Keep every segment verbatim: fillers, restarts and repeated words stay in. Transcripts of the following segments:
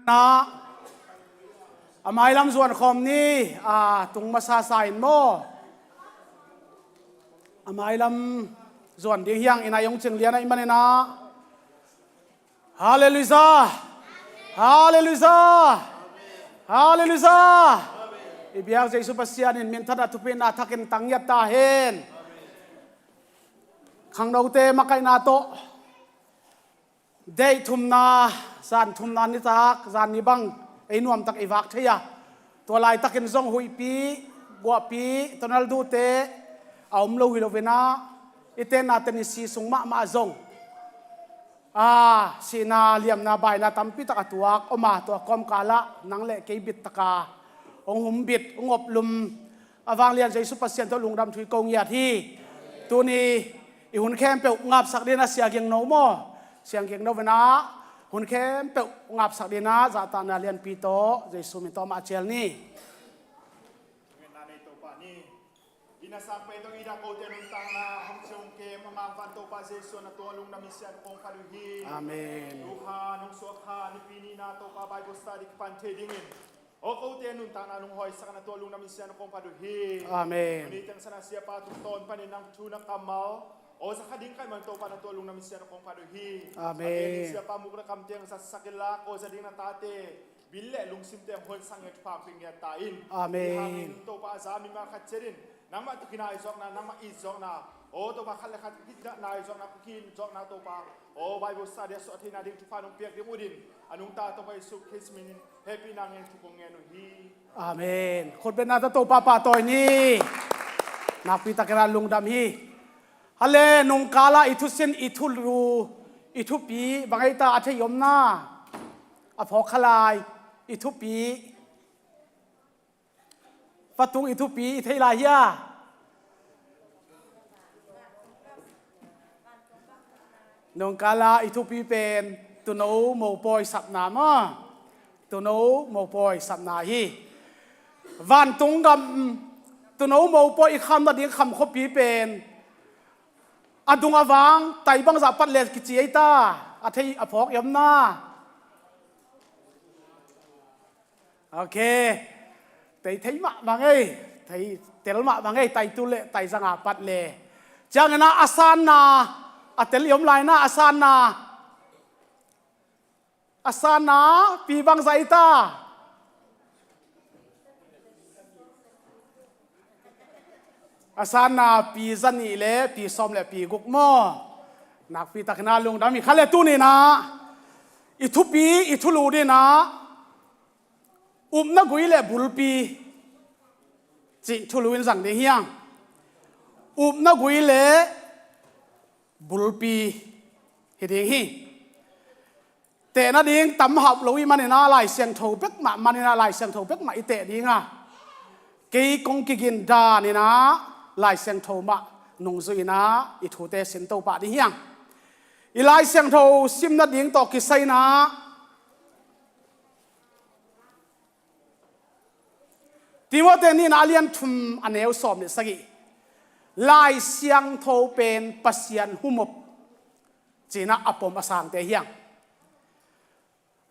Na, a mailam zuan khawm ni, a tung masa sa in maw? A mailam zuan ding hiang in a i hong cing lian ahih manin ah. Halleluiah! Halleluiah! Halleluiah! I biak Jesu Pasian in minthanna thupina thakin tang ngiat ta hen. Khangnote makaihna tawh. Deih thumna, zan thumna nitak, zan ni bang ei nuamtak i vak thei a. Tua laitakin zong huihpi, guahpi, tonal duhte a om lo hi lo vena, i tenna teni si sung mahmah zong a, sihna, liamna, baina tampi tak a tuak om a, tua kawmkalah nang le kei bittaka hong humbit, hong oplum, a vanglian Jesu Pasian tawh lungdam thu i ko ngiat hi. Tuni i hun khempeuh ngapsak dingin a Sia Ging No maw? Sia Ging No vena hun khempeuh ngapsak dingin a zahtakna lianpi tawh Jesu min tawh mah cial ni. Ngetna nei Topa ni. I na sang pen tawh i dah kote nuntakna hong ciong kem a mangvan Topa Jesu na tua lungdam in Sia na kong phat uh hi. Amen. Tuhan hong suak kha nipi nihna Topa Bible study kipan thei dingin aw kote nuntakna nung hawisak na tua lungdam in Sia na kong phat uh hi. Amen. Tuni teng sana Siapa tungtawn panin nang thu na kammal aw za kha ding kai man Topa na tua lungdam in Sia na kong phat uh hi. Amen. Amen. Siapa muk na kam teng zatsak inla aw za ding na tate bil le lungsim teng honsak ngiat thupha ping ngiat ta in. Amen. Hi hangin Topa a za mi ma khat ciat in nangmah tawh kinai zawkna, nangmah it zawkna, aw Topa khat le khat kitna nai zawkna, khukin zawkna Topa aw Bible study a suah theihna ding thupha nong piak ding uh din a nungta Topa Jesu Khrist min in hehpihna ngen thu kong ngen uh hi. Amen. Khutbetna tawh Topa pahtawi ni. Nakpi takin a lungdam hi. Hale nungkala i thusin, i thulu, i thupi bang ei ta a thei omna a phawk kha lai, i thupi. Fatung i thupi i thei lai hia? Nungkala i thupi pen Tuuno mopawi sapna maw? Tuuno mopawi sapna hi. Vantung gam Tuuno mopawi i kham nading kham khuapi pen a dung a vang tai bangzah pat le kici ei ta, a thei a phawk i omna. Ok. Tei thei mah bang ei, tei tel mah bang ei, tai tu le tai zanga pat le. Ciangin a sanna, a tel i om lai na a sanna. A sanna pi bangzah ei ta? A sanna pi zanih le pi sawm le pi guk maw? Nakpi takin a lungdam hi kha le tuni na i thupi, i thulu dina upna gui le bulpi cih thulu in zang ding hiang. Upna gui le bulpi hi ding hi. Tehna ding tam hauh lo i manina Lai Siangtho bek mah, manina Lai Siangtho bek mah i teh dinga, kei kong kigin danina Lai Siangtho mah nungzuina i thute sin to pah ding hiang. I Lai Siangtho simna ding tawh kisaina Timoti nihna a lian thum a neu sawm le sagih. Lai Siangtho pen Pasian humop cina a pom a sangte hiang.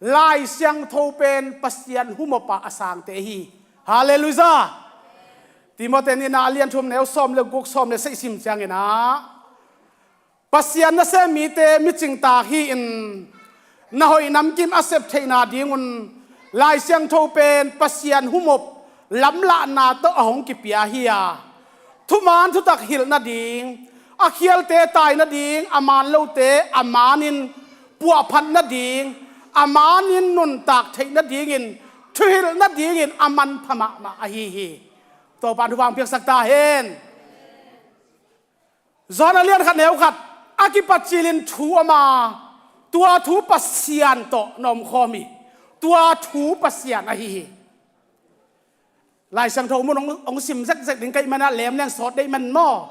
Lai Siangtho pen Pasian humop a a sangte hi. Halleluiah. Timoti nihna a lian thum neu sawm le guk, sawm le sagih sim ciangina Pasian nasem mite micingtak hi-in na hoih namkim a sep theihna dingun Lai Siangtho pen Pasian humop lamlahna tawh a hong kipia hi a, thuman thutak hilh nading, a khialte tai nading, a man lote a manin puahphat nading, a manin nuntak theih nadingin thuhilh nadingin a manpha mahmah ahi hi. Topan thupha hong piaksak ta hen. Johan a lian khat neu khat a kipat cilin thu a om a, tua thu Pasian tawh na omkhawm hi. Tua thu Pasian ahi hi. Lai Siangtho mun hong, hong sim zekzek ding ka hih manah lemleng sawt deih man maw?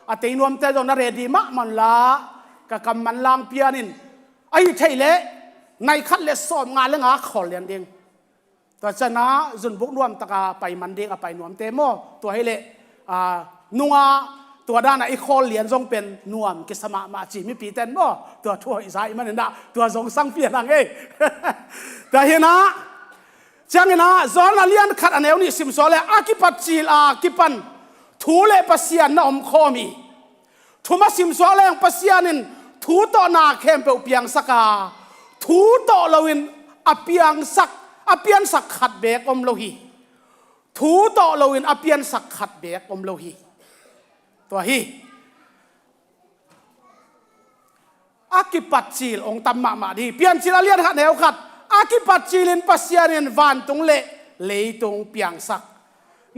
A tei nuamte zong na ready mahmah unla ka kam manlang pianin, ahi theih leh nai khat le sawm nga le nga khawl lian ding. Tua ciangin zunbuk nuamtaka pai man ding a pai nuamte maw? Tua hileh a, nunga Tua dan a i khawl lian zong pen nuam kisa mahmah ci mipi ten maw, tua thu hoih za i hih manin ah tua zong sang pian hang ei. Tua hi in ah, ciangin ah Johan a lian khat a neu nih simsuak leng a kipat cil a kipan thu le Pasian na om khawm hi. Thum a simsuak leng Pasian in thu tawh na khempeuh piangsak a, thu tawh loin a piangsak, a piansak khat beek om lo hi. Thu tawh loin a piansak khat beek om lo hi. Tua hi. A kipat cil hong tam mahmah ding hi. Piancil a lian khat neu khat, a kipat cilin Pasian in vantung le leitung piangsak.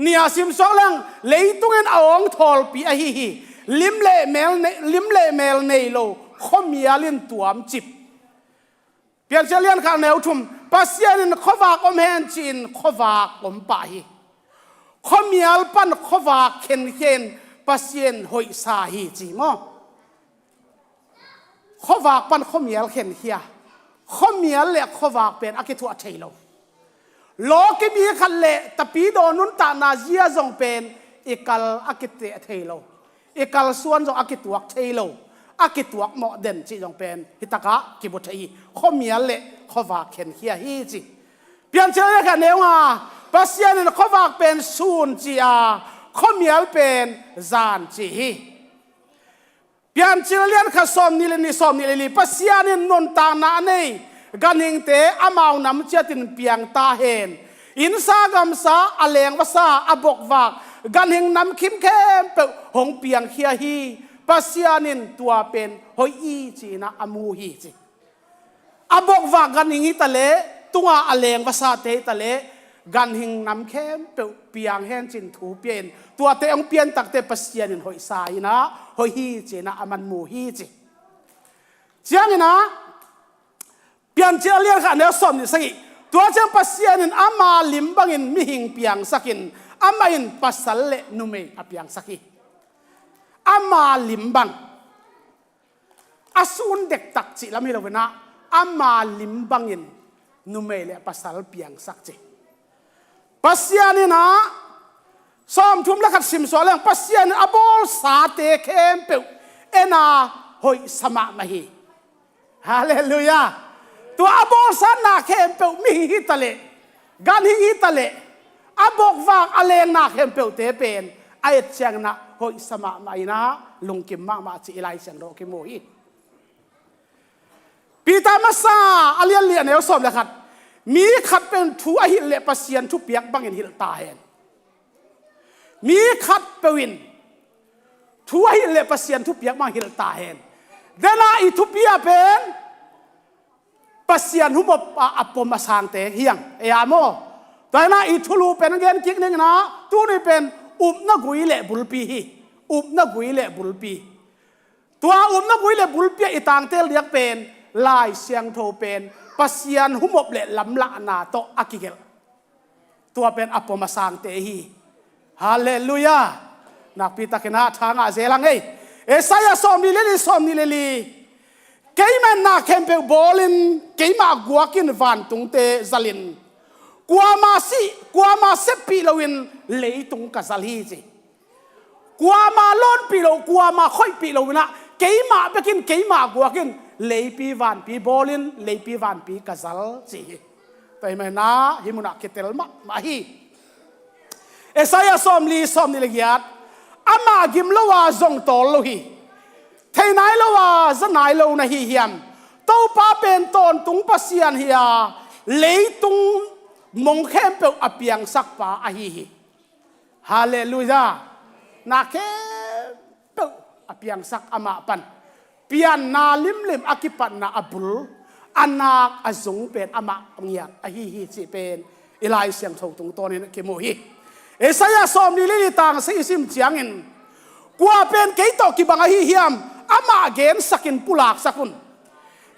Nih a simsuak leng leitung in a awng thawlpi ahi hi. Lim le mel nei, lim le mel nei lo khuamial in tuamcip. Piancil a lian khat neu thum, Pasian in khuavak om hen ci-in khuavak om pah hi. Khuamial pan khuavak khenkhia in Pasian hoihsa hi ci maw? Khuavak pan khuamial khenkhia. Khuamial le khuavak pen a kithuah thei lo. Law kibia khat le tapidaw nuntakna zia zong pen i kal a kiteh thei lo. I kalsuan zong a kituak thei lo, a kituak mawh den cih zong pen hi takah kibu thei hi. Khuamial le khuavak khenkhia hi ci. Piancil a lian khat neu nga, Pasian in khuavak pen sun ci a, khuamial pen zan ci hi. Piancil a lian khat sawm nih le nih, sawm nih le li, Pasian in nuntakna a nei ganhingte amau nam ciatin piang ta hen. Innsa gamsa, a lengvasa, a bokvak, ganhing namkim khempeuh hong piangkhia hi. Pasian in tua pen hoih hi ci-in ah a mu hi ci. A bokvak ganhing hi ta leh, tunga a lengvasate hi ta leh, ganhing nam khempeuh piang hen ci-in thu pia in, tuate hong piantakte Pasian in hoihsa in ah, hoih hi ci-in ah a man mu hi ci. Ciangin ah, Piancil a lian khat neu sawm nih sagih, tua ciang Pasian in ama lim bangin mihing piangsakin, amah in pasal le numei a piangsak hi. Ama lim bang. A sun dektak cih lam hi lo in ah, ama lim bangin numei le pasal piangsak ci. Pasian in ah, sawmthum le khat simsuak leng, Pasian in a bawlsate khempeuh en a hoihsa mahmah hi. Halleluiah. Tua a bawlsa na khempeuh mihing hi ta leh, ganhing hi ta leh, a bokvak a leng na khempeuhte pen a et ciangin ah hoihsa mahmah in ah lungkim mahmah ci i Lai Siangtho kimu hi. Peter masa a lian li a neu sawm le khat, mi khat pen thu a hilh leh Pasian thupiak bangin hilh ta hen. Mi khat peuh in thu a hilh leh Pasian thupiak bang hilh ta hen. Dena i thupi a pen Pasian humop a, a pom a sangte hi hang, ei a maw? Tua hi in ah i thulu pen gen kik ning in ah, tuni pen upna gui le bulpi hi. Upna gui le bulpi. Tua upna gui le bulpi ah i tangtel diak pen Lai Siangtho pen Pasian humop le lamlahna tawh a kigelh. Tua pen a pom a sangte hi. Halleluiah. Nakpi takin ah tha ngah zel hang ei. Isaiah sawm nih le li, sawm nih le li. Keimah in na khempeuh bawlin, keimah guakin vantungte zalin, kuama si, kuama seppih loin leitung ka zal hi ci. Kuama lawnpih lo, kuama khoihpih lo in ah, keimah bekin, keimah guakin leipi vanpi bawlin, leipi vanpi ka zal ci hi. Tua hi manin ah hih munah kitel mahmah hi. Isaiah sawmli, sawmnih le giat, amah gim lo a zong tawl lo hi. Thei nai lo a za nai lo na hi hiam? Topa pen tawntung Pasian hi a, leitung mong khempeuh a piangsakpa ahi hi. Halleluiah. Na khempeuh a piangsak amah pan. Pianna limlim a kipatna a bul, a nak a zung pen amah ngiat ahi hi cih pen i Lai Siangtho tungtawnin kimu hi. Isaiah sawmli le li tang sagih i sim ciangin, kua pen kei tawh kibang ahi hiam? Amah gensakin pulaksak un.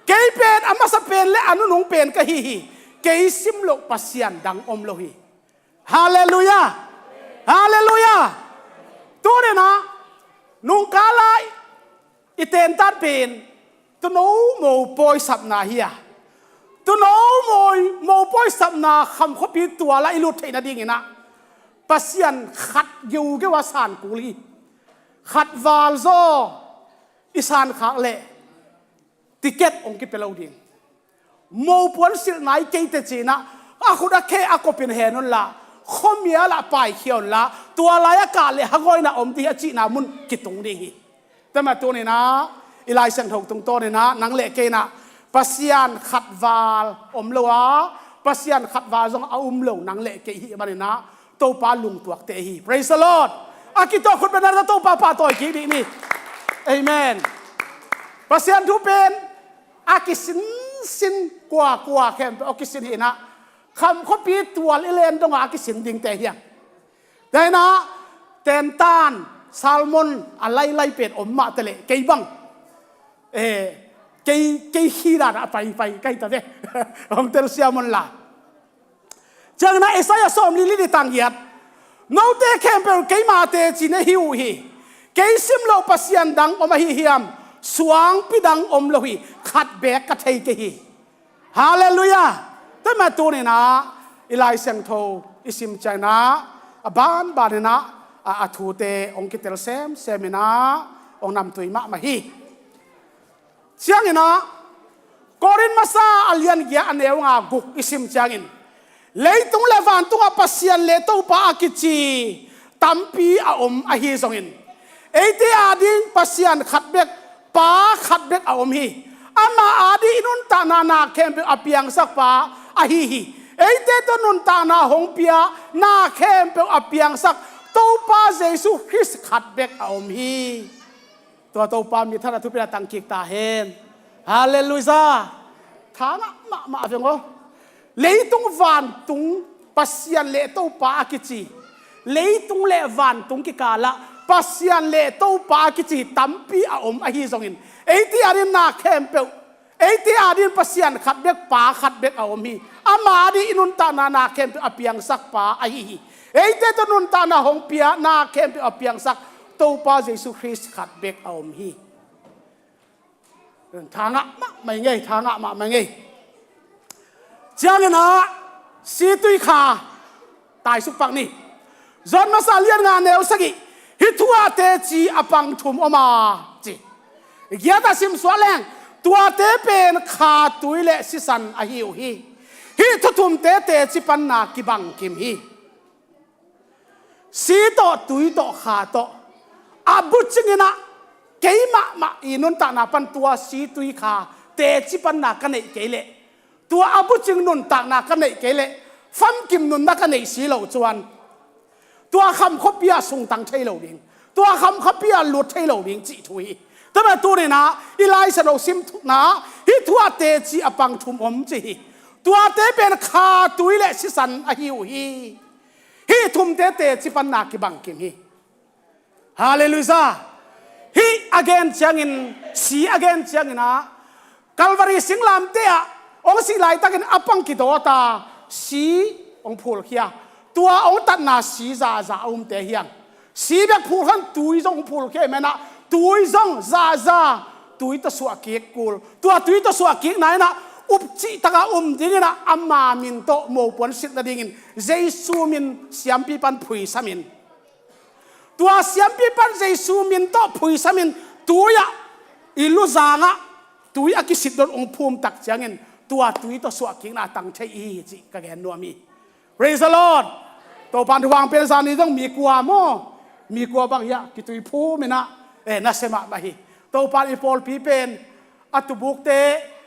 Kei pen a masa pen le a nunung pen ka hi hi. Kei sim loh Pasian dang om lo hi. Halleluiah. Halleluiah. Tuni in ah nungkal a i tentan pen tuuno mo pawisapna hi a, tuuno mo pawisapna kham khuapi tual ah i lut theih nadingin ah Pasian khat geugeu a san kul hi. Khatval zaw i sankhak leh ticket hong kipia lo ding. Mopuan silh nai kei teh ci-in ah a khut a khe a kop in hen unla, khuamial ah paikhia unla, tua lai-ah kah leh hagawina om ding hi a cihna mun kitung ding hi. Tua mah tuni-in ah i Lai Siangtho tungtawnin ah nang leh kei in ah Pasian khatval om lo a, Pasian khatval zong a um lo nang leh kei i hih manin ah Topa lungtuakte hi. Praise the Lord. A kituak khut bengna Topa pahtawi kik dih ni. Amen. Pasian thu pen a kisinsin kuakua khempeuh a kisin hi-in ah, Kham khuapi tual i len dongah a kisin dingte hi hang. Tua hi-in ah tentan, salmon a lailai pen om mah teh leh kei bang, eh, kei, kei khi dan a paipai ka hi ta ve. Hong telsiam unla. Ciangin ah Isaiah sawmli le li, tang giat: Note khempeuh keima teci na hi uh hi. Kei sim loh Pasian dang om ahi hiam? Suangpi dang om lo hi. Khat beek ka thei kei hi. Halleluiah. Tua mah tuni-in ah i Lai Siangtho i sim ciangin ah a banbanin ah a, a thute hong kitel semsem in ah hong namtui mahmah hi. Ciangin ah Korin Masa a lian giat a neu nga guk i sim ciangin, leitung le vantungah Pasian le Topa a kici tampi a om ahi zongin, eite ading Pasian khat bek, Pa khat bek a om hi. Ama ading i nuntakna na khempeuh a piangsak Pa ahi hi. Eite tawh nuntakna hong pia, na khempeuh a piangsak Topa Jesu Khrist khat bek a om hi. Tua Topa minthanna thupina tangkik ta hen. Halleluiah. Tha ngah mahmah veng aw. Leitung vantung Pasian le Topa a kici, leitung le vantung kikalah Pasian le Topa a kici tampi a om ahi zongin, eite ading na khempeuh, eite ading Pasian khat bek, Pa khat bek a om hi. Ama ading i nuntakna na khempeuh a piangsak Pa ahi hi. Eite tawh nuntakna hong pia, na khempeuh a piangsak Topa Jesu Khrist khat bek a om hi. Tha ngah mahmah ing ei, tha ngah mahmah ing ei. Ciangin ah situi kha taisuk pak ni. John Masa lian nga neu sagih: Hih thu ah teci a pang thum om a, ci. Giat ah simsuak leng, tuate pen kha, tui le sisan ahi uh hi. Hih thu thumte teci panna kibang kim hi. Si tawh, tui tawh, kha tawh a bucing in ah, kei mahmah i nuntakna pan tua si, tui, kha teci panna ka neih kei leh, tua a bucing nuntakna ka neih kei leh, famkim nunna ka neih si loh cuan, tua kham khuapi ah sungtang thei lo ding, tua kham khuapi ah lut thei lo ding cih thu hi. Tua mah tuni-in ah i Lai Siangtho sim thukna, hih thu ah teci a pang thum om ci hi. Tuate pen kha, tui le sisan ahi uh hi. Hih thumte teci panna kibang kim hi. Halleluiah. Hih a gen ciangin, si a gen ciangin ah, Calvary singlamteh ah hong sih laitakin a pang kidawt a, si hong phulkhia. Tua hong tatna si zaza a umte hi hang. Si bek phulkhia in tui zong phulkhia ahih manin ah, tui zong zaza, tui tawh suah kik kul. Tua tui tawh suah kikna in ah, up cihtak a um dingin ah, ama min tawh mopuan silh nadingin Jesu min siampi pan phuisam in, tua siampi pan Jesu min tawh phuisam in, tui ah, i luzang ah tui a kisit dot hong phum tak ciangin, tua tui tawh suah kikna tang thei i hi cih ka gen nuam hi. Praise the Lord. Topa'n thupha hong pia in, zani zong mi kua maw, mi kua bang hiah kitui phum in ah, eh, nasia mahmah hi. Topa'n i pawlpi pen a tubukte,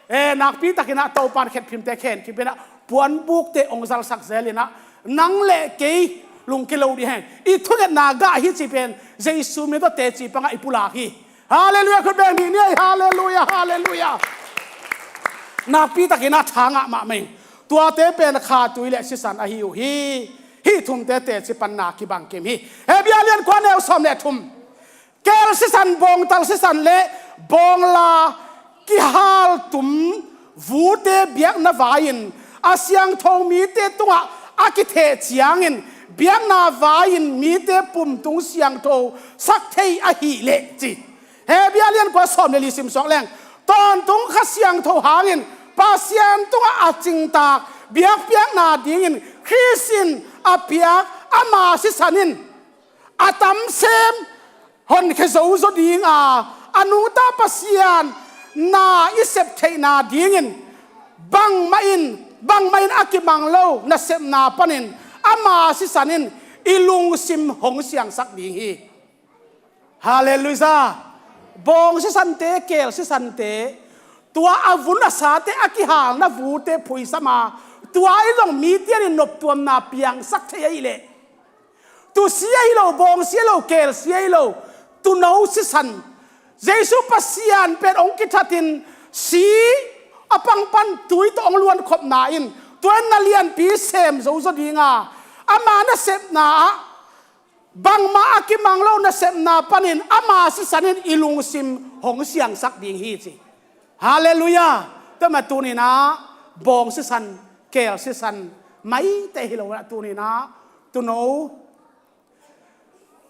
eh, nakpi takin ah Topa'n khetphimte khen kip in ah, puanbukte hong zalsak zel in ah, nang le kei lungkia lo ding hi hang. I thungetna gah hi cih pen Jesu min tawh teci pangah i pulak hi. Halleluiah, khut beng dih ni ei, halleluiah, halleluiah. Nakpi takin ah tha ngah mahmah ing. Tuate pen kha, tui le sisan ahi uh hi. Hih thumte teci panna kibang kim hi. Hebru lian kua, neu sawm le thum. Keel sisan, bawngtal sisan le bawngla kihaltum vute biakna vai-in a siangtho mite tungah a kitheh ciangin, biakna vai-in mite pumtung siangtho sak thei ahih leh, ci. Hebru lian kua, sawm le li simsuak leng, tawntung Kha Siangtho hangin Pasian tungah a cingtak biakpiakna dingin Khrist in a piak ama sisan in a tamsem honkhia zozo ding a, a nungta Pasian na i sep theihna dingin bangmah in, bangmah in a kimang lo nasepna panin ama sisan in i lungsim hong siangsak ding hi. Halleluiah. Bawng sisante, keel sisante, tua a vun a sate, a kihalna vute phuisam a, tua in zong mite in noptuamna piangsak thei ahih leh, tu si ahi lo, bawng si ahi lo, keel si ahi lo, tuuno sisan, Jesu Pasian pen hong kithatin si a pang pan tui tawh hong luankhopna in tua in na lianpi sem zozo ding a, ama nasepna ah bangmah a kimang lo nasepna panin ama sisan in i lungsim hong siangsak ding hi ci. Halleluiah. Tua mah tuni-in ah bawng sisan, keel sisan maite hi lo-in ah tuni-in ah tuuno,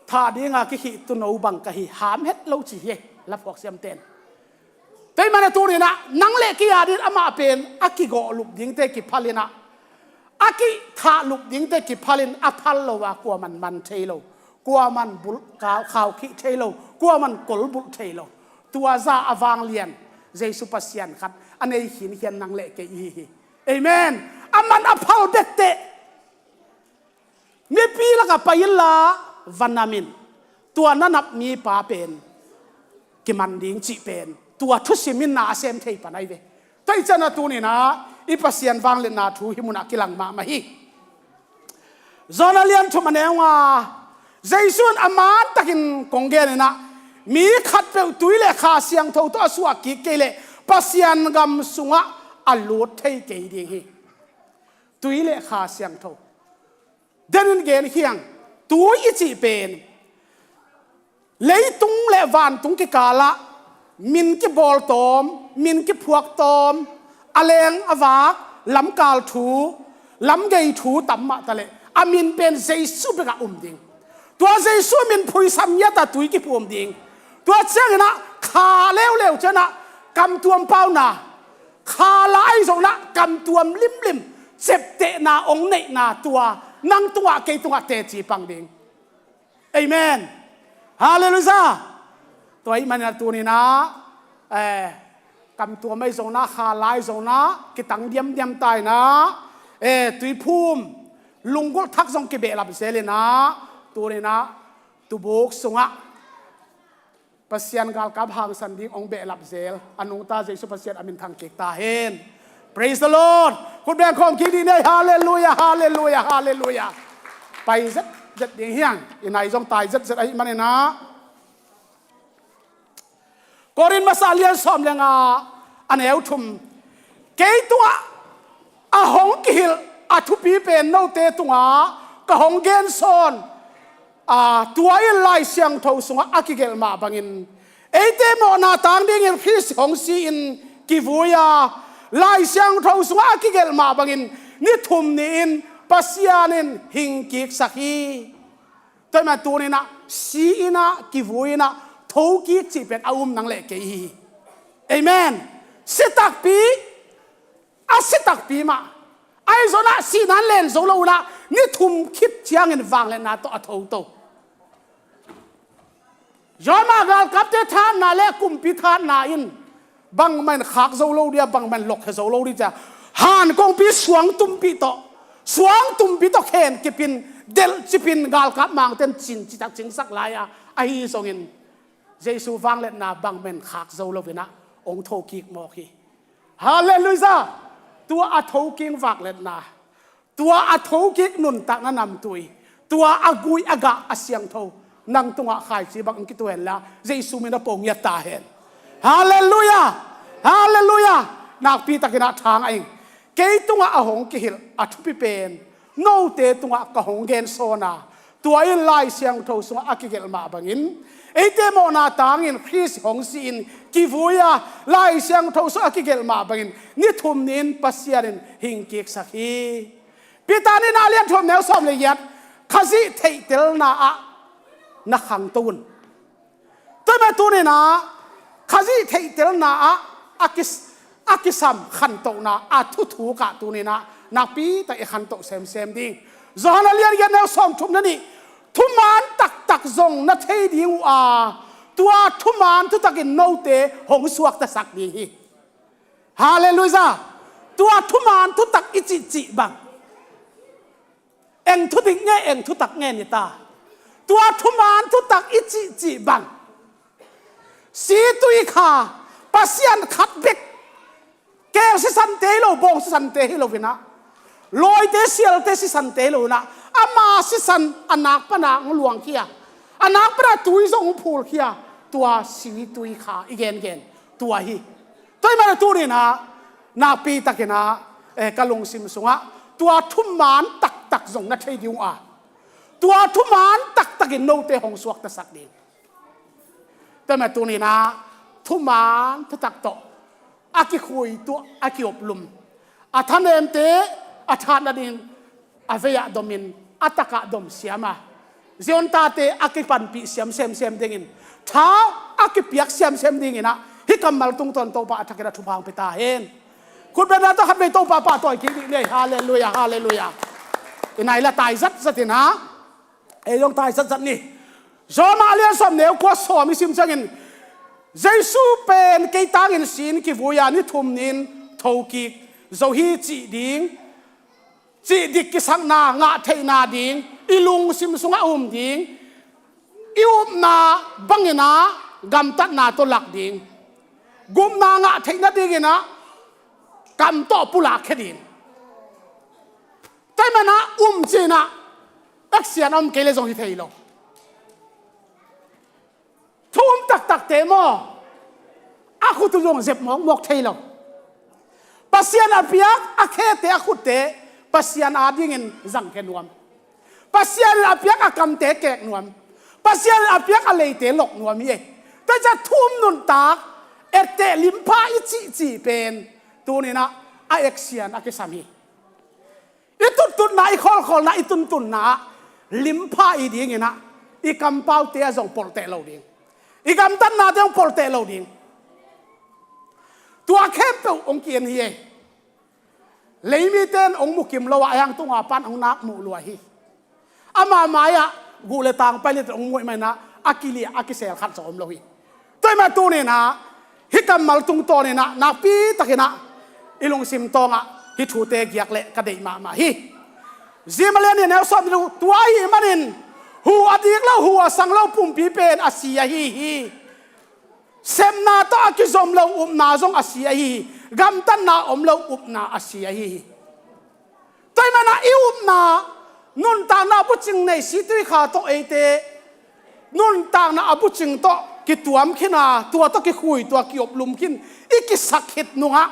thah dinga kikhih tuuno bang ka hi, ham het lo ci hi, laphuak siamten. Tua ahih manin ah tuni-in ah nang le kei adingin amah pen a kigawh lup dingte kiphal in ah, a kithah lup dingte kiphal in a phal lo a, kuaman man thei lo, kuaman bulh khau, khaukhih thei lo, kuaman kolbulh thei lo. Tua zah a vanglian Jesu Pasian khat a nei khinkhian nang le kei i hi hi. Amen. Aman a phal bekteh mipi lakah pai inla va nam in, tua na nap mipa pen kiman ding cih pen tua thusim in na a sem thei pan ahi ve. Tua ahih ciangin ah tuni-in ah i Pasian vangliatna thu hih munah kilang mahmah hi. Johan a lian thum a neu nga, Jesu in a mantakin kong gen in ah, mi khatpeuh tui le Kha Siangtho tawh a suah kik kei leh Pasian gam sungah a lut thei kei ding hi. Tui le Kha Siangtho. Denin gen hi hang, tui i cih pen leitung le vantung kikalah min kibawltawm, min kiphuaktawm, a leng a vak, lamkal thu, lamgei thu tam mah taleh a min pen Jesu bekah um ding. Tua Jesu min phuisam ngiat a tui kiphum ding. Tua ciangin ah kha leuleu ciangin ah kamtuam pauna, kha la ahi zongin ah kamtuam limlim, ciaptehna hong neihna tua nang tungah kei tungah teci pang ding. Amen. Halleluiah. Tua ahih manin ah tuni-in ah, eh, kamtuam ahi zongin ah, kha la ahi zongin ah kitang diamdiam ta in ah, eh, tuiphum lunggulh thak zong kibehlap zel in ah, tuni-in ah tubuk sungah Pasian galkap hangsan ding hong behlap zel, a nungta Jesu Pasian a min thang kik ta hen. Praise the Lord. Khut beng khawm kik dih ni ei. Halleluiah, halleluiah, halleluiah. Pai zetzet ding hi hang, i nai zong tai zetzet ahih manin ah. Korin masa a lian sawm le nga, a neu thum. Kei tungah a hong kihilh a thupi pen note tungah ka hong gensawn, a, tua in Lai Siangtho sungah a kigelh mah bangin, eite mawhna tang dingin Khrist hong si-in kivui a, Lai Siangtho sungah a kigelh mah bangin ni thum ni-in Pasian in hing kiksak hi. Tua ahih manin tuni-in ah si-in ah, kivui-in ah, thokik cih pen a um nang le kei hi. Amen. Si takpi, a si takpi mah. Ahi zongin ah sihna in len zo lo in ah ni thum khit ciangin vangliatna tawh a thoto. Roma galkapte thahatna le kumpi thahatna in bangmah in khak zo lo ding a, bangmah in lokkhia zo lo ding cia. Han kongpi suang tumpih tawh, suang tumpih tawh khen kipin, delh cipin galkap mangten cin citak cinsak lai a, ahi zongin Jesu vangliatna bangmah in khak zo lo in ah hong thokik mawk hi. Halleluiah. Tua a thokik vangliatna, tua a thokik nuntakna namtui, tua a gui a gah a siangtho nang tungah khaici bangin kituak hen la, Jesu min a pong ngiat ta hen. Halleluiah. Halleluiah. Nakpi takin ah thang a ing. Kei tungah a hong kihilh a thupi pen note tungah ka hong gensawn a, tua in Lai Siangtho sungah a kigelh mah bangin, eite mawhna tangin Khrist hong si-in kivui a, Lai Siangtho sungah a kigelh mah bangin ni thum ni-in Pasian in hing kiksak hi. Peter nihna a lian thum neu sawm le giat, Khazih theihtelna ah na khangto un. Tua ahih manin tuni-in ah Khazih theihtelna ah a kis-, a kisam khantohna a thuthuk ah tuni-in ah nakpi tak i khantoh semsem ding. Johan a lian giat neu sawm thum le nih, thuman taktak zong na thei ding uh a, tua thuman thutakin note hong suaktasak ding hi. Halleluiah. Tua thuman thutak i cihcih bang, eng thudik nge, eng thutak nge ni ta? Tua thuman thutak i cihcih bang, situi kha, Pasian khat bek, keel sisante hi lo, bawng sisante hi lo inah, lawite sialte sisante hi lo inah, ama sisan a nak pana hong luangkhia, a nak pana tui zong hong phulkhia, tua situi kha i gengen tua hi. Tua ahih manin tuni inah nakpi takinah, eh, ka lungsim sungah tua thuman taktak zong na thei ding uh a, tua thuman taktakin note hong suaktasak ding. Tua ahih manin tuni inah thuman thutak tawh a kikhuituah, a kioplum, a thanemte a tha nading a vei-ah domin a takah dom siam a, Zion tate a kipanpih siam semsem dingin, tha a kipiak semsem dinginah hih kammal tungtawn Topa a thakin a thupha hong pia ta hen. Khutbetna tawh khatvei Topa pahtawi kik dih ni ei. Halleluiah, halleluiah. I nai la tai zatzat inah, ei zong tai zatzat ni. John a lian sawm neu kua sawm i sim ciangin, Jesu pen kei tangin si-in kivui a, ni thum ni-in thokik zo hi cih ding, cih dik kisakna ngah theihna ding, i lungsim sungah um ding, i upna banginah gamtatna tawh lak ding, gupna ngah theih nadinginah kam tawh pulakkhia ding. Tua ahih manin um cinah action a om kei le zong hi thei lo. Thu um taktakte maw, a khut uh zong zep mawkmawk thei lo. Pasian a piak a khete, a khutte Pasian adingin zangkhia nuam. Pasian a piak a kamte kek nuam. Pasian a piak a leite lok nuam hi ei. Tua ciang thu um nuntak, etteh limpha i cihcih pen tuni inah a action a kisam hi. I tuttutna, i khawlkhawlna, i tuntunna ah limpha i dinginah i kampaute ah zong polhteh lo ding, i gamtatnate zong polhteh lo ding. Tua khempeuh hong ki-en hi ei. Leimite in hong mukim lo ah, a hiang tunga pan hong nak muh lua hi. Ama mai-ah guh le tang pai le hong muh ahih maninah a kiliah, a kisel khat zong om lo hi. Tua ahih manin tuni inah hih kammal tungtawn inah nakpi takinah i lungsim tawngah hih thute giak leh ka deih mahmah hi. Zim a lian nih, a neu sawm nih, tua ahih manin hu a dik lo, hu a sang lo pumpi pen a si ahi hi. Sepna tawh a kizom lo upna zong a si ahi hi. Gamtatna om lo upna a si ahi hi. Tua ahih manin i upna, nuntakna bucing nei situi kha tawh eite nuntakna a bucing tawh kituam khin a, tua tawh kikhui, tua kioplum khin i kisak khit nungah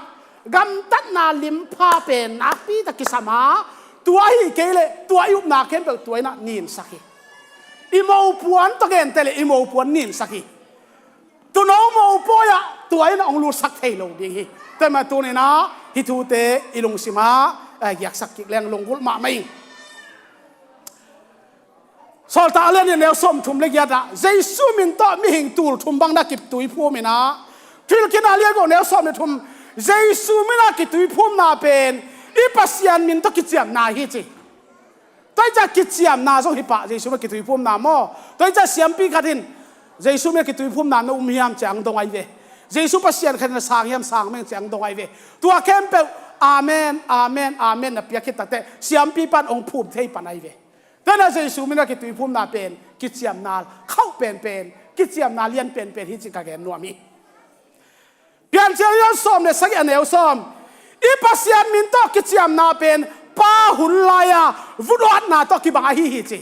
gamtatna limpha pen nakpi tak kisam a, tua ahi kei leh tua i upna khempeuh tua inah ninsak hi. I mopuan tawh gente leh i mopuan ninsak hi. Tuuno mopawi ah tua inah hong lutsak thei lo ding hi. Tua ahih manin tuni inah hih thute i lungsim ah, eh, giaksak kik leng lunggulh mahmah ing. Sawltak a lian nih, a neu sawmthum le giat ah, Jesu min tawh mihing tul thum bang na kituiphum inah, Thuhilhkikna a lian guk, a neu sawm le thum, Jesu min a kituiphumna pen i Pasian min tawh kiciamna hi ci. Tua ahih ciang kiciamna zong hi pah, Jesu min a kituiphumna maw. Tua ahih ciang siampi khat in, Jesu min a kituiphumna na um hiam ci-a hong dong ahi ve. Jesu Pasian khat in a sang hiam, sang meng ci-a hong dong ahi ve. Tua khempeuh amen, amen, amen na piak khit takteh siampi pan hong phum thei pan ahi ve. Tua inah Jesu min a kituiphumna pen kiciamna khauh penpen, kiciamna lian penpen hi ci ka gen nuam hi. Piancil a lian sawm le sagih, a neu sawm, i Pasian min tawh kiciamna pen Pa hun lai-a vun atna tawh kibang ahi hi ci.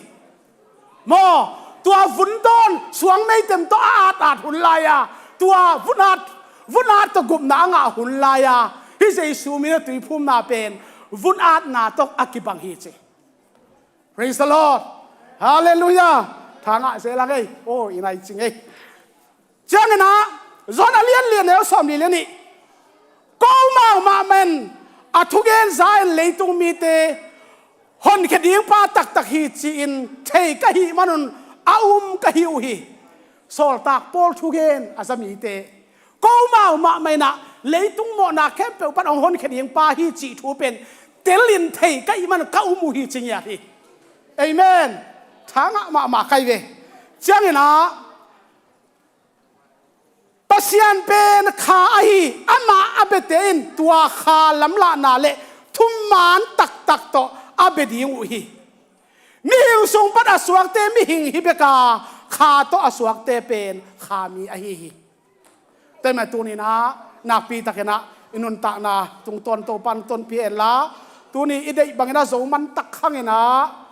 Maw, tua vun dawn suang meitem tawh a at at hun lai-a, tua vun at, vun at tawh gupna a ngah hun lai-a, hih Jesu min a tuiphumna pen vun atna tawh a kibang hi ci. Praise the Lord. Halleluiah. Tha ngah zel a ngei. Oh, i nai cing ei. Cianginah, John a lian li, a neu sawmli le nih, komau mahmah in a thugen za-in leitung mite honkhia ding pa taktak hi ci-in thei ka hih manun a um ka hi uh hi. Sawltak Paul thugen a za mite, komau mahmah inah leitung mawhna khempeuh pan hong honkhia ding pa hi cih thu pen telin thei ka hih manun ka um uh hi ci ngiat hi. Amen. Tha ngah mahmah kai ve. Ciangin ah Pasian pen kha ahi, amah a biate in tua kha lamlahna le thuman taktak tawh a bia ding uh hi. Mihing sung pan a suakte mihing hi bek a, kha tawh a suakte pen kha mi ahi hi. Tua ahih manin tuni-in ah nakpi takin ah i nuntakna tungtawn Topa'n tonpih hen la, tuni i deih bangin a zo man tak hangin ah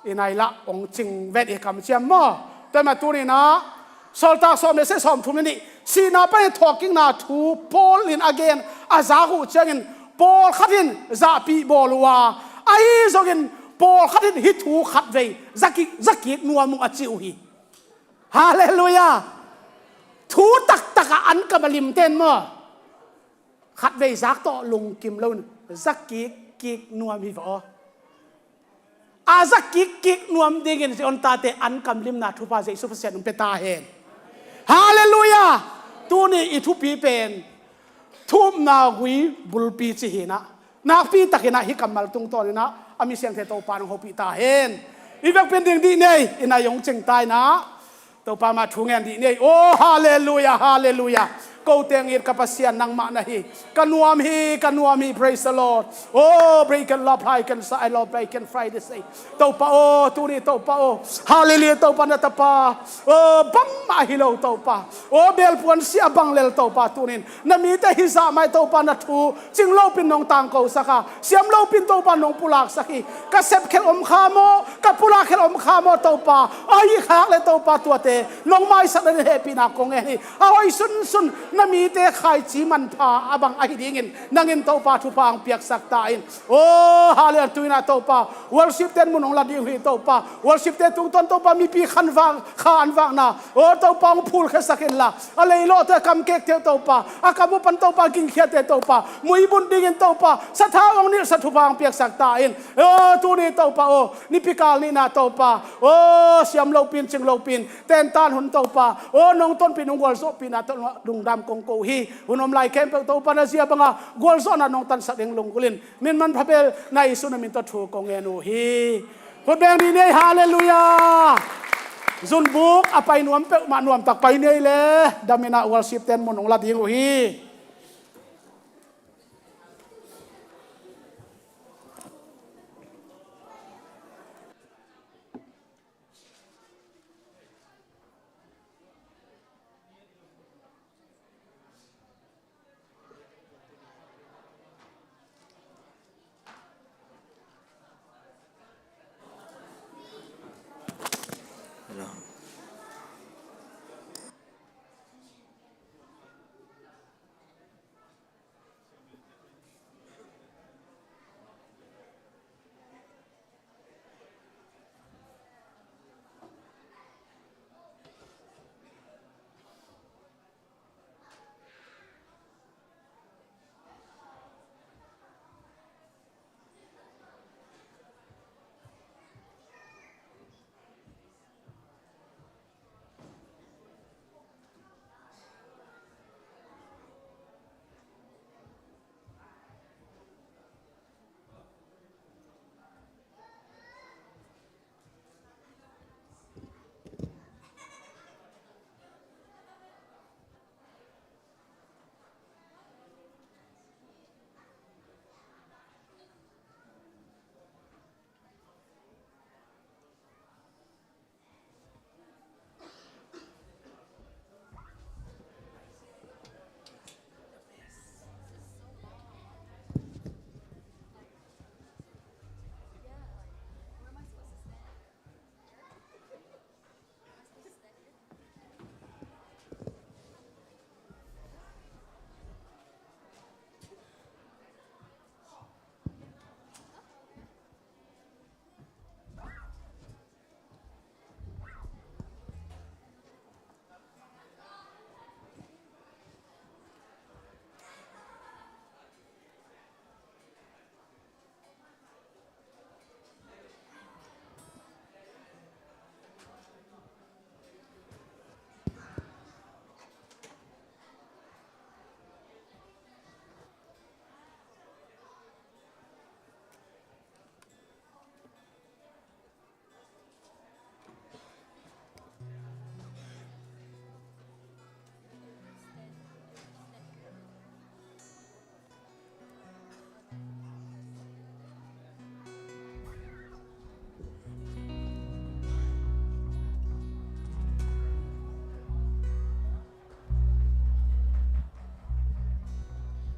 i nai lah hong cing vet i kamciam maw. Tua ahih manin tuni-in ah Sawltak sawm le sagih, sawmthum le nih, sihna panin thawhkikna thu Paul in a gen a zak uh ciangin pawlkhat in zahpih bawl uh a, ahi zongin pawlkhat in hih thu khatvei zakik, zakik nuam uh a ci uh hi. Halleluiah. Thu taktak a an kam a limte in maw, khatvei zak tawh lungkim loin zakik kik nuam hi ve aw. A zakik kik nuam dingin Zion tate an kam limna thupha Jesu Pasian in hong pia ta hen. Halleluiah. Tuni i thupi pen thu upna gui bulpi ci hi-in ah, nakpi takin ah hih kammal tungtawnin ah a mi siangtho Topa'n hong hopih ta hen. I vekpi-in ding dih ni ei, i nai hong cing ta in ah Topa mah thu ngen dih ni ei. Oh, halleluiah, halleluiah. Ko teng it ka Pasian nangmah na hi. Ka nuam hi, ka nuam hi. Praise the Lord. Oh, break and love, I can sa, I love, I can fry this day. Topa aw, tuni Topa aw. Halleluiah, Topa na tapa. Oh, bangmah hi lo Topa. Oh, belpuan sia bang lel Topa, tuni-in na mite hih zah mah Topa na thu cing lopin nong tangkosak a, siam lopin Topa nong pulaksak hi. Ka sep khel om kha maw, ka pulak khel om kha maw Topa, a hih khak leh Topa tuate nong maisak nadingin hehpihna kong ngen hi. A hoih sunsun na mite khaici manpha a bang ahi dingin nang in Topa thupha hong piaksak ta in. Oh, halleluiah, tu-in ah Topa, worship-te'n mun hong la ding uh hi Topa. Worship-te tungtawn Topa, mipi khan vak, kha an vakna, oh Topa, hong phulkhiasak inla, a leilawhte, a kamkekte uh Topa, a kam uh pan Topa gingkhiate Topa, muibun dingin Topa sathau hong nilhsak thupha hong piaksak ta in. Oh, tuni Topa aw, nipi kal nihna Topa, oh, siam lopin, cing lopin, tentan hun Topa, oh, nong tonpih, nong gualzawhpihna tawh lungdam kong ko uh hi. Hun om lai khempeuh Topa na zia banga gualzawhna nong tansak ding lunggulhin, min manpha bel na Jesu na min tawh thu kong ngen uh hi. Khut beng dih ni ei, halleluiah. Zunbuk a pai nuam peuhmah nuamtak pai ni ei leh, damin ah worship-te'n mun hong la ding uh hi.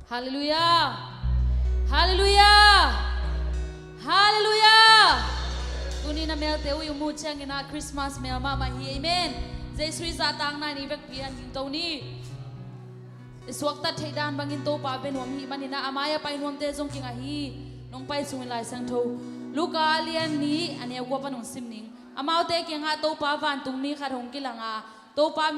Halleluiah. Halleluiah. Halleluiah. Tuni na melte uh i mu ciangin ah Christmas mel mahmah hi. Amen. Jesu i zahtakna in i vekpi an gingto ni. I suaktat theih dan bangin Topa bia nuam hih manin ah a mai-ah pai nuamte zong kingah hi. Nong pai sungin Lai Siangtho Luka a lian nih a neu kua pan hong sim ning. Amaute kiangah Topa vantungmi khat hong kilang a, Topa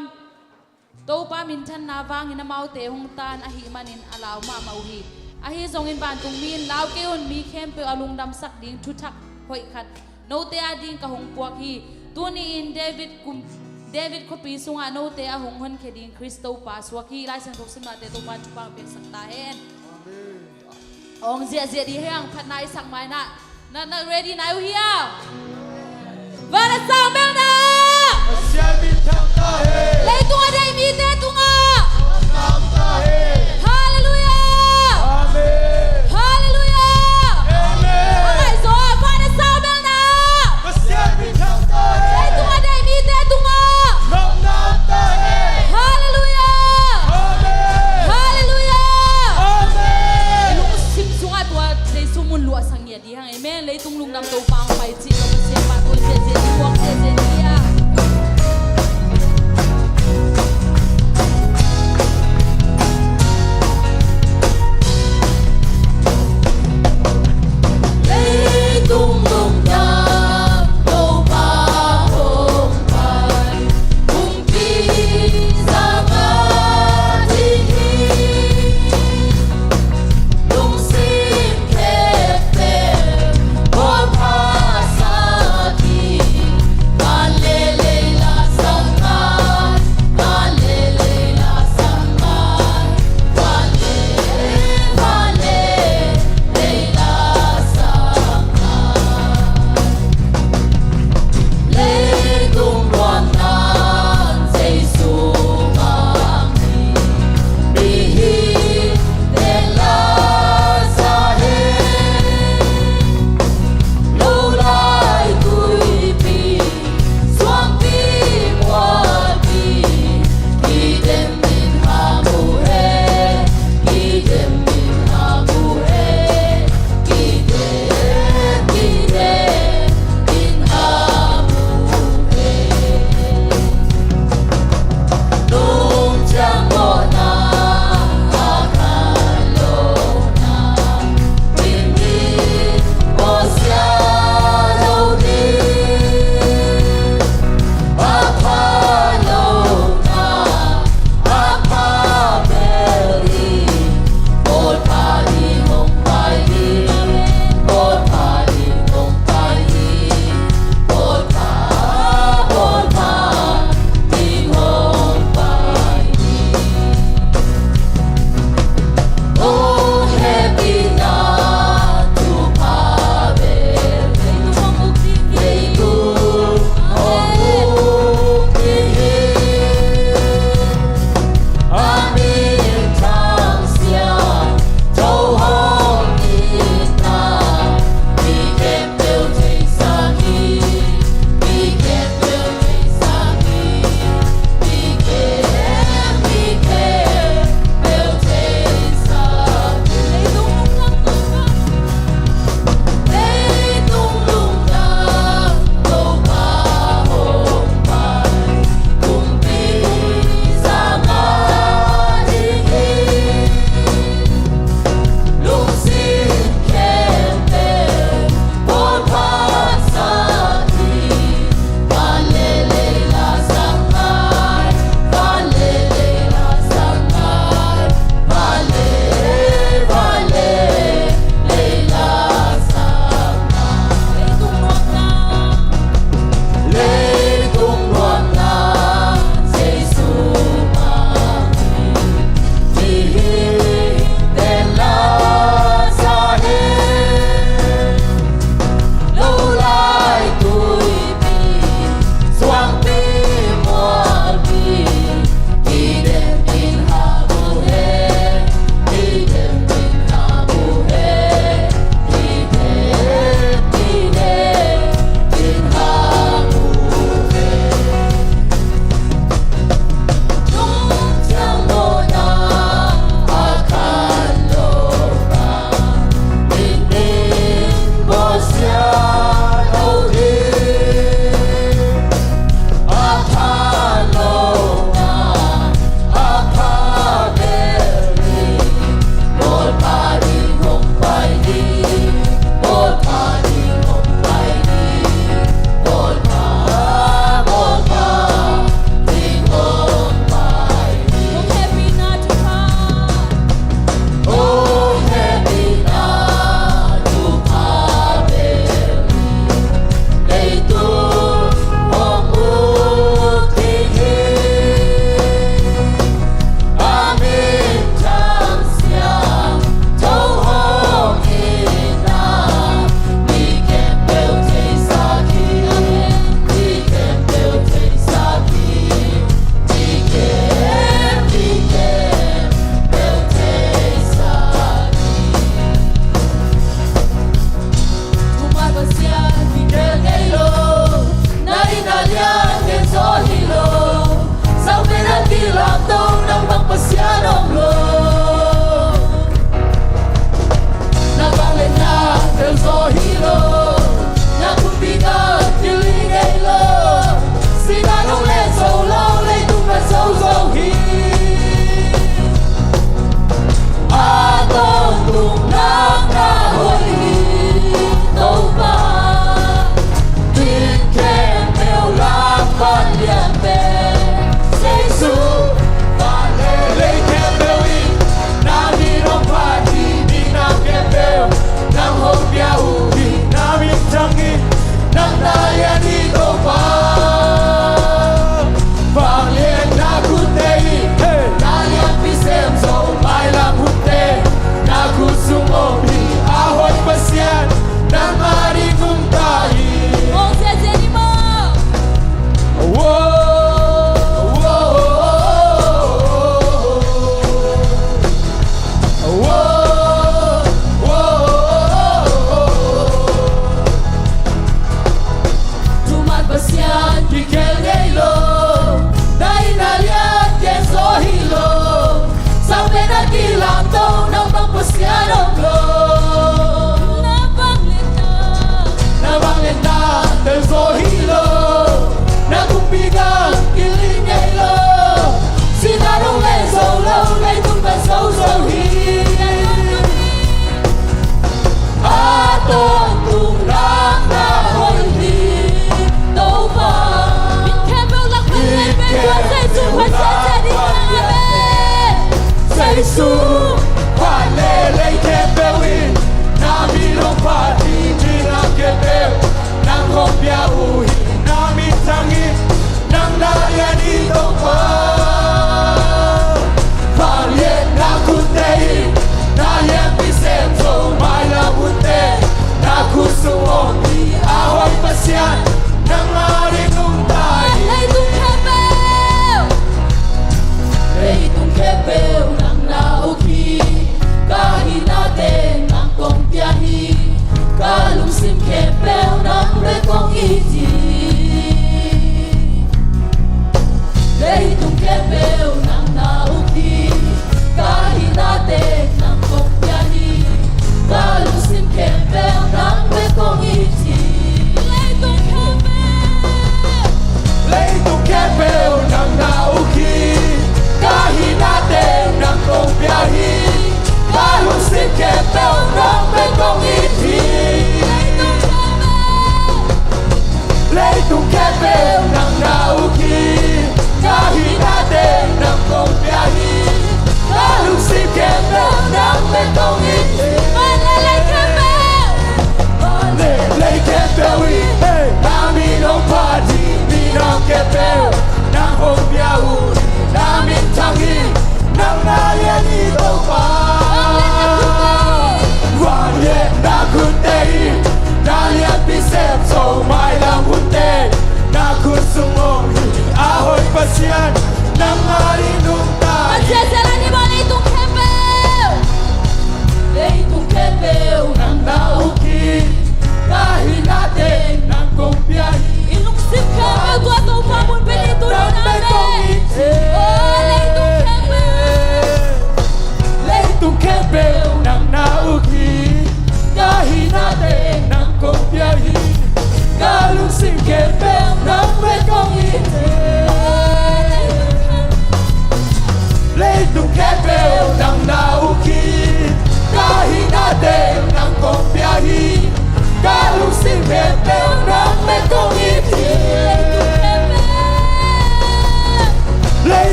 Topa minthanna vangin amaute hong tan ahih manin a lau mahmah uh hi. Ahi zongin vantungmi in, "Lau kei un, mi khempeuh a lungdamsak ding thuthak hoih khat note ading ka hong puak hi. Tuni-in David kum, David khuapi sungah note a hong honkhia ding Khrist Topa suak hi." Lai Siangtho simnate Topa in thupha piaksak ta hen. Amen. Ong ziahziah di hang phatna i sak mai na. Na, na ready nai uh hia? Van a sang bel na. Pasian min thang ta hen. Leitung a deih mite tungah. Thang ta hen. Halleluiah. Amen. Halleluiah. Amen. A ngaihzaw van a sang bel na. Pasian min thang ta hen. Leitung a deih mite tungah. Nopna ta hen. Halleluiah. Amen. Halleluiah. Amen. Lungsim sungah tua Jesu mun luahsak ngiat di hang. Amen. Leitung lungdam Topa hong pai cih lo Pasian pa tua ziahziah di puak ziahziah di a. Leitung lungdam Topa hong pai.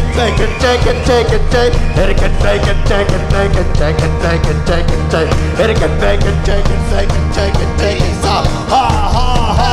chicken, bacon, chicken, chicken, chicken. Chicken, bacon, chicken, bacon, chicken, bacon, chicken, chicken. Chicken, bacon, chicken, bacon, chicken, chicken. Sa. Ha, ha, ha, ha,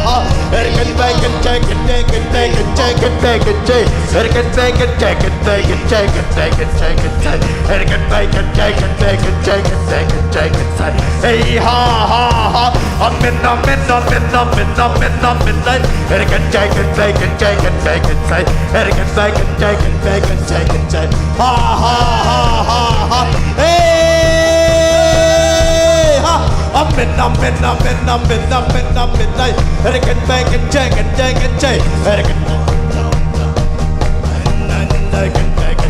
ha. Chicken, bacon, chicken, chicken, bacon, chicken, bacon, chicken. Chicken, bacon, chicken, bacon, chicken, bacon, chicken, chicken. Chicken, bacon, chicken, bacon, chicken, bacon, chicken, chicken. Hey, ha, ha, ha. Amen, amen, amen, amen, amen, amen, amen. Chicken, chicken, bacon, chicken, bacon, chicken. Chicken, bacon, chicken, bacon, chicken, chicken. Ha, ha, ha, ha, ha. Hey, ha. Amen, amen, amen, amen, amen, amen. Chicken, bacon, chicken, chicken, chicken. Chicken, bacon,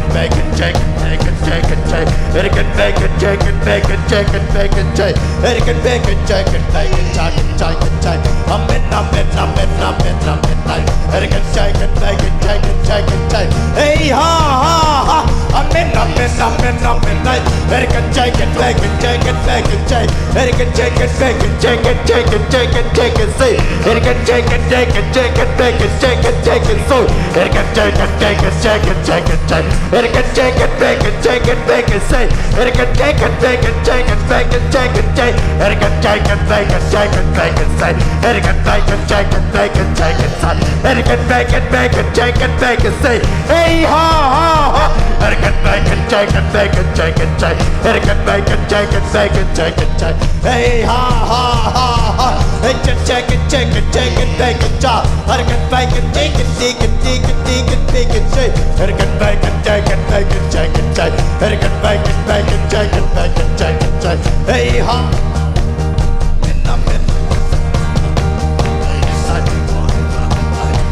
bacon, chicken, bacon, chicken, chicken. Chicken, bacon, chicken, bacon, chicken, bacon, chicken. Chicken, bacon, chicken, bacon, chicken, chicken, chicken. Amen, amen, amen, amen, amen, amen. Chicken, chicken, bacon, chicken, chicken, chicken. Hey, ha, ha, ha. Amen, amen, amen, amen, amen. Chicken, chicken, bacon, chicken, bacon, chicken. Chicken, chicken, bacon, chicken, chicken, chicken, chicken, say. Chicken, chicken, bacon, chicken, bacon, chicken, chicken, so. Chicken, chicken, bacon, chicken, chicken, chicken. Chicken, chicken, bacon, chicken, bacon, say. Chicken, chicken, bacon, chicken, bacon, chicken, chicken. Chicken, chicken, bacon, chicken, bacon, say. Chicken, bacon, chicken, bacon, chicken, say. Chicken, bacon, bacon, chicken, bacon, say. Hey, ha, ha, ha. Chicken, bacon, chicken, bacon, chicken, say. Chicken, bacon, chicken, bacon, chicken, say. Hey, ha, ha, ha, ha. Hey, chicken, chicken, chicken, chicken, bacon, chop. Chicken, bacon, chicken, chicken, chicken, chicken, chicken, say. Chicken, bacon, chicken, bacon, chicken, say. Chicken, bacon, bacon, chicken, bacon, chicken, say. Hey, ha.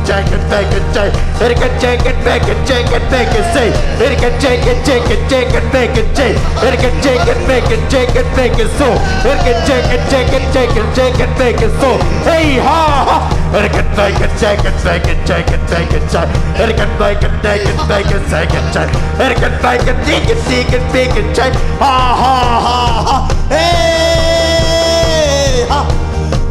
Chicken, bacon, chicken, chicken, bacon, chicken, bacon, say. Chicken, chicken, chicken, chicken, bacon, say. Chicken, chicken, bacon, chicken, bacon, so. Chicken, chicken, chicken, chicken, chicken, bacon, so. Hey, ha, ha. Chicken, bacon, chicken, bacon, chicken, bacon, say. Chicken, bacon, chicken, bacon, chicken, say. Chicken, bacon, chicken, chicken, bacon, say. Ha, ha, ha, ha. Hey, ha.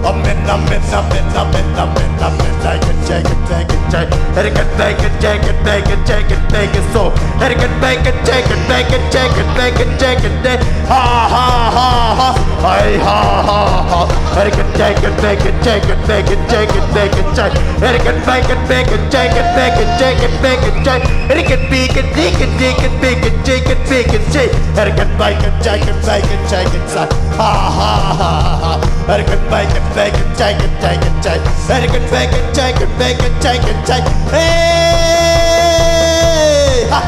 Amen, amen, amen, amen, amen, amen. Chicken, chicken, bacon, chicken, chicken, chicken, bacon, chicken, bacon, so. Chicken, bacon, chicken, bacon, chicken, bacon, chicken, day. Ha, ha, ha, ha. Hey, ha, ha, ha. Chicken, chicken, bacon, chicken, bacon, chicken, bacon, chicken. Chicken, bacon, bacon, chicken, bacon, chicken, bacon, chicken. Chicken, bacon, chicken, chicken, bacon, chicken, bacon, chicken. Chicken, bacon, chicken, bacon, chicken, chicken. Ha, ha, ha, ha. Chicken, bacon, bacon, chicken, chicken, chicken. Chicken, bacon, chicken, bacon, chicken, chicken. Hey, ha.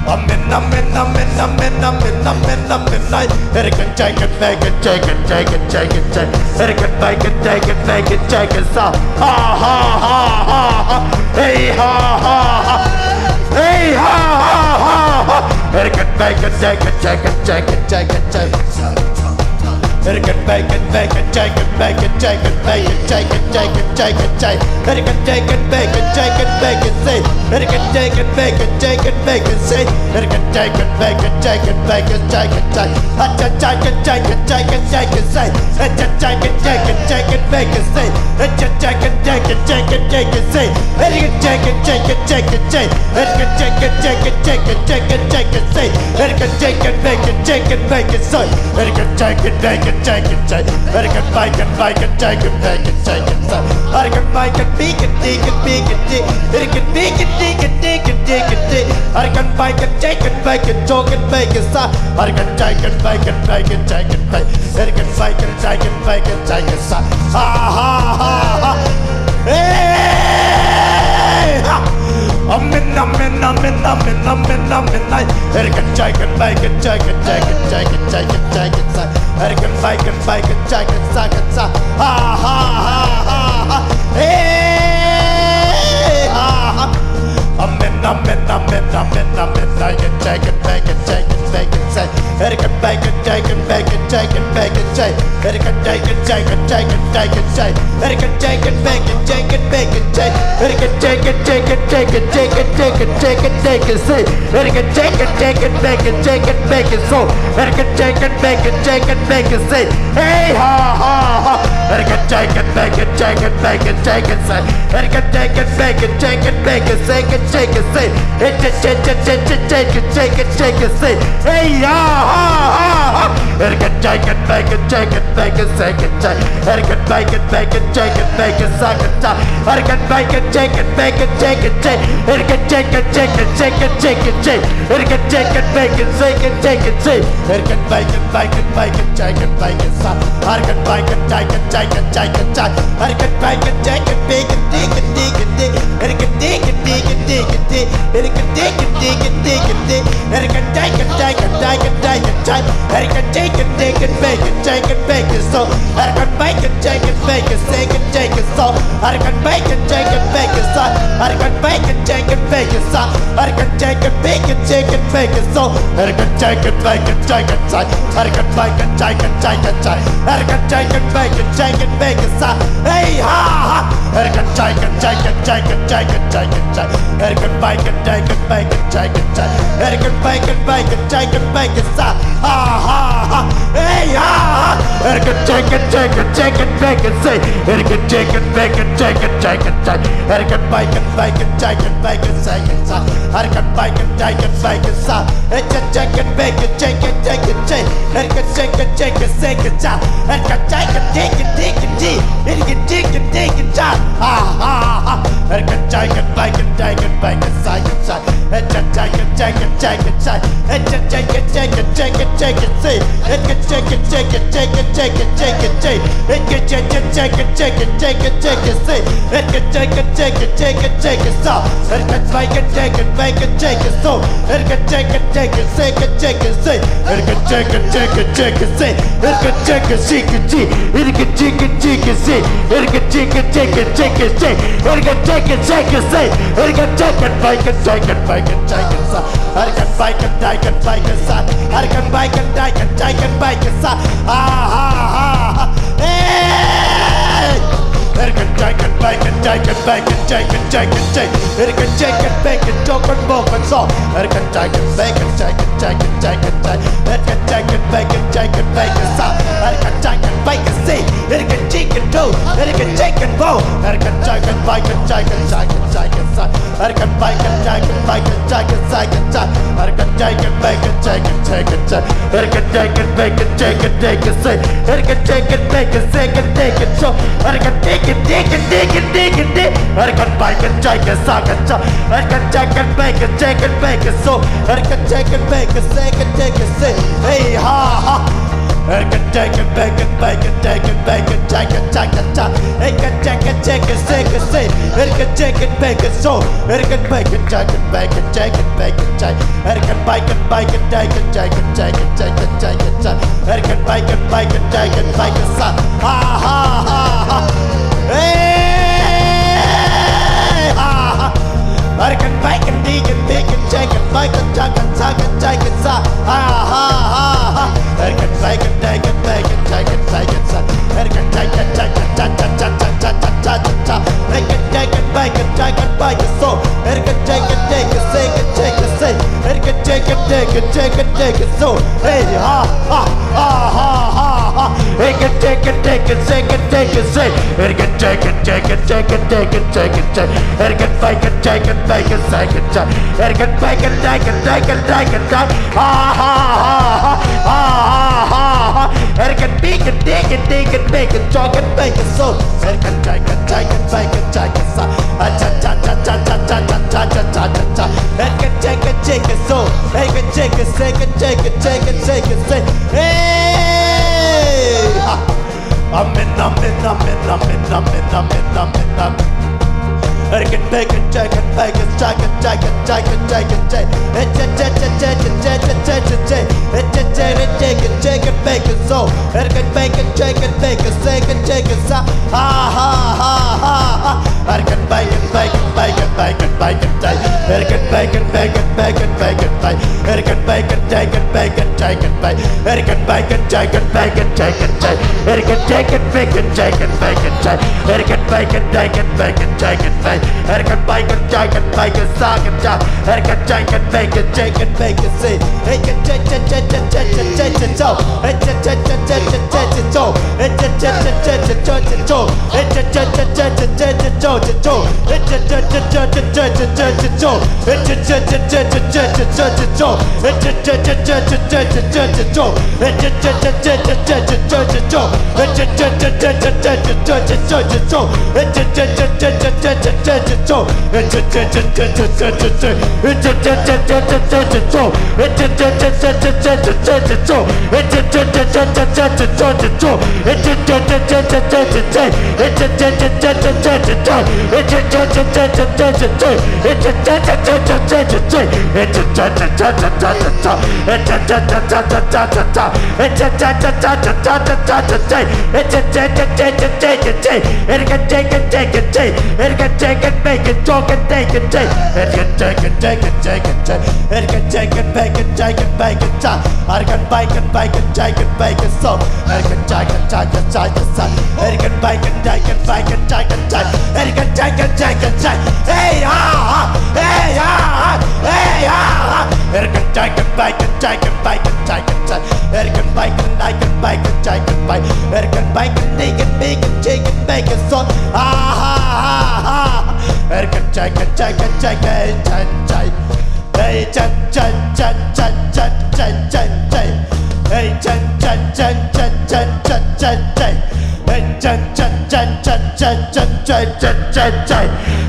Amen, amen, amen, amen, amen, amen, amen, amen. Chicken, chicken, bacon, chicken, chicken, chicken, chicken. Chicken, bacon, chicken, bacon, chicken, sa. Ha, ha, ha, ha, ha. Hey, ha, ha, ha. Hey, ha, ha, ha, ha. Chicken, bacon, chicken, chicken, chicken, chicken, chicken. Chicken, bacon, bacon, chicken, bacon, chicken, bacon, chicken, chicken, chicken, chicken. Chicken, chicken, bacon, chicken, bacon, say. Chicken, chicken, bacon, chicken, bacon, say. Chicken, chicken, bacon, chicken, bacon, chicken, chicken. Chicken, chicken, chicken, chicken, chicken, say. Chicken, chicken, chicken, chicken, bacon, say. Chicken, chicken, chicken, chicken, chicken, say. Chicken, chicken, chicken, chicken, chicken, say. Chicken, chicken, bacon, chicken, bacon, say. Chicken, chicken, bacon, chicken, say. Chicken, bacon, bacon, chicken, bacon, chicken, say. Chicken, bacon, bacon, bacon, bacon, chicken, bacon, bacon, Digging, digging, digging, dig. Hurricane, bacon, chicken, bacon, choking, bacon, sa. Hurricane, chicken, bacon, bacon, chicken, bacon. Hurricane, bacon, chicken, bacon, chicken, sa. Ha, ha, ha, ha. Hey! Ha! Amen, amen, amen, amen, amen, amen. Hurricane, chicken, bacon, chicken, chicken, chicken, chicken, chicken, sa. Hurricane, bacon, bacon, chicken, chicken, sa. Ha, ha, ha, ha, ha. Hey! Ha, ha. Amen, amen, amen, amen, amen. Bacon, bacon, bacon, bacon, bacon, say. Bacon, bacon, bacon, bacon, bacon, bacon, say. Bacon, bacon, bacon, bacon, bacon, say. Bacon, bacon, bacon, bacon, bacon, say. Bacon, bacon, bacon, bacon, bacon, bacon, say. Bacon, bacon, bacon, bacon, bacon, so. Bacon, bacon, bacon, bacon, bacon, say. Hey, ha, ha, ha. Bacon, bacon, bacon, bacon, bacon, bacon, say. Bacon, bacon, bacon, bacon, bacon, bacon, bacon, say. Hey, ya, ha, ha, ha. Ergan, jagan, bagan, jagan, bagan, sagan, say. Ergan, bagan, bagan, jagan, bagan, sagan, say. Ergan, bagan, jagan, bagan, jagan, say. Ergan, jagan, jagan, jagan, jagan, say. Ergan, jagan, bagan, sagan, jagan, say. Ergan, bagan, bagan, bagan, jagan, bagan, sa. Ergan, bagan, jagan, jagan, jagan, say. Ergan, bagan, jagan, bagan, digan, digan, dig. Ergan, digan, digan, digan, dig. Ergan, digan, digan, digan, dig. Ergan, jagan, jagan, jagan, jagan, say. Ergan, jagan, jagan, bagan, jagan, bagan, so. Ergan, bagan, jagan, bagan, sagan, jagan, so. Ergan, bagan, jagan, bagan, sa. Ergan, bagan, jagan, bagan, sa. Ergan, jagan, bagan, jagan, bagan, so. Ergan, jagan, bagan, jagan, say. Ergan, bagan, jagan, jagan, say. Ergan, jagan, bagan, jagan, bagan, sa. Hey, ha, ha. Ergan, jagan, jagan, jagan, jagan, jagan, say. Ergan, bagan, jagan, bagan, jagan, say. Ergan, bagan, bagan, jagan, bagan, sa. Ha, ha, ha. Hey, ha, ha. Ergan, jagan, jagan, jagan, bagan, say. Ergan, jagan, bagan, jagan, jagan, say. Ergan, bagan, bagan, jagan, bagan, say. Ergan, bagan, jagan, bagan, sa. Ergan, jagan, bagan, jagan, jagan, say. Ergan, jagan, jagan, sagan, say. Ergan, jagan, digan, digan, dig. Ergan, digan, digan, say. Ha, ha, ha. Ergan, jagan, bagan, jagan, bagan, sagan, say. Ergan, jagan, jagan, jagan, say. Ergan, jagan, jagan, jagan, jagan, say. Ergan, jagan, jagan, jagan, jagan, jagan, say. Ergan, jagan, jagan, jagan, jagan, jagan, say. Ergan, jagan, jagan, jagan, jagan, sa. Ergan, bagan, jagan, bagan, jagan, so. Ergan, jagan, jagan, sagan, jagan, say. Ergan, jagan, jagan, jagan, say. Ergan, jagan, jagan, jagan, say. Ergan, jagan, jagan, jagan, jagan, say. Ergan, jagan, jagan, jagan, say. Ergan, jagan, bagan, jagan, bagan, jagan, sa. Ergan, bagan, jagan, bagan, sa. Ergan, bagan, jagan, jagan, bagan, sa. Ha, ha, ha, ha. Hey! Ergan, jagan, bagan, jagan, bagan, jagan, jagan, say. Ergan, jagan, bagan, jogan, bogan, so. Ergan, jagan, bagan, jagan, jagan, jagan, say. Ergan, jagan, bagan, jagan, bagan, sa. Ergan, jagan, bagan, say. Ergan, jagan, do. Ergan, jagan, bo. Ergan, jagan, bagan, jagan, jagan, jagan, sa. Ergan, bagan, jagan, bagan, jagan, jagan, say. Ergan, jagan, bagan, jagan, jagan, say. Ergan, jagan, bagan, jagan, jagan, say. Ergan, jagan, bagan, sagan, jagan, so. Ergan, digan, digan, digan, digan, dig. Ergan, bagan, jagan, sagan, say. Ergan, jagan, bagan, jagan, bagan, so. Ergan, jagan, bagan, sagan, jagan, say. Hey, ha, ha. Ergan, jagan, bagan, bagan, jagan, bagan, jagan, jagan, say. Ergan, jagan, jagan, sagan, say. Ergan, jagan, bagan, so. Ergan, bagan, jagan, bagan, jagan, bagan, say. Ergan, bagan, bagan, jagan, jagan, jagan, jagan, jagan, say. Ergan, bagan, bagan, jagan, bagan, sa. Ha, ha, ha, ha. Hey, ha, ha. Ergan, bagan, digan, digan, jagan, bagan, jagan, sagan, jagan, sa. Ha, ha, ha, ha. Ergan, bagan, dagan, bagan, jagan, jagan, sa. Ergan, jagan, jagan, jagan, jagan, jagan, jagan, sa. Ergan, jagan, bagan, jagan, bagan, so. Ergan, jagan, dagan, sagan, jagan, say. Ergan, jagan, dagan, jagan, jagan, so. Hey, ha, ha, ha, ha, ha, ha. Ergan, jagan, dagan, sagan, jagan, say. Ergan, jagan, jagan, jagan, jagan, jagan, say. Ergan, bagan, jagan, bagan, sagan, say. Ergan, bagan, dagan, dagan, dagan, say. Ha, ha, ha, ha, ha, ha, ha, ha. Can bake and take and take and bake and chalk and bake and so. And can take and take and bake and take and sa. And cha cha cha cha cha cha cha cha cha cha cha cha. And can take and take and so. And can take and say and take and take and take and say. Hey! Ha! Amen, amen, amen, amen, amen, amen, amen, amen. Can bake and take and bake and take and take and take and take and take. And cha cha cha cha cha cha cha cha cha. And cha cha and take and take and bake and so. And can bake and take and bake and say and take and sa. Ha ha ha ha ha. And can bake and bake and bake and bake and bake and take. And can bake and bake and bake and bake and bake. And can bake and take and bake and take and bake. And can bake and take and bake and take and take. And can take and bake and take and bake and take. And can bake and take and bake and take and bake. And can bake and take and bake and suck and jack. And can take and bake and take and bake and say. And can take and take and take and take and so. And can take and take and take and so. And can take and take and take and so. And can take and take and take and so. And can take and take and take and so. Hey ha ha, hey ha ha, hey ha ha. Erkan, jaikan, baikan, jaikan, baikan, jaikan, jai. Erkan, baikan, daikan, baikan, jaikan, bai. Erkan, baikan, dikan, bikan, jikan, baikan, son. Ha ha ha ha. Erkan, jaikan, jaikan, jaikan, jan, jai. Hey jan, jan, jan, jan, jan, jan, jan, jai. Hey jan, jan, jan, jan, jan, jan, jan, jai. Hey jan, jan, jan, jan, jan, jan, jan, jan, jan, jan.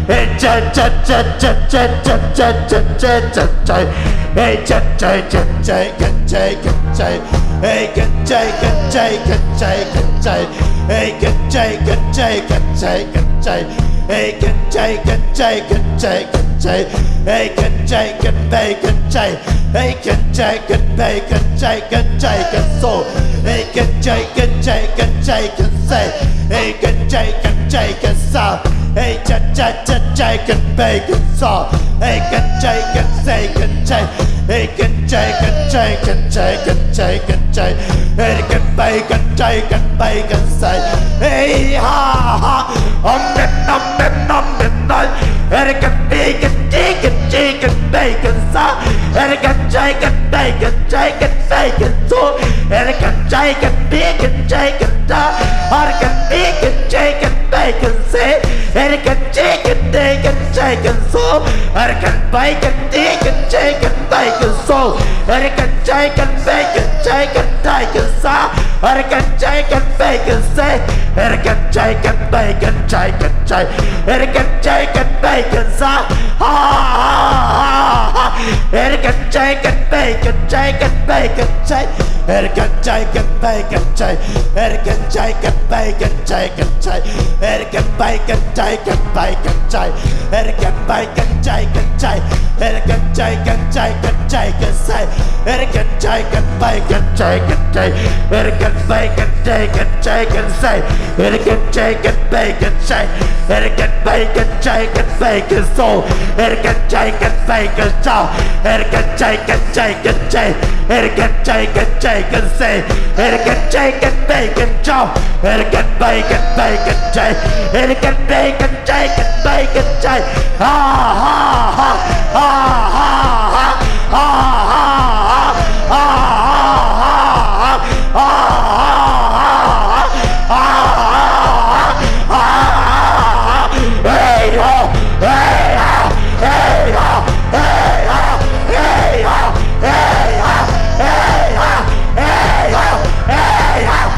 Hey jan, jan, jan, jan, jan, jan, jan, jan, jan, jan. Hey jan, jai, jan, jai, kan, jai, kan, jai. Hey kan, jai, kan, jai, kan, jai, kan, jai. Hey kan, jai, kan, jai, kan, jai, kan, jai. Hey kan, jai, kan, jai, kan, jai, kan, jai. Hey kan, jai, kan, bai, kan, jai. Hey kan, jai, kan, bai, kan, jai, kan, jai, kan, so. Hey kan, jai, kan, jai, kan, jai, kan, sai. Hey kan, jai, kan, jai, kan, sa. Hey jan, jan, jan, jai, kan, bai, kan, sa. Hey kan, jai, kan, sai, kan, jai. Hey kan, jai, kan, jai, kan, jai, kan, jai, kan, jai. Hey kan, bai, kan, jai, kan, bai, kan, sai. Hey ha ha. Amen, amen, amen, amen. Hey kan, bi, kan, di, kan, ji, kan, bai, kan, sa. Hey kan, jai, kan, bai, kan, jai, kan, sai, kan, so. Hey kan, jai, kan, bi, kan, jai, kan, da. Hey kan, bi, kan, jai, kan, bai, kan, sai. Hey kan, ji, kan, di, kan, jai, kan, so. Hey kan, bai, kan, di, kan, jai, kan, bai, kan, so. Hey kan, jai, kan, bai, kan, jai, kan, dai, kan, sa. Hey kan, jai, kan, bai, kan, sai. Hey kan, jai, kan, bai, kan, jai, kan, jai. Hey kan, jai, kan, bai, kan, sa. Ha ha ha ha. Hey kan, jai, kan, bai, kan, jai, kan, bai, kan, jai. Hey kan, jai, kan, bai, kan, jai. Hey kan, jai, kan, bai, kan, jai, kan, jai. Hey kan, bai, kan, jai, kan, bai, kan, jai. Hey kan, bai, kan, jai, kan, jai. Hey kan, jai, kan, jai, kan, jai, kan, sai. Hey kan, jai, kan, bai, kan, jai, kan, jai. Hey kan, bai, kan, jai, kan, jai, kan, sai. Hey kan, jai, kan, bai, kan, jai. Hey kan, bai, kan, jai, kan, bai, kan, so. Hey kan, jai, kan, bai, kan, sa. Hey kan, jai, kan, jai, kan, jai. Hey kan, jai, kan, jai, kan, sai. Hey kan, jai, kan, bai, kan, sa. Hey kan, bai, kan, bai, kan, jai. Hey kan, bai, kan, jai, kan, bai, kan, jai. Ha ha ha. Ha ha ha. Ha ha ha. Ha ha ha. Ha ha ha. Ha ha ha. Hey ho. Hey ho. Hey ho. Hey ho. Hey ho. Hey ho. Hey ho. Hey ho. Hey ho.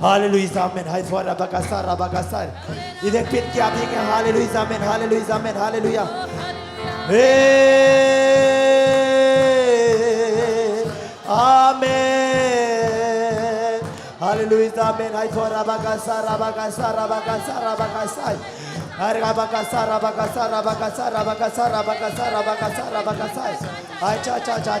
Halleluya, amen. Hai, suara bakasa, rabakasa. Idek pit kia bing ya. Halleluya, amen. Halleluya, amen. Halleluya. Hey, amen. Halleluya, amen. Hai, suara bakasa, rabakasa, rabakasa, rabakasa. Hai, rabakasa, rabakasa, rabakasa, rabakasa, rabakasa, rabakasa, rabakasa. Hai, cha, cha, cha.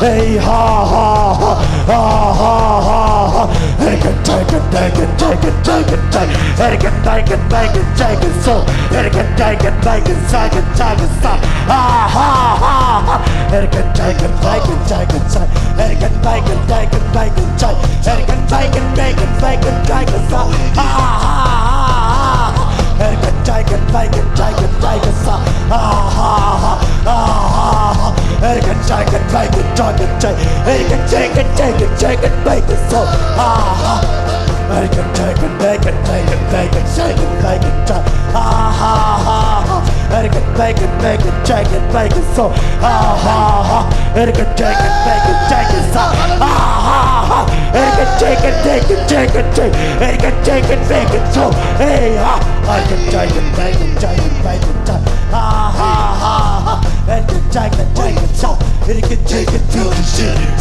Hey, ha, ha, ha, ha, ha, ha, ha. Hey, can take it, take it, take it, take it, take it. Hey, can take it, take it, take it, so. Hey, can take it, take it, take it, take it, so. Ha, ha, ha, ha. Hey, can take it, take it, take it, take it. Hey, can take it, take it, take it, take it. Hey, can take it, take it, take it, take it, so. Ha, ha, ha, ha, ha. Hey, can take it, take it, take it, take it, so. Ha, ha, ha, ha, ha, ha. Hey, can take it, take it, take it, take it. Hey, can take it, take it, take it, take it, so. Ha, ha. Hey, can take it, take it, take it, take it, take it, take it, take. Ha, ha, ha, ha. Hey, can take it, take it, take it, take it, so. Ha, ha, ha. Hey, can take it, take it, take it, so. Ha, ha, ha. Hey, can take it, take it, take it, take. Hey, can take it, take it, so. Hey, ha. Hey, can take it, take it, take it, take it, take. Ha, ha, ha, ha. Hey, can take it, take it, so. Hey, can take it, take it, take it.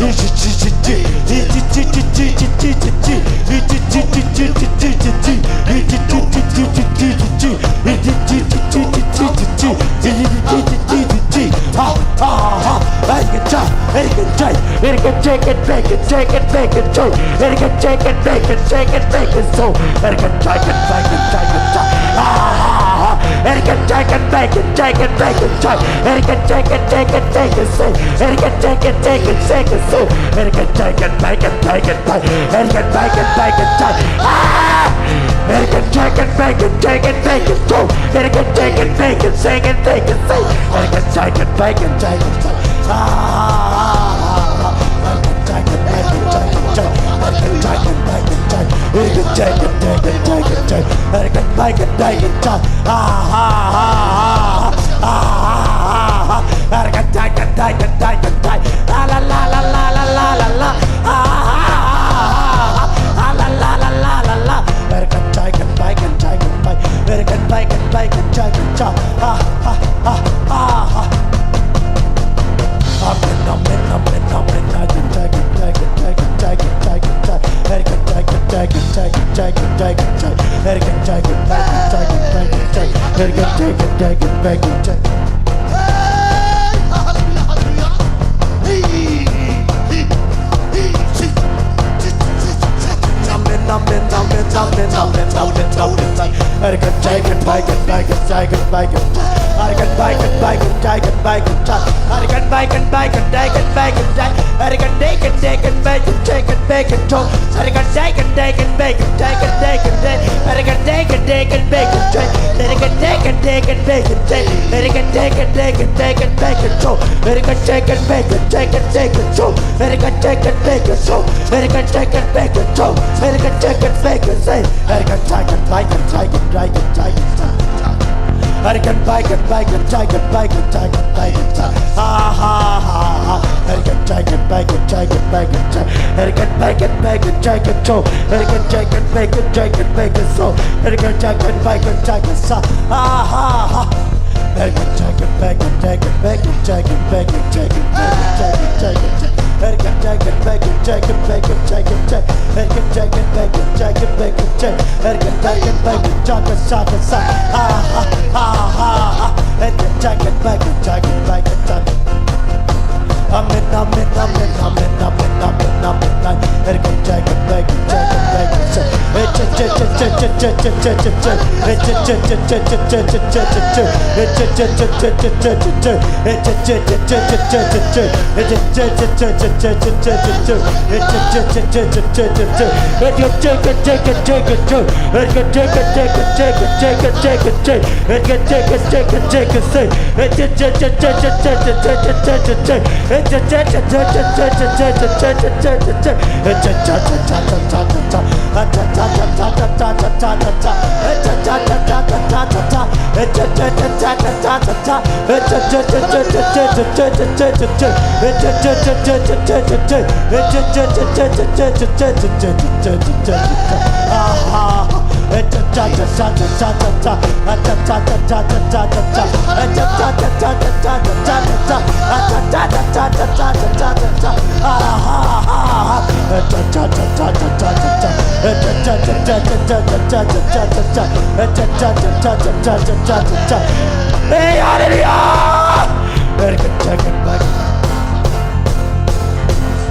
Hey, hallelujah!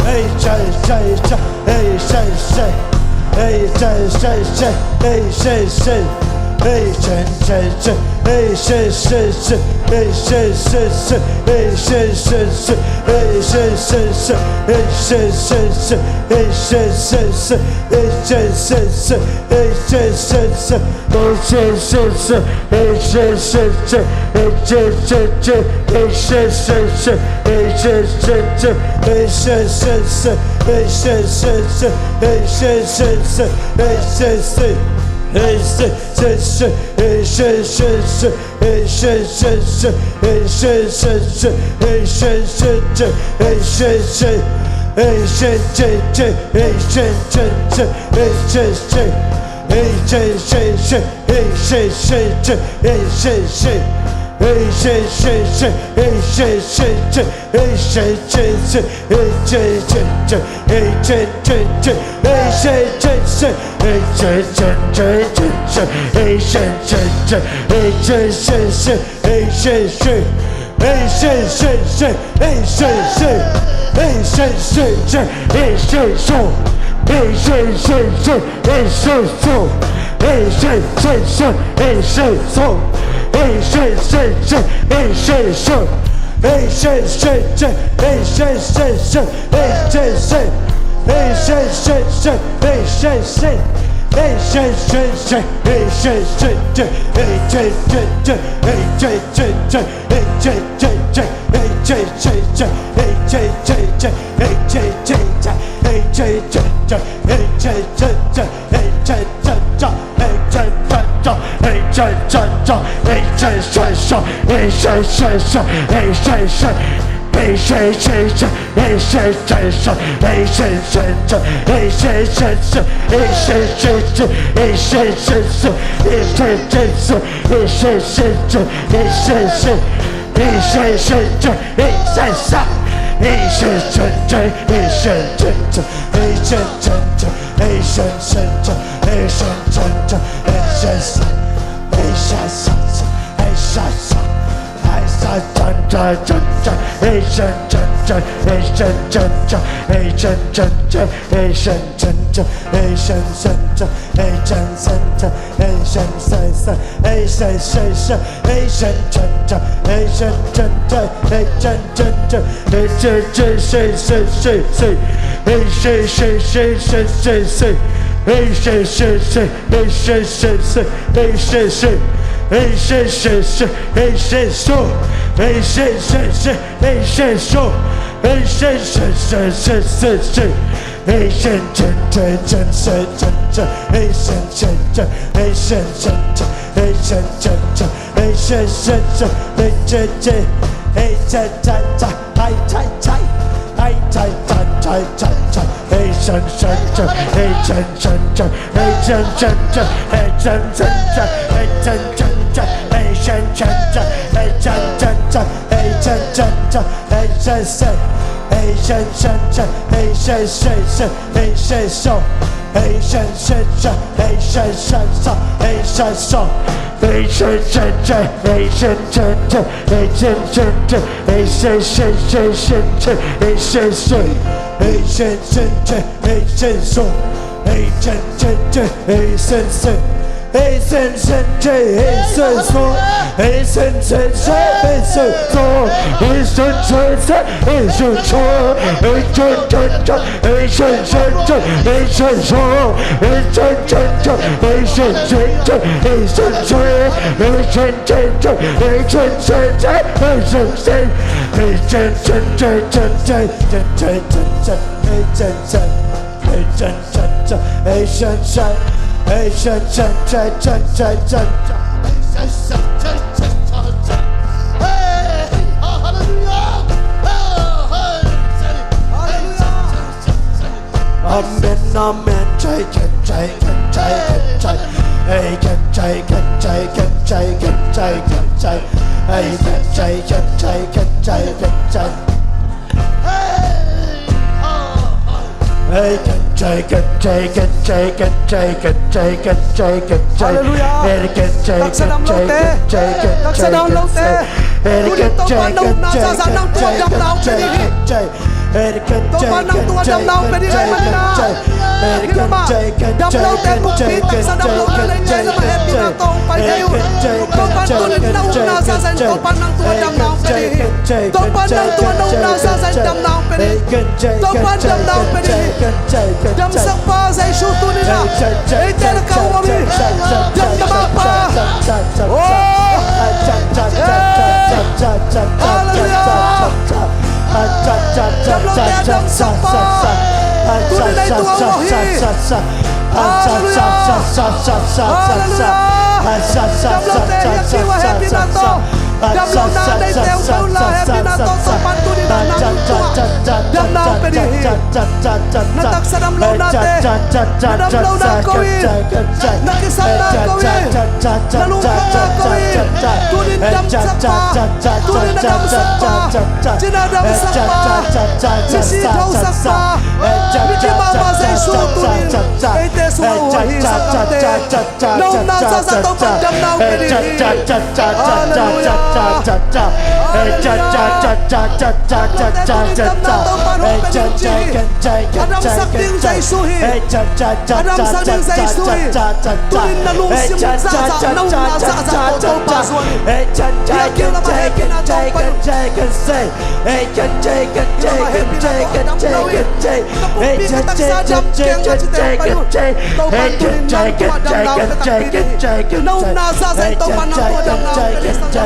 Hey, say, say, say. Hey, say, say, say. Hey, say, say, say. Hey, say, say, say. Hey, say, say, say. Hey, say, say, say. Hey, say, say, say. Hey, say, say, say. Hey, say, say, say. Hey, say, say, say. Hey, say, say, say. Hey, say, say, say. Halleluia. Taksa dam lote. Taksa dam lote. Tuni Topa nang tua damna hong pia ding hi. Topa nang tua damna hong pia ding hi. Damna hi mah. Dam lote kumpi taksa dam lote lei te na mah hehpihna tawh hong pai thei uh. Topa tuni na ukna zaza in Topa nang tua damna hong pia ding hi. Topa nang tua na ukna zaza in damna hong pia ding hi. Topa damna hong pia ding hi. Damsakpa Jesu tuni na eite lakah hong om hi. Damna mapa. Oh. Halleluia. Damlote a damsakpa tuni na i tungah hong om hi. Halleluia. Halleluia. Damlote hiah kiu a hehpihna tawh. Damlohna neite hong pia unla hehpihna tawh Topa tuni na nang tua damna hong pia ding hi. Na taksa damlohnate, na damlohna ko in, na kisapna ko in, na lungkhamna ko in, tuni in damsakpa, tuni na damsakpa, cina damsakpa, misi thosakpa, misi mahmah Jesu tuni in eite sungah hong hi sanggamte. Na upna zaza Topa'n damna hong pia ding hi. Halleluia. Halleluia. Damlote tuni damna Topa'n hong pia ding ci hi. A damsak ding Jesu hi. A damsak ding Jesu hi. Tuni na lungsim zaza na upna zaza Topa zuan in. Biakinn lamah hehpihna Topa in. Biakinn lamah hehpihna Topa in. Na pumpi ka taksa dam keng a cite hong pai un. Topa tuni nang tua damna hong pia takpi ding hi. Na upna zaza in Topa nang tua damna hong pia ding hi.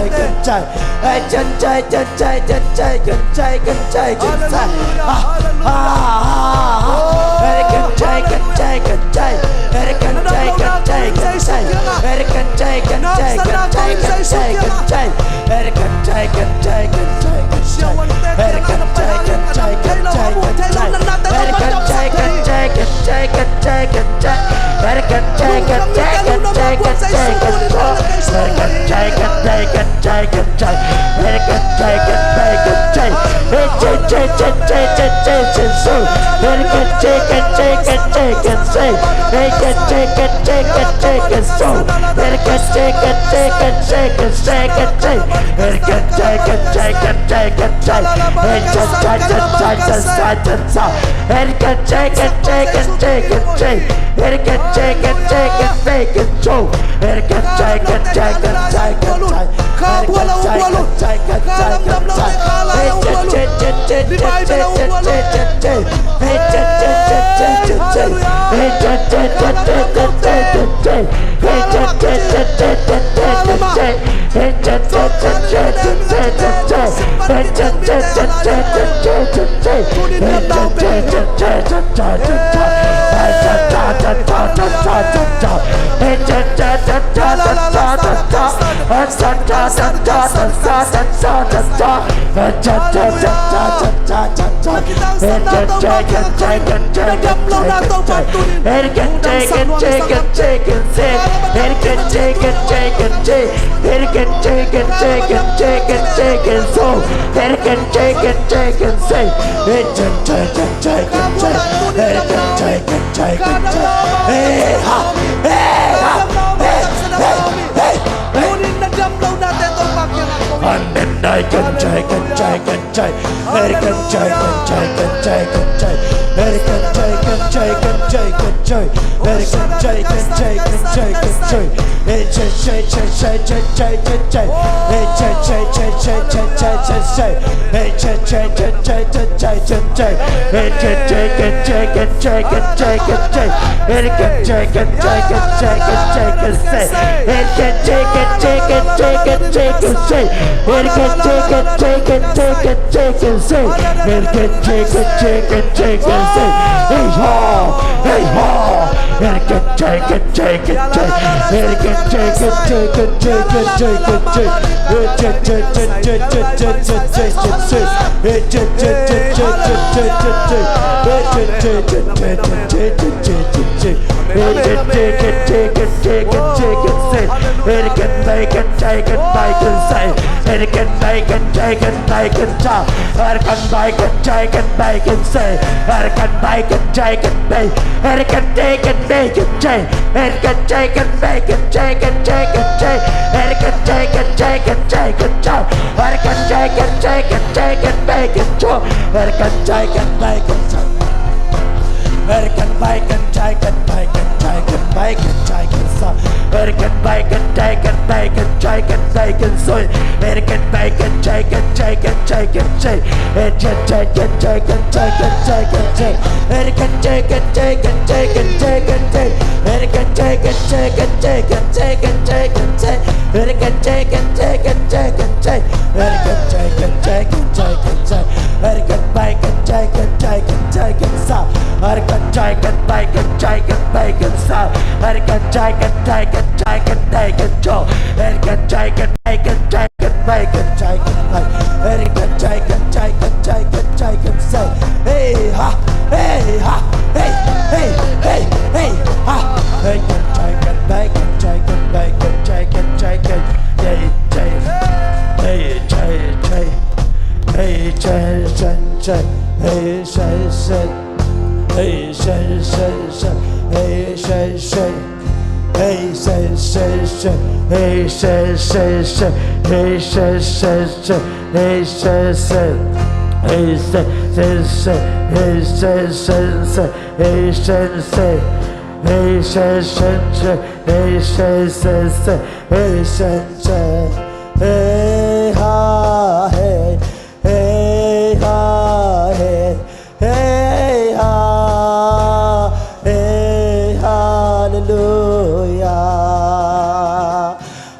Halleluya.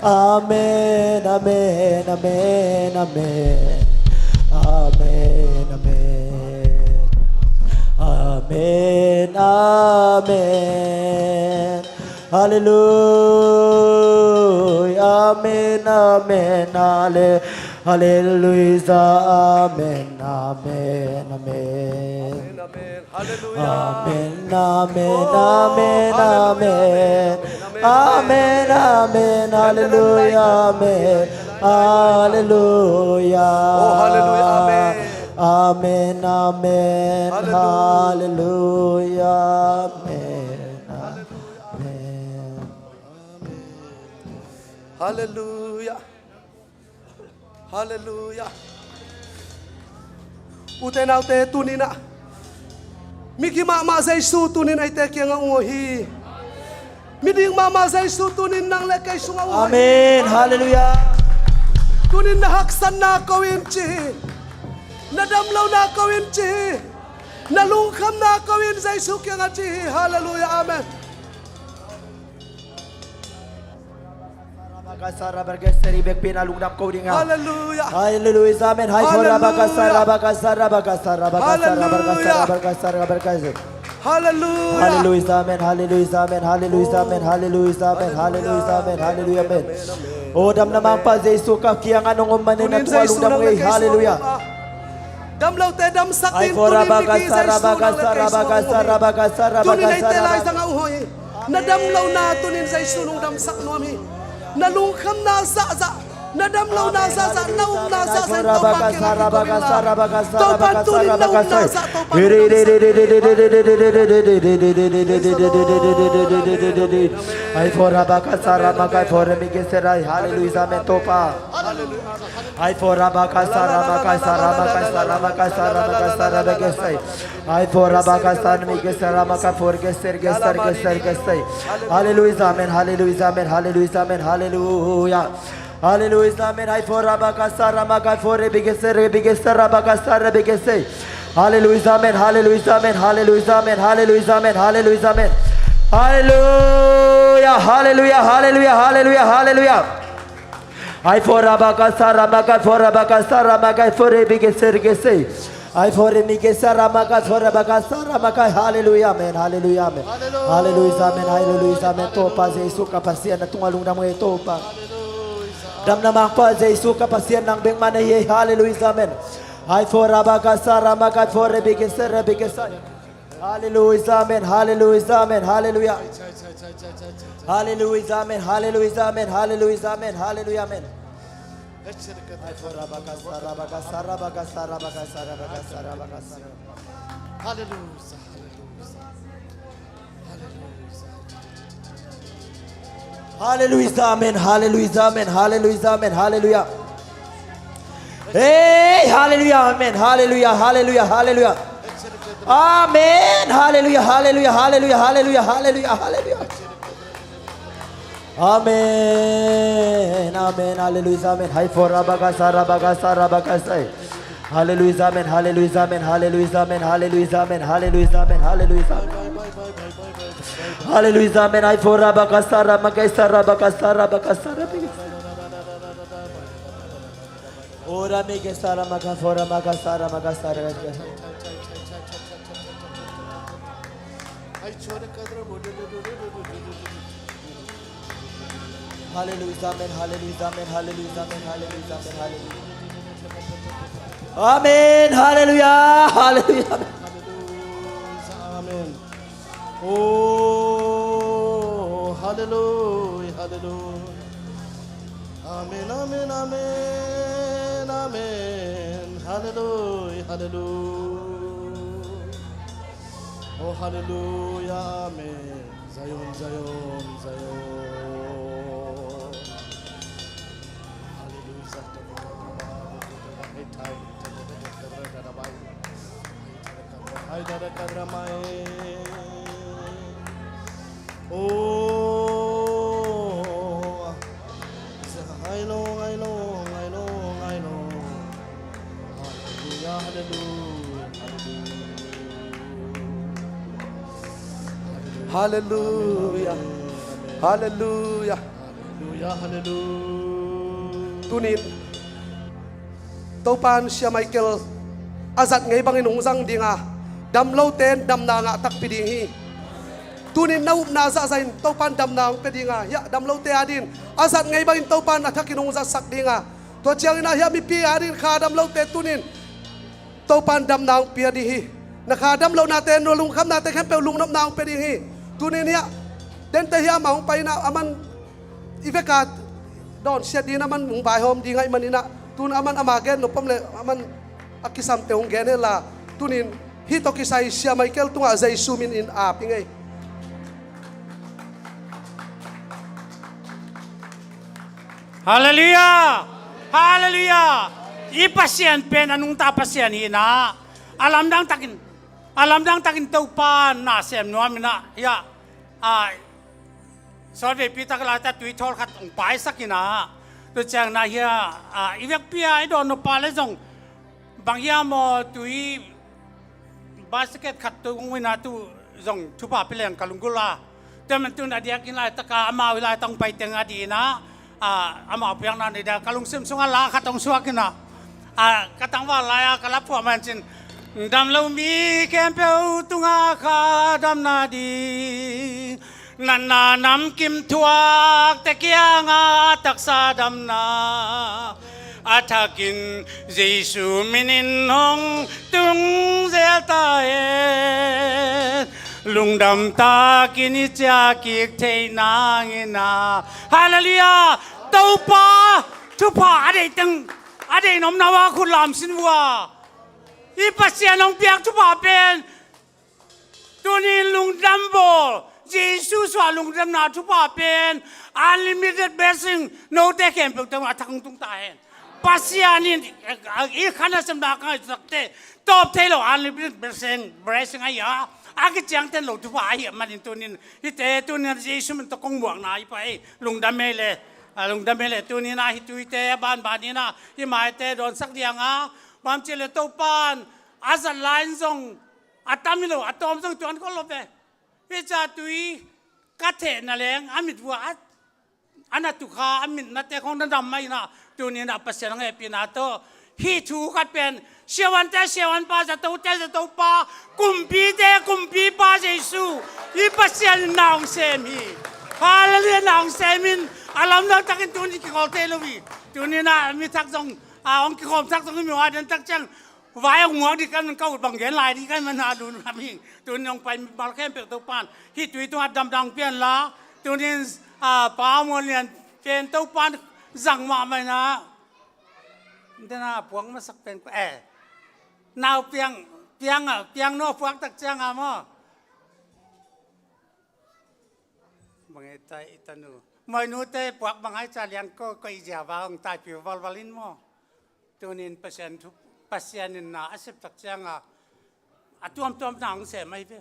Amen. Amen, amen, amen, amen. Amen, amen, amen. Hallelujah, amen, amen, alle-, hallelujah, amen, amen, amen. Amen, amen, amen, amen. Amen, amen, hallelujah, amen. Hallelujah. Oh, hallelujah, amen. Amen, amen, hallelujah, amen, amen. Hallelujah. Hallelujah. Ute naute, tuni-in ah, migi mahmah Jesu tuni-in eite kiangah hong om hi. Miding mahmah Jesu tuni-in nang le kei sungah hong om hi. Amen. Hallelujah. Tuni-in na haksatna ko in ci hi. Na damlohna ko in ci hi. Na lungkhamna ko in Jesu kiangah ci hi. Hallelujah. Amen. Hallelujah. Hallelujah. Amen. Hai, hallelujah. Hallelujah. Hallelujah. Hallelujah. Amen. Hallelujah. Amen. Hallelujah. Amen. Hallelujah. Amen. Hallelujah. Amen. Hallelujah. Amen. Oh, damna mangpa Jesu ka kiangah nong om manin na tua lungdam ngei. Hallelujah. Damlote damsak ding tuni-in migi Jesu nang le kei sungah hong om hi. Tuni-in eite laizangah hong om hi. Na damlohna tuni-in Jesu nong damsak nuam hi. Na lungkhamna zahzah, na damlohna zahzah, na upna zahzah in Topa kiangah kidong in la. Topa in tuni-in na upna zah, Topa in nong damsak. Hai, fora bakasara makai fore mikisera. Hallelujah, amen, Topa. Hallelujah. Ai fora baka sara maka sara maka sara maka sara maka sara baka sai. Ai fora baka sara mika sara maka for geser geser geser geser. Hallelujah, amen, hallelujah, amen, hallelujah, amen, hallelujah. Hallelujah, amen. Ai fora baka sara maka for bika sere bika sara baka sara bika sai. Hallelujah, amen, hallelujah, amen, hallelujah, amen, hallelujah, amen, hallelujah, amen. Hallelujah, hallelujah, hallelujah, hallelujah, hallelujah. Ai fora baka sara maka fora baka sara maka fore bige serge sei. Ai fore mige sara maka fora baka sara maka. Hallelujah, amen. Hallelujah, amen. Hallelujah, amen. Hallelujah, amen. Topa Jesu ka Pasian na tungah lungdam ngei Topa. Damna mangpa Jesu ka Pasian nang bek mah na hi. Hallelujah, amen. Ai fora baka sara maka fore bige sere bige sai. Hallelujah, amen, hallelujah, amen, hallelujah. Hallelujah, amen, hallelujah, amen, hallelujah, amen, hallelujah, amen. Hallelujah, hallelujah. Hallelujah, amen, hallelujah, amen, hallelujah, amen, hallelujah. Hey, hallelujah, amen, hallelujah, hallelujah, hallelujah. Amen, hallelujah, hallelujah, hallelujah, hallelujah, hallelujah, hallelujah. Amen, amen, hallelujah, amen. Hai fora baka sara baka sara baka sai. Hallelujah, amen, hallelujah, amen, hallelujah, amen, hallelujah, amen, hallelujah, amen, hallelujah, amen. Hallelujah, amen. Ai fora baka sara maka sara baka sara baka sara. Ora mika sara maka fora maka sara maka sara. Hallelujah, amen, hallelujah, amen, hallelujah, amen, hallelujah. Amen, hallelujah, hallelujah, amen. Hallelujah, amen. Oh, hallelujah, hallelujah. Amen, amen, amen, amen. Hallelujah, hallelujah. Oh, hallelujah, amen. Zion, Zion, Zion. Hallelujah. Oh, hai long, hai long, hai long, hai long. Hallelujah, hallelujah, hallelujah. Hallelujah. Hallelujah, hallelujah. Tunin Topan Sia Michael a zat ngei bangin hong zang ding a, dam lote in damna ngah takpi ding hi. Tunin na upna zahzah in Topan damna hong pia ding a, hiah dam lote adingin a zat ngei bangin Topan a thakin hong zatsak ding a, tua ciangin ah hiah mipi adingin kha dam lote tunin Topan damna hong pia ding hi. Na kha dam lohnate, na lungkhamnate khempeuh lungnopna hong pia ding hi. Tunin hiah dente hiah amah hong pai in ah, aman i vek a dawnsiat dingin aman hong vaihawm ding ahih manin ah, tun aman ama gen nop om leh aman a kisamte hong gen hen la, tunin hih tawh kisai Sia Michael tungah Jesu min in ap ing ei. Halleluiah! Halleluiah! I Pasian pen a nungta Pasian hi in ah, a lamdang takin, a lamdang takin Topa na sem nuam in ah, hiah, a, sawtveipi tak laitakin tui thawl khat hong paisak in ah, tua ciangin ah hiah, a, i vekpi a i dawn nop a leh zong bang hiam aw, tui basket khat tu hong in ah, tu zong thupha pia leng ka lunggulh a. Tua man tun a diakin laitak a amau i laitak hong pai teng a dingin ah, a, amau piakna nei dia ka lungsim sungah la khat hong suak in ah, a, ka tangval lai-a ka la phuah man cin, dam lo mi khempeuh tungah kha damna ding, natna namkim thuakte kiangah taksa damna, a thakin Jesu minin hong tung zel ta hen. Lungdam takin i ciah kik theih nangin ah. Halleluiah! Topa thupha a deih teng, a deih nopna uh a khut lam sin vua. I Pasian hong piak thupha pen, tunin lungdam bawl, Jesu suah lungdamna thupha pen, unlimited blessing, note khempeuh teng a thak hong tung ta hen. Pasian in, eh, i kha nasepna ka ngaihsakte tawp thei lo unlimited blessing, blessing ahi a, a kiciangten lo thupha ahih manin tunin hihte tunin Jesu min tawh kong muakna hi pah ei. Lungdam ei le, a, lungdam ei le, tunin ah hih tuite a banbanin ah hih maite dawnsak ding a, bang hiam cih leh Topan a zat lai-in zong a tam hi lo, a tawm zong tuan khol lo ve. Hih ca tui ka thehna leng a mit vua a, a na tukha a mitnate khong na dam mah in ah, tunin ah Pasian a hehpihna tawh hih thu khat pen siavuante siavuanpa, zatote zatopa, kumpite kumpipa Jesu i Pasian in na hong sem hi. Halleluiah, na hong sem in a lamdang takin tunin kikhawl thei lo hi. Tunin ah mi thak zong, a, hong kikhawm thak zong hi mi, a den tak ciang vai hong muak ding ka, ka ut bang gen lai ding ka hih manin ah lungdam ing. Tunin hong pai mimal khempeuh Topan hih tui tungah damdang pia hen la, tunin, a, Pa Muan Lian pen Topan zang mahmah in ah, den a puak masak pen, eh, nau piang, piang a, piang no puak tak ciang a maw. Bang e ta i tanu. Moinute puak bang ai ca liang ko, ko i zia va hong taipi valval in maw. Tunin Pasian thu, Pasian in na a sep tak ciang a, a tuamtuam na hong sem ahi ve.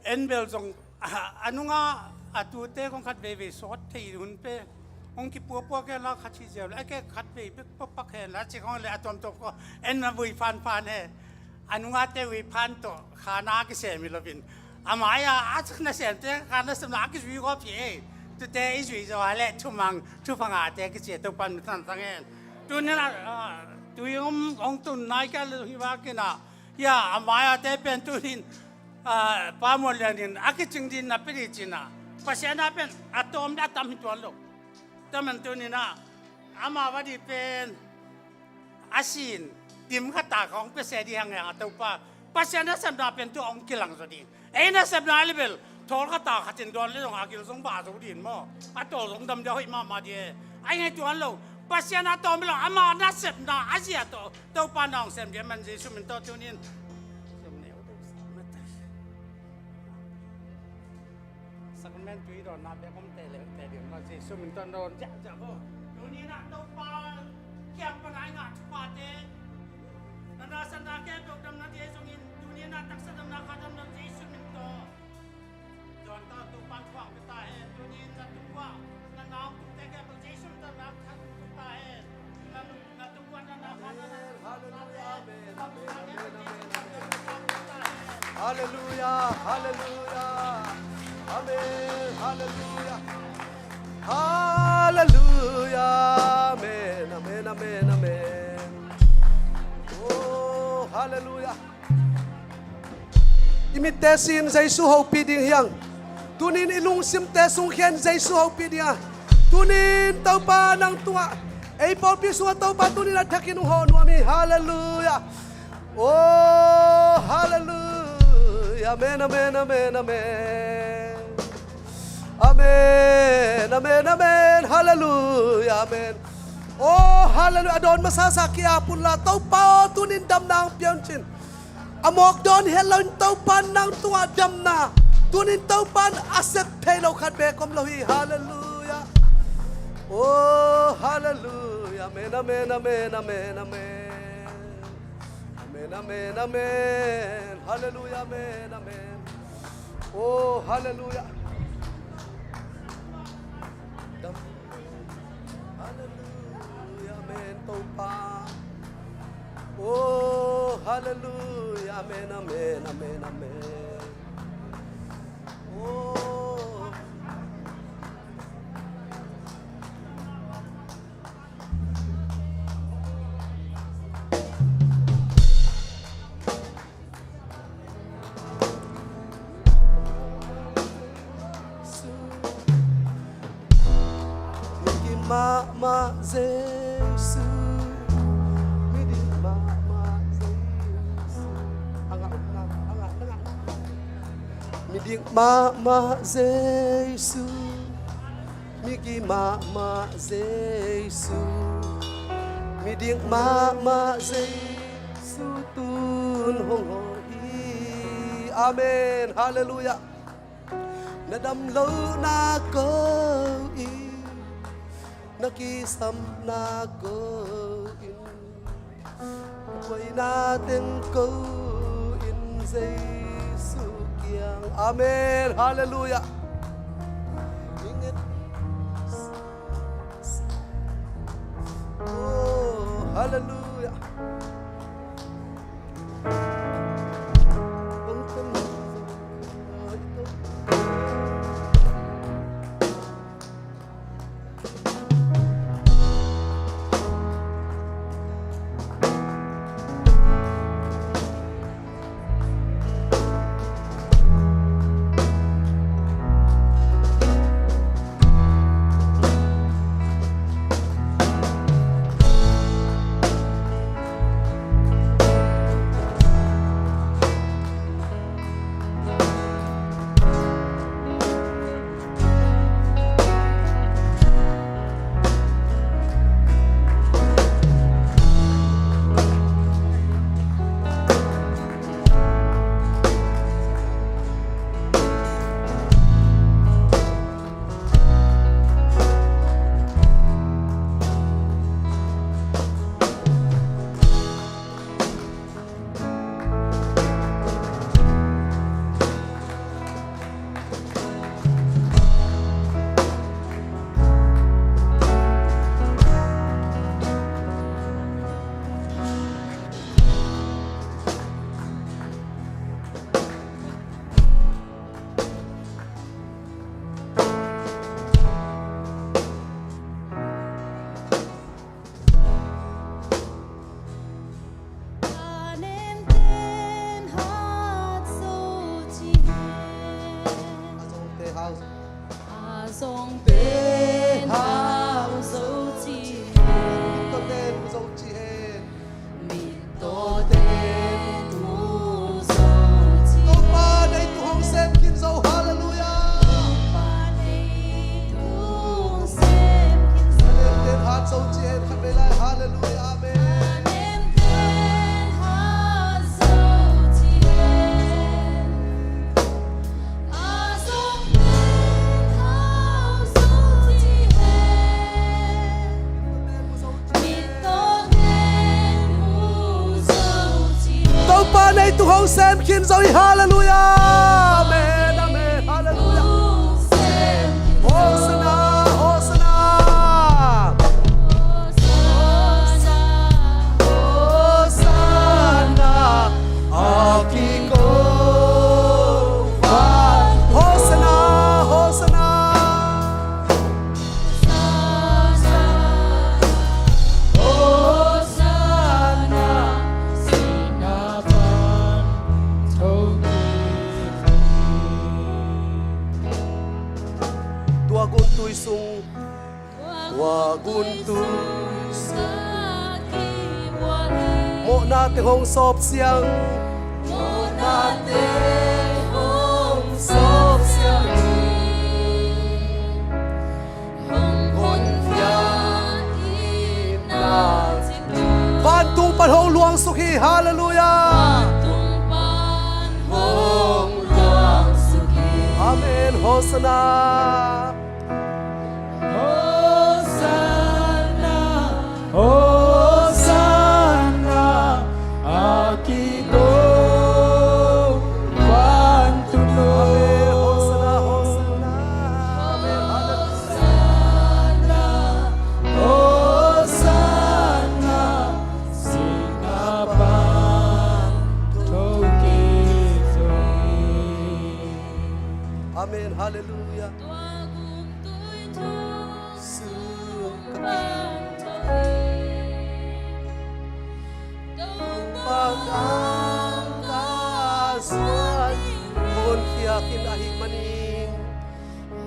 En bel zong, a, a nunga a tute kong khat veivei sawt thei hun pe. Hong kipuapua kei la khat hi ziau le, a kei khat vei bek papak hen la, cik hong le a tuamtuam ko. En na vui phanphan he. A nungate vui phan tawh kha na kisem hi lo in. A mai-a, a nasemte kha nasem na a kizui khawm hi ei. Tute i zui zaw a le thumang, thupha ngahte kici a Topan minthanna tang hen. Tunin a, a, tui hong, hong tun nai kei a le hi vak in a. Hia, a mai-a te pen tunin, a, Pa Muan Lian in a kicing ding na pia ding cin a. Pasian a pen a tawm a tam hi tuan lo. Tua man tunin a, ama va ding pen a sin, dim khat ta ka hong pia se ding hang hang a Topa. Pasian nasepna pen tu hong kilang zaw ding. Ei nasepna le bel, thawl khat ta khat in dawn le zong a gil zong bah zo ding maw. A tawl zong dam dia hoih mahmah ding. Ahi hang tuan lo. Pasian a tawm lo, ama nasepna a zia tawh Topa na hong sem ding man Jesu min tawh tunin. Sem neu deuh sa mah ta. Sakrament tui dawnna bek om teh leh teh ding maw, Jesu min tawh dawn ziahziah maw. Tuni-in ah Topa kiang pan a i ngah thuphate, na nasepna khempeuh damna ding ahi zongin, tuni-in ah taksa damna, kha damna Jesu min tawh dawn ta, Topa in thuak pia ta hen. Tuni-in na tung uah na na hong tungte khempeuh Jesu min tawh na khan tung ta hen. Na tung Halleluia, amen, amen, amen, amen, amen. Halleluia, halleluia. Amen, halleluia. Halleluia, amen, mitte sin Jesu hopih ding hi hang. Tunin i lungsimte sungkhia in Jesu hopih ding a. Tunin Topa nang tungah, ei pawlpi sungah Topa tunin a thakin hong hawh nuam hi. Halleluiah. Oh, halleluiah. Amen, amen, amen, amen. Amen, amen, amen. Halleluiah, amen. Oh, halleluiah. A dawn masasa ki-ap un la, Topa aw, tunin damna hong pia un cin. A mawk dawn hi lo in Topa nang tungah damna. Tunin Topa in a sep thei lo khat beek om lo hi. Halleluiah. Oh, halleluiah. Amen, amen, amen, amen, amen. Amen, amen, amen. Halleluiah, amen, amen. Oh, halleluiah. Halleluiah, amen, Topa. Oh, halleluiah, amen, amen, amen, amen. Oh. Midik mahmah Jesu. Midik mahmah Jesu. A ngah, a ngah, a ngah, a ngah. Midik mahmah Jesu. Midik mahmah Jesu. Midik mahmah Jesu tun hong hawh hi. Amen. Halleluiah. Na dam lohna ko in, na kisapna ko in, buaina teng ko in Jesu kiang. Amen. Halleluiah. Oh, halleluiah. A nemten hat zo ci hen. A zongte hau zo. A zongte hau zo ci hen. Mittawten mu zo ci hen. Mittawten mu zo ci hen. Topa nei tung hong sem khin zo. Halleluiah. Topa nei tung hong sem khin zo. A nemten hat zo ci hen. Khat vei lai. Halleluiah. Amen. A nemten hat zo ci hen. A zongten hau zo ci hen. Mittawten mu zo ci hen. Topa nei tung hong sem khin zo hi. Halleluiah. Amen, amen. Halleluiah. Hosanna, Hosanna. Hosanna, a kiko van. Hosanna, Hosanna. Hosanna, sihna pan thokik. Teng hong sawp siang. Mawhna teng hong sawp siang. Hong honkhia itna cik. Vantung pan hong luangsuk hi. Halleluiah. Vantung pan hong luangsuk hi. Amen. Hosanna. Hosanna, Hosanna, a kiko vantung. Amen. Hosanna, Hosanna. Amen. Hallelujah. Hosanna, Hosanna, sihna pan thokik zo hi. Amen. Hallelujah. Sung ka pang tawh hi. Topa nang ka suan. Honkhia khin ahih manin.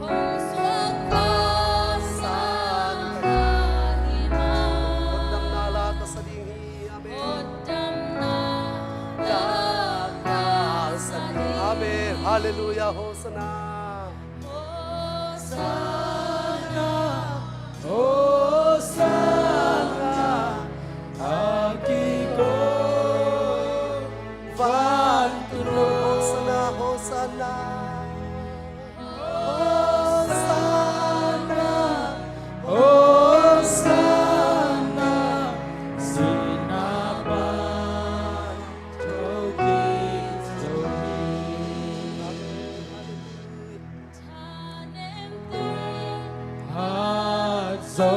Hong suakta sang ka hi manin. Hotdamna la ka sa ding hi. Amen. Hotdamna la ka sa ding hi. Amen. Hallelujah. Hosanna. Hosanna, Hosanna, a kiko vantung. Hosanna, Hosanna. Hosanna, Hosanna, sihna pan thokik zo hi. Hallelujah. Thanemte hat zo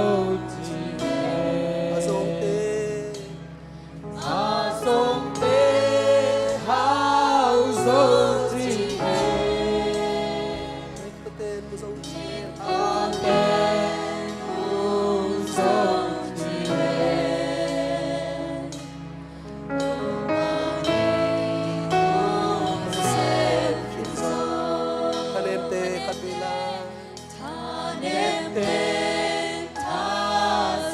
cih hen. A zongte. A zongte hau zo cih hen. Mittawte mu zo cih hen. Mittawte mu zo cih hen. Thanemte khat vei la. Thanemte tha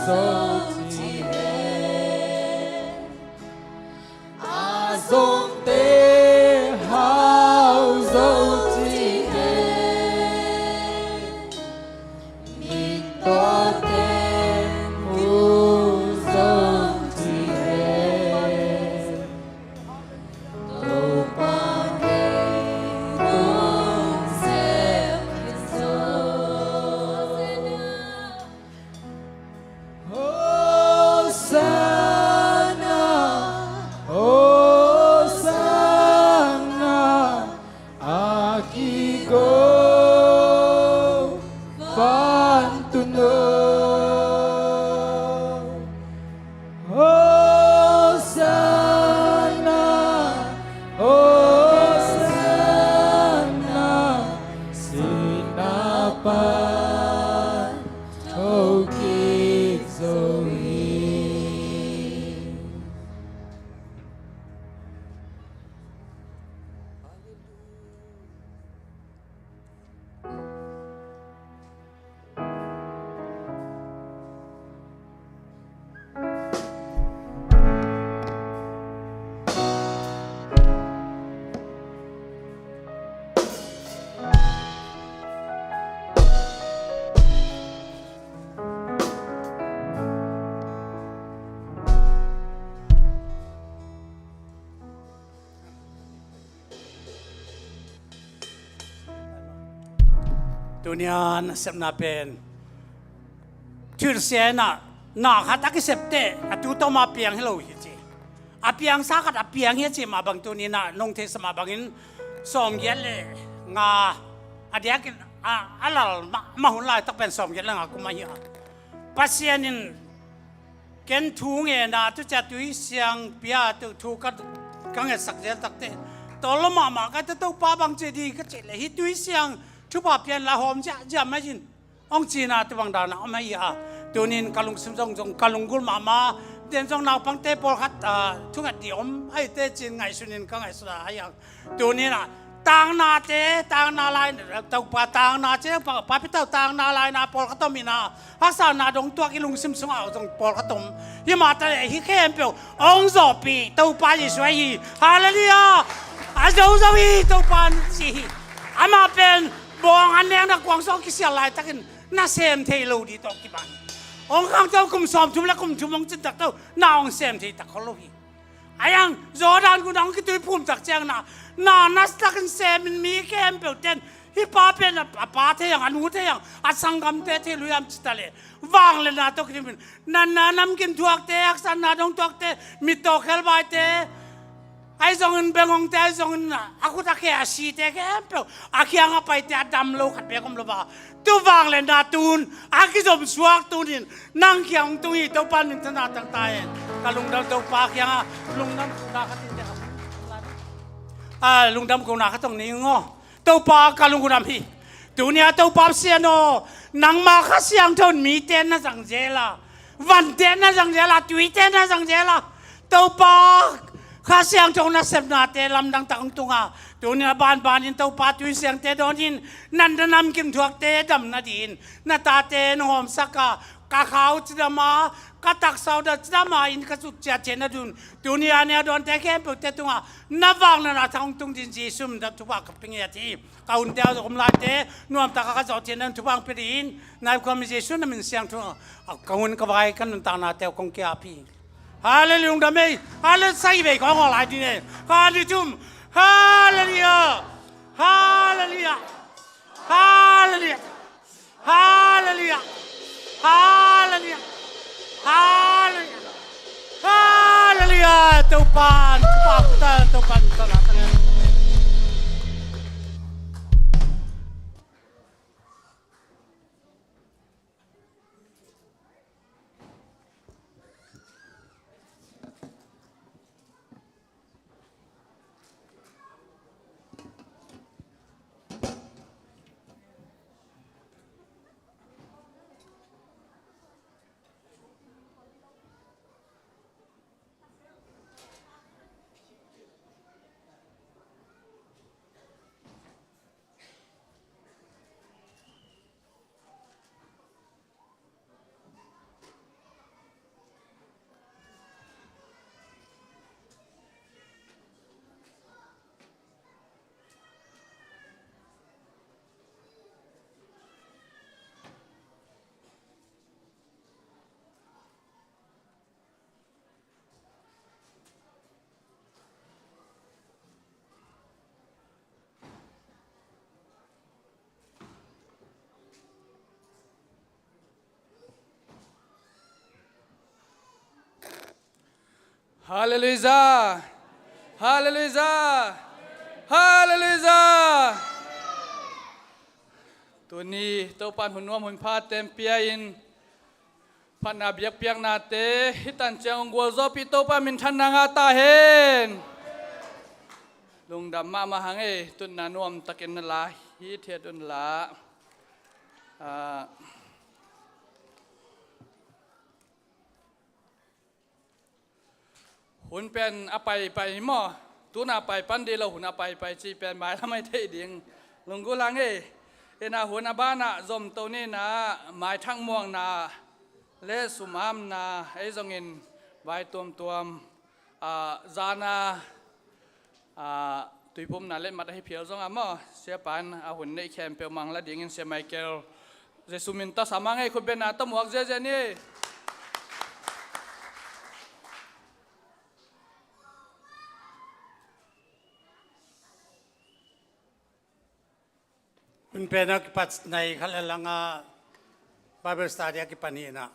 zo cih hen. A zongte hau zo cih hen. Mittawte mu zo cih hen. Topa kei hong sem khin zo. Hosanna, Hosanna, a kiko vantung. Hosanna, Hosanna, sihna pan thokik zo hi. Tuni-a nasepna pen thilsia in ah na khat a kisep teh a tu tawm a piang hi lo hi ci. A piangsa khat a piang hi a cih mah bang tuni in ah nong theihsa mah bangin sawmgiat le nga a diakin a, a lal mah, mah hun laitak pen sawmgiat le nga kum ahi a. Pasian in ken thu ngen a, tu ciang tui siang pia, tu thu ka, ka ngetsak zel takteh tawllo mahmah ka hi, Topa bang ci ding ka cih leh hih tui siang thupha pian la hawm ziahziah mah in hong ci-in ah tu bang dan a om ahi a. Tuni in ka lungsim zong, zong ka lunggulh mahmah. Den zong naupangte pawlkhat, ah, thunget ding om ahi teh ci-in ngaihsun in ka ngaihsun a, ahi a. Tuni in ah Tangnate, tangna lai, Topa tangna ci, pa, pa pitau tangna laina pawlkhat om ina, haksatna dong tuak i lungsim sungah zong pawlkhat om. Himah taleh hih khempeuh hong zawhpih Topa Jesu ahi hi. Halleluiah. A zozo hi Topa ci hi. Amah pen bawng an lengna kuang sawng kisial laitakin na sem thei lo dih tawh kibang hi. Hong khangto kum sawmthum le kum thum hong cintak tawh na hong sem thei tak khol lo hi. Ahi hang Jordan gun ah hong kituiphum tak ciang na, na nasakin semin mi khempeuh ten hih pa pen a, a pa thei hang, a nu thei hang, a sanggamte thei lo hiam ci taleh vangliatna tawh kidim in, natna namkim thuakte, haksatna dong tuakte, mittaw khelbaite, ahi zongin bengongte, ahi zongin a khut a khe a site khempeuh a kiang a paite a dam lo khat beek om lo a, tu vangliatna tun a kizom suak tunin nang kiang hong tung hi. Topa minthanna tang ta hen. Ka lungdam Topa kiangah lungdam kohna khat tung ding. A, lungdam kohna khat tung ning aw. Topa ka lungdam hi. Tuni-a Topa Pasian aw, nangma Kha Siangtho in mite na zang zel a, vante na zang zel a, tuite na zang zel a, Topa Kha Siangtho nasepnate lamdang tak hong tung a, tuni-a banbanin Topa Tui Siangte dawnin natna namkim thuakte damna dingin na tate na hawmsak a, ka khau cidam a, ka taksa uh dah cidam a, inn ka sut ciatciat nading un tuni-a ne a dawnte khempeuhte tungah na vangliatna thak hong tung dingin Jesu min tawh thupha ka pia ngiat hi. Ka hunte a om laite nuamtak a ka zawh theihna dingin thupha hong pia dingin, na khuami Jesu na min siangtho a ka hun ka vai ka nuntaknate uh kong ki-ap hi. Halleluiah, lungdam ei. Halleluiah, sagih vei kong aw lai ding ei. Khat, nih, thum. Halleluiah. Halleluiah. Halleluiah. Halleluiah. Halleluiah. Halleluiah. Halleluiah. Topa, Topa, Topa, Topa. Halleluiah. Halleluiah. Halleluiah. Tuni Topa'n hun nuam hun pha teng pia-in, phatna biakpiaknate hih tan ciang hong gualzawhpih Topa minthanna ngah ta hen. Lungdam mahmah hang ei, tutna nuamtakin na la hithiat un la. Ah, hun pen a paipai hi maw? Tuna pai pan dih lo, hun a paipai cih pen mailam ai theih ding. Lunggulh hang ei. Ina hun a banah zomto nihna, maithak muakna le sum amna, ei zongin vai tuamtuam, ah, zana, ah, tuipumna letmat ahi phial zongah maw, siapa'n a hun neih khempeuh mang la dingin Sia Michael Jesu min tawh sa mang ei, khut bengna tawh muak ziahziah ni. Hun pen a kipat nai khat le lang a Bible study a kipan hi inah,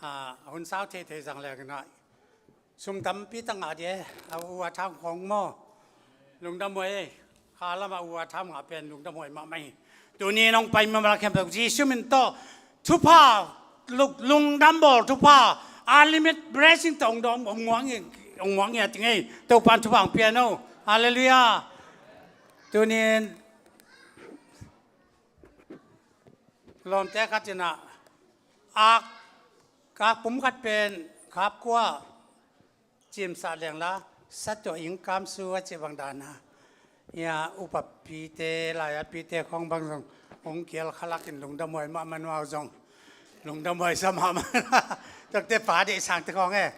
ah, hun sau theithei zang leng inah sum tampi tak ngah dih e, a u a thang khong maw. Lungdam uh ei, kha lamah u a thang ngah pen lungdam uh ei mahmah hi. Tuni in hong pai mimala khempeuh Jesu min tawh thupha, luk-, lungdam bawl thupha, unlimited blessing tawh hong dawng, hong muang hi, hong muang hi a ti ngei. Topa'n thupha hong pia no. Halleluiah. Tuni in lawmte khat inah ak, ak pum khat pen khap kua cimsah lengla, sat tuah ing kamsu a cih bang dan a. Ia, upapite, lai-a pite khawng bang zong hong kial khalak in lungdam huai mahmah nuau zong. Lungdam huai sa mahmah. Takte pa deih sangte khawng e.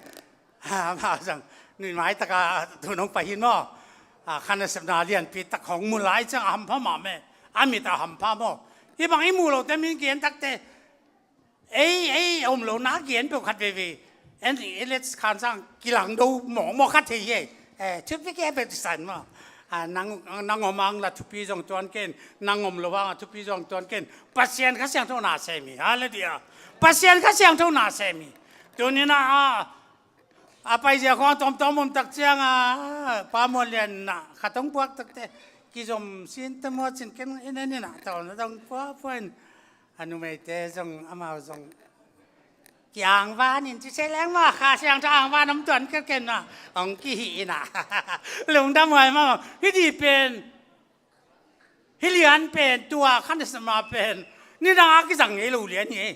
Ha, amau zong nui maitaka tun hong pai hin maw. A, kha nasepna lianpi tak hong mu lai ciang a hampha mahmah e. A mit a hampha maw. Hih bang i muh lote min gen takte ei, ei om lo na gen peuh khat veve. En i let khan sang kilang do mawkmawk khat thei hi. Eh, thupi ke peuh tisan maw. A, nang, nang om ang la thupi zong tuan ken, nang om lo ang a thupi zong tuan ken. Pasian Kha Siangtho na sem hi. Halleluiah. Pasian Kha Siangtho na sem hi. Tuni-in a, a, a paizia khawng a tawmtawm om tak ciang a, Pa Muan Lian na khat hong puak takte kizom sin ta maw cin ken in en in a tawm na dong puapua in. A numeite zong amau zong kiangvan in ci se leng maw, Kha Siangtho angvan om tuan kei ken maw, hong kihih in a. Lungdam huai maw, hih di pen, hih lian pen, tua kha nasepna pen nidang a kizang ngei lo lian hi.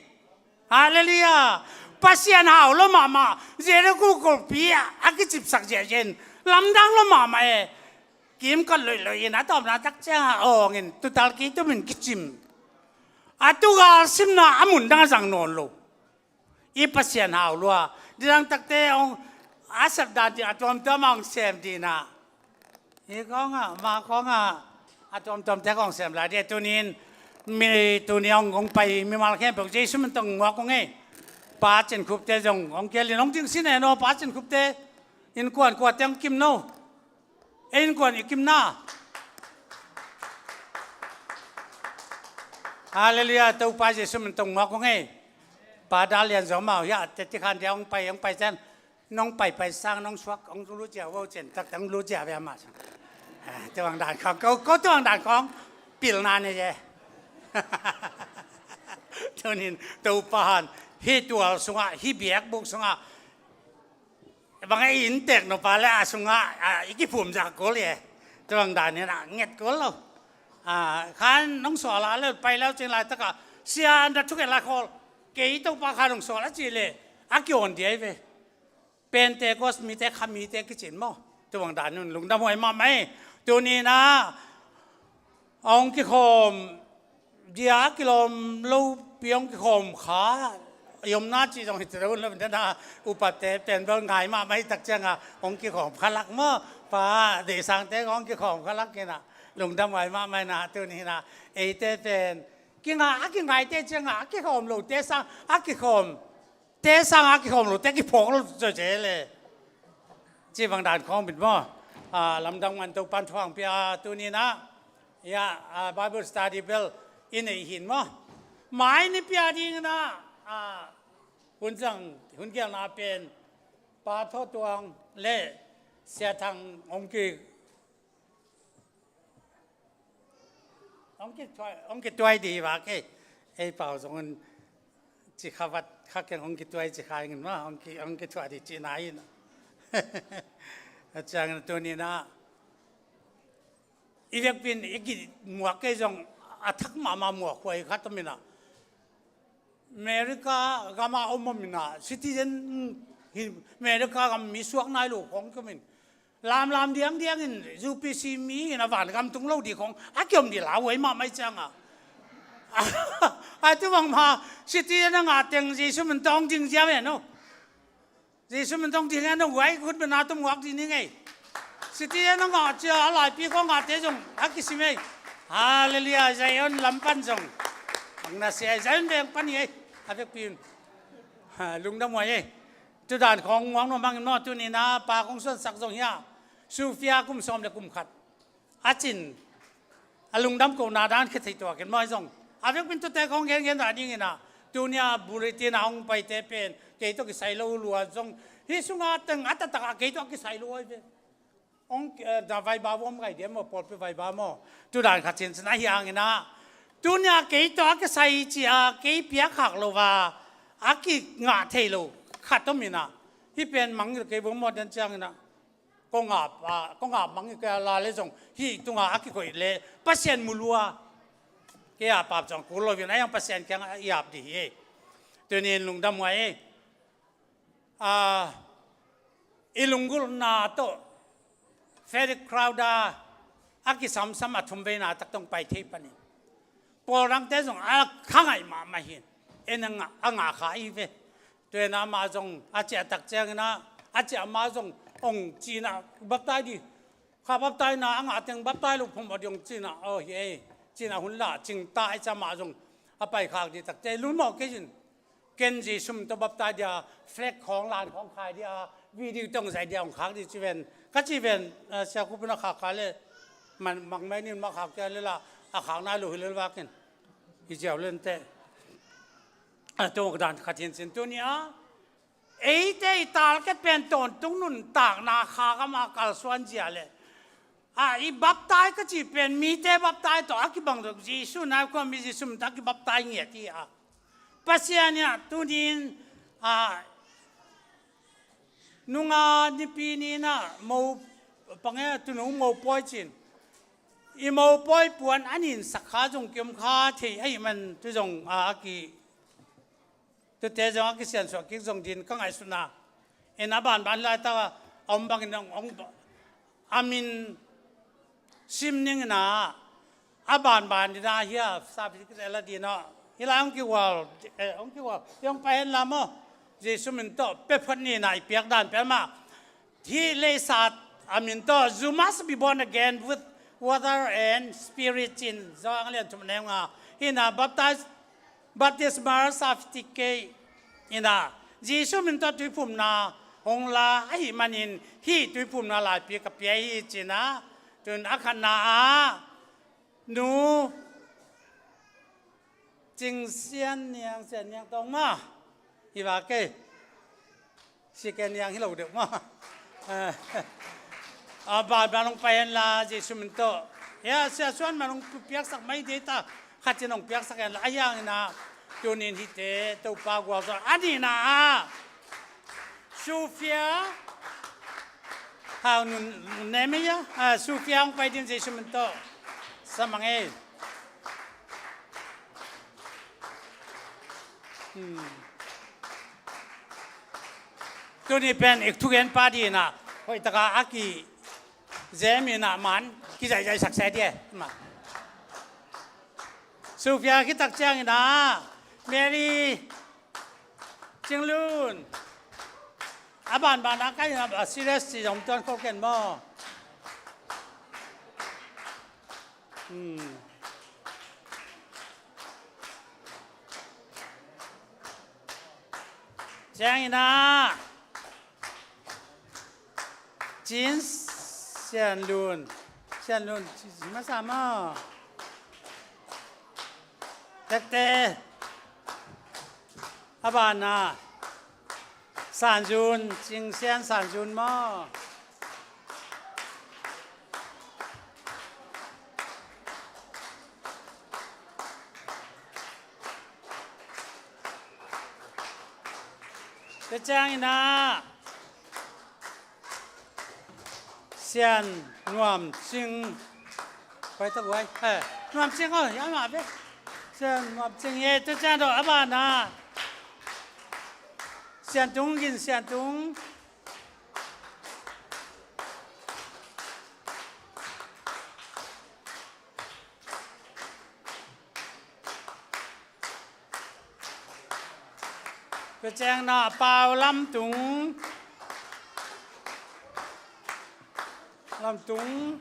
Halleluiah. Pasian hau lo mahmah, Jericho kulhpi a kicipsak ziahziah in lamdang lo mahmah e. Kimkot loihloi in a tawpna tak ciang a awng in tutal kei tumin kicim. A tugal simna a mun dang a zang nawn lo. I Pasian hau lua. Nidang takte hong a sep dan ding a tuamtuam a hong sem ding a. Hi khawng a, ma khawng a, a tuamtuamte khawng sem lai ding a. Tuni-in mi, tuni hong, hong pai mimal khempeuh Jesu min tawh muak ung ei. Pa Cin Khup te zong hong kial in hong ding sin e no, Pa Cin Khup te. Innkuan kuate hong kim no. Ei innkuan i kimna. Halleluiah, Topa Jesu min tawh muak ung ei. Pa Dal Lian Zaw mau hiah, teti khan dia hong pai, hong pai cian. Nong pai pai sang, nong suak, hong lut ziau vo cin, taktak hong lut ziau ve amah sang. Ah, tua bang dan khawng, ko, ko tua bang dan khawng pilna nei e. Tunin, Topa han, hih tual sungah, hih biakbuk sungah, bang e i inntek nupa le a sungah, a, i kiphum zah kul e. Tua bang dan in a nget kul lo. A, khan nong suah la le pai lau cing laitakah, sia an da thuket lai khawl. Kei Topa khan nong suah la ci le, a kiawn diai ve. Pentecost mite kha mite kicin maw. Tua bang dan un lungdam huai mahmah e. Tuni-in a, a hong kikhawm dia a kilawm lopi hong kikhawm kha i omna cih zong hi teh un lo, dana upate pen bel ngai mahmah hi tak cianga hong kikhawm khalak maw, pa deihsangte hong kikhawm khalak in a, lungdam huai mahmah in a, tuni-in a eite pen kinga a kingaite cianga a kikhawm lote sang a kikhawm te sang a kikhawm lote kiphawk lo cawicel e. Ci bang dan khawng bit maw. A, lamdang man Topan thuang pia tuni-in a, ia, a, Bible study bel i nei hin maw. Mai ni pia ding in a, a, hun zang, hun gelna pen Pa Tho Tuang le Sia Thang hong ki Hong kituai, hong kituai di vak ei. Ei pau zong un ci kha vat kha keng hong kituai ci kha ing in maw, hong ki, hong kituai di ci nai in. A ciangin tuni-in a, i vekpi in i kimuak kei zong a thak mahmah muak huai khat om in a. America gam a om om in a, citizen hi, America gam mi suak nai lo khawng ki om in. Lamlam diangdiang in U P C mi in a van gam tung lo di khawng a kiom di lau huai mahmah i cianga. A tu bangmah citizen a ngah teng Jesu min tawh ding zia ve no. Jesu min tawh ding e no, huai khut bena tum huak ding ni ngei. Citizen a ngah cia a laipi khawng ngahte zong a kisim ei. Halleluiah, Zion lam pan zong. Bang na sia ei, Zion veng pan hi ei. A vekpi in. Ha, lungdam huai ei. Tu dan khawng muang nuam hangin maw, tuni-in a pa kong suansak zong hi a. Sufia kum sawm le kum khat. A cin, a lungdam kohna dan khia thei tuak in maw zong. A vekpi in tute khawng gengen dah ding in a. Tuni a bulletin a hong paite pen kei tawh kisai lo lua zong. Hih sungah teng a taktak a kei tawh a kisai lo ai ve. Hong, eh, na vaiba om ngai diam maw, pawlpi vaiba maw. Tu dan khat cincin ahi hangin a. Tuni a kei tawh a kisai ci a kei piak khak lo va. A kingah thei lo khat om in a. Hih pen mangngilh kei vong maw den ciangin a. Kong ap, ah, kong ap mang i kei a la le zong hih tunga a kikoih le Pasian mu lua. Kei a pap zong kul lo in a iang Pasian kiang i ap di hi ei. Tuni in lungdam huai ei. Ah, i lunggulhna tawh Felix Crowther a kisamsam a thumveina tak tawh pai thei panin, pawl dangte zong a khangaih mahmah hi. En a ngah, a ngah kha i ve. Tua hi a, amah zong a ciah tak ciangin ah, a ciah ma zong hong ci-in ah baptize dih. Kha baptize na a ngah teng baptize loh phomawh dih hong ci-in ah, aw hi ei, ci-in ah hun lah cing ta i cih, amah zong a pai khak dih tak ciang, lungmawh kei in. Ken Jesu min tawh baptize dih a, flag khawng, lan khawng khai dih a, video tawh hong zaih dih a, hong khak dih ci ven. Ka ci ven, ah, Sia Khup in a khak kha leh, man, mang mai nin ma khak ciang leh lah, a khak nai lo hi lel vak in. I ziau lente. A tung dan khat hi in cin tuni a. Eite i target pen tawntung nuntakna kha gam a kalsuan zia leh, a, i baptize ka cih pen mite baptize tawh a kibang zong, Jesu nai khuami Jesu min tawh a kibaptize ngiat hi a. Pasian in ah tuni in, a, nunga nipi ni-in ah mo, pange, tunu mopawi cin. I mopawi puan a nin sak kha zong kiom kha thei ahih man tu zong, a, a ki Tuate zong a kisiansuah kik zong ding ka ngaihsutna. In a banban laitak a om bangin hong, hong, a min sim ning in a, a banban ding a hi a, sa pi kite la ding a. Hi lai hong kihual, eh, hong kihual, hong pai hen la maw. Jesu min tawh, pia phot ni in a i piak dan pia mah. Hih leisa a min tawh, "You must be born again with water and spirit," ci-in Johan a lian thum neu nga. Hih na baptize, baptismal certificate in a, Jesu min tawh tuiphumna hong la ahih manin hih tuiphumna laipi ka pia hi ci-in a, tun a khatna ah, Nu Cing Sian Niang, Sian Niang tawng ma. Hi va kei. Si Ken Niang hi lo deuh ma. A, ba, ba nong pai hen la, Jesu min tawh. Ya, Sia Suan ma nong piaksak mai dei ta. Khat ci nong piaksak hen la. A hiang in a, tunin hite, Topa gualzo. A nihna ah. Sufia. Hau nun, nun ne mei a. Ah, Sufia hong pai ding Jesu min tawh. Sa mang ei. Hmm. Tuni pen ik thugen pa ding a. Hoih taka a ki zem in a man. Ki zaizai sak se ding. Ma. Sufia khit tak ciangin a. Mary. Cinglun. A banban a kai na, a serious ci zong tuan khol ken maw. Hmm. Ciangin a. Cin Sian Lun. Sian Lun, ci, ci masa maw. Tekte. A banna. San Zun, Cing Sian San Zun maw. Tua ciangin a. Sian Nuam Cing. Pai tak uai. Eh, Nuam Cing aw, ya ma be. Sian Nuam Cing ye, tua ciang dawh a banna. Sian Tung Gin, Sian Tung. Tua ciang na Pau Lam Tung. Lam Tung.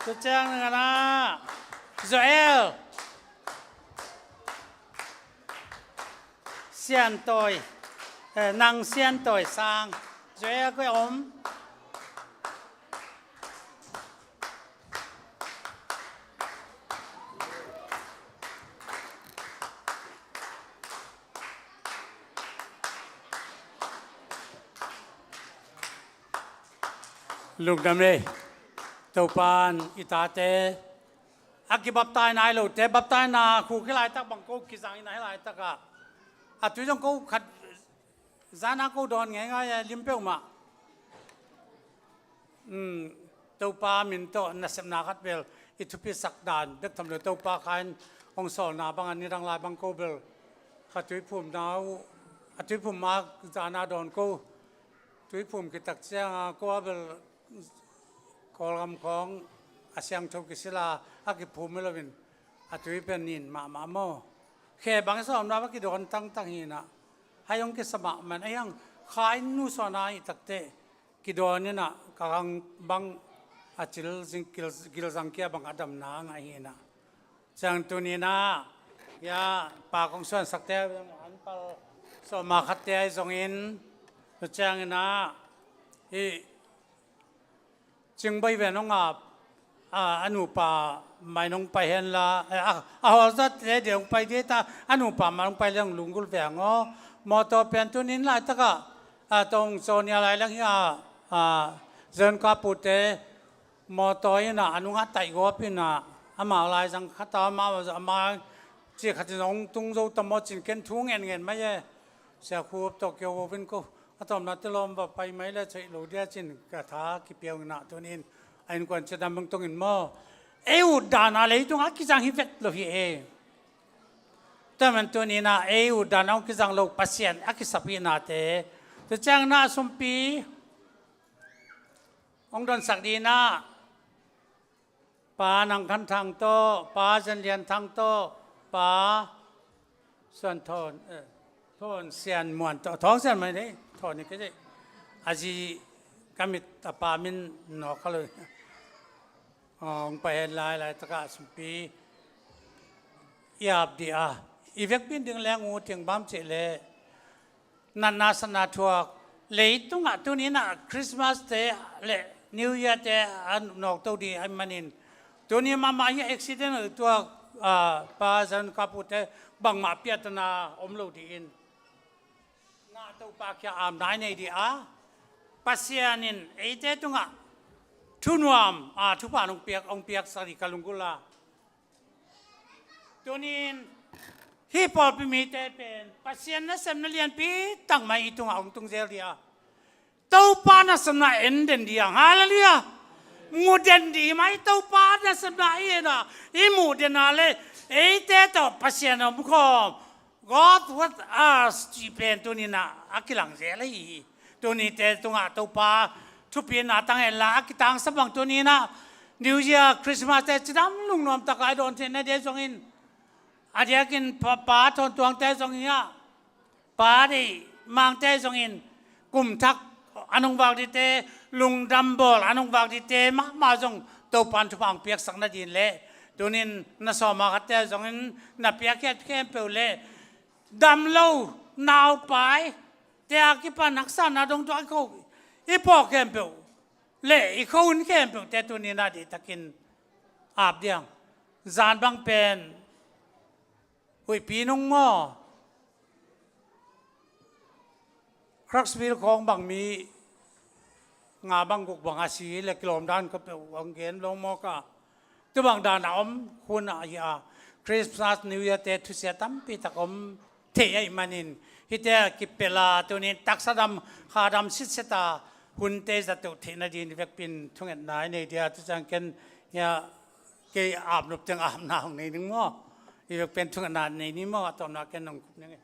Tua ciang na Joel. Sian Tawi. Eh, Nang Sian Tawi Sang. Joel koi om. Lungdam ei. Topan i tate a kibaptai nai lote baptaina khu khilaitak bang ko kizang i nai laitak ah a tui zong ko khat zana ko dawn ngeingai a lim peuhmah. Um, Topa min tawh nasepna khat bel i thupisak dan bek tham lo, Topa kha in hong sawlna bang a nidang lai bang ko bel kha tuiphumna uh, a tuiphum a zana dawn ko, tuiphum kitak cianga ko a bel Kawlgam khawng a siangtho kisila a kiphum hi loin a tui pen nin mahmah maw? Khe bang sawm na va kidawn tangtang hinah hai hong kisa mahmah in a hiang kha in nu sawn a hih takteh kidawn inah ka gang bang a cil zing gil, gilzang kia bang a damna a ngah hinah. Ciang tuninah ya pa kong suansakte an pal sawma khatte ahi zongin tu cianginah hih Cingbai ven hong ap a, a nupa mai nong pai henla a, a hawlzate de hong pai dita a nupa mai nong pai le hong lunggulh veng aw. Mawtaw pen tunin laitakah a tong cawnia lai leng hi a, a zon kapute mawtaw inah a nungah taihgawp inah amau laizang khata amau amau ci khatin hong tung zo tamaw cin ken thu ngenngen mai e. Siakhup tawh kio vovin ko a tawmna te lawm va pai mai le theih lo dia cin ka tha kipiau inah tunin a innkuan cidam bang tongin maw? Ei ut dana leitungah a kizang hi vet lo hi e. Tuaman tuninah ei ut dana hong kizang lo Pasian a kisap hihnate tu cianginah sumpi hong donsak dinah Pa Nang Khan Thang tawh, Pa Zan Lian Thang tawh, Pa Suan Thawn, eh, Thawn Sian Muan tawh, Thawng Sian Muan dei, Thawn ni kei dei. A zi ka mit a pa min nawk kha lo. Hong pai hen lai laitakah sumpi i ap dih a, i vekpin ding leng u ting bam cih leh natna satna thuak leitungah tuninah Christmas te le New Year te a nawkto dih ahih manin tuni mahmah hi accident a tuak, ah, Pa Zan Kapu te bangmah piatana om lo dih in na Topa kia amna i nei dih a Pasian in eite tungah thunuam a thupha hong piak, hong piaksak dih ka lunggulh a. Tunin hih pawlpi mite pen Pasian nasepna lianpi tangmai i tungah hong tung zel dih a Topa nasepna en den dih ang. Halleluiah. Mu den dih mai Topa nasepna i en a i muh den a le eite tawh Pasian a om khawm God with us cih pen tuninah a kilang zel ahi hi. Tunite tungah Topa thupina tang henla a kitangsa bang tuninah New Year, Christmas te cidam lungnuam takah i dawn theihna dih zongin a diakin pa, pa Thawn Tuangte zong hi a, pa dei Mangte zongin kum thak a nungvak dite, lungdam bawl a nungvak dite mahmah zong Topan thupha hong piaksak nadin le tunin na sawma khatte zongin na piakkhiat khempeuh le damlo naupai te a kipan haksatna dong tuak i kho i pawh khempeuh le i kho hun khempeuh te tunin a dihtakin ap diang. Zan bang pen huihpi nung maw? Clarksville khawng bang mi nga bang guk bang a si le kilawm dan ka peuh ang gen lo maw ka? Tu bang dan a om hun a hi a Christmas New Year te thusia tampi tak om thei ahih manin hihte a kipel a tunin taksa dam kha dam sitset a hunte zato theih nadin vekpin thungetna i nei dia tu ciang ken hia kei apnop teng apna hong nei ning maw? I vek pen thungetna nei ni maw? A tawpna ken nong kup ning e.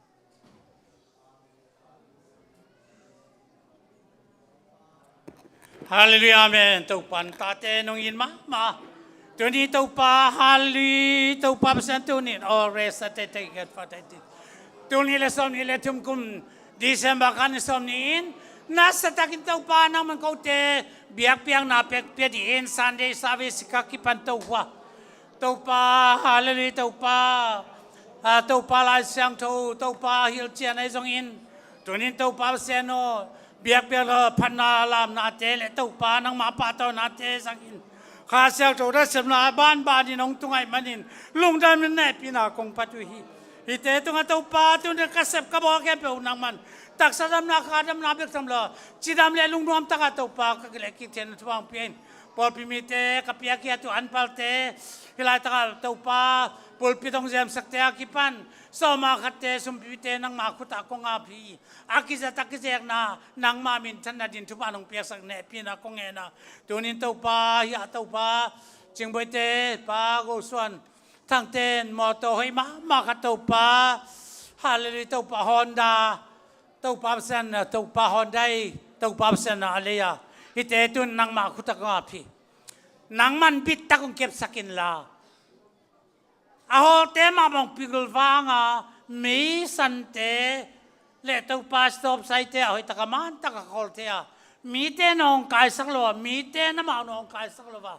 Halleluiah, amen. Topa in tate nong in mahmah. Tuni Topa, halleluiah, Topa Pasian tuni in all rest a tete get fa tete. Tuni le sawm ni le thum kum December kha ni sawm ni in nasa takin Topa nangman kote biakpiakna pek pia dih in Sunday service ka kipan to hua. Topa, halleluiah, Topa. Ah, Topa Lai Siangtho, Topa hilhcian ahi zongin tunin Topa Pasian aw, biakpiak lo phatna lamnate le Topa nangmah pahtawnate zangin Kha Siangtho nasepna banbanin hong tung ahih manin lungdamin nehpihna kong phat uh hi. Hihte tungah Topa tunin ka sep ka bawl khempeuh nangman taksa damna kha damna bek tham lo cidam le lungnuam takah Topa ka kileh kik theihna thupha hong pia in. Pawlpi mite ka piakkhiat uh anpalte hih laitakah Topa pulpit hong zemsakte a kipan sawma khatte sumpite nangma khutah kong ap hi. A kizat a kizekna nangma minthanna din thupha nong piaksak nehpihna kong ngen a. Tunin Topa hih a Topa Cingboite Pa Go Suan Thangten mawtaw hoih mahmah khat Topa, halleluiah, Topa Honda, Topa Pasian, Topa Honda i Topa Pasian a lei a hihte tun nangma khutah kong ap hi. Nangman bit tak hong kepsak inla, a hawlte mahmah hong pilvang a, mi sante le Topa stop saite a hoih tak a man tak a khawl thei a, mite nong kaisak lo a, mite namah nong kaisak lo a,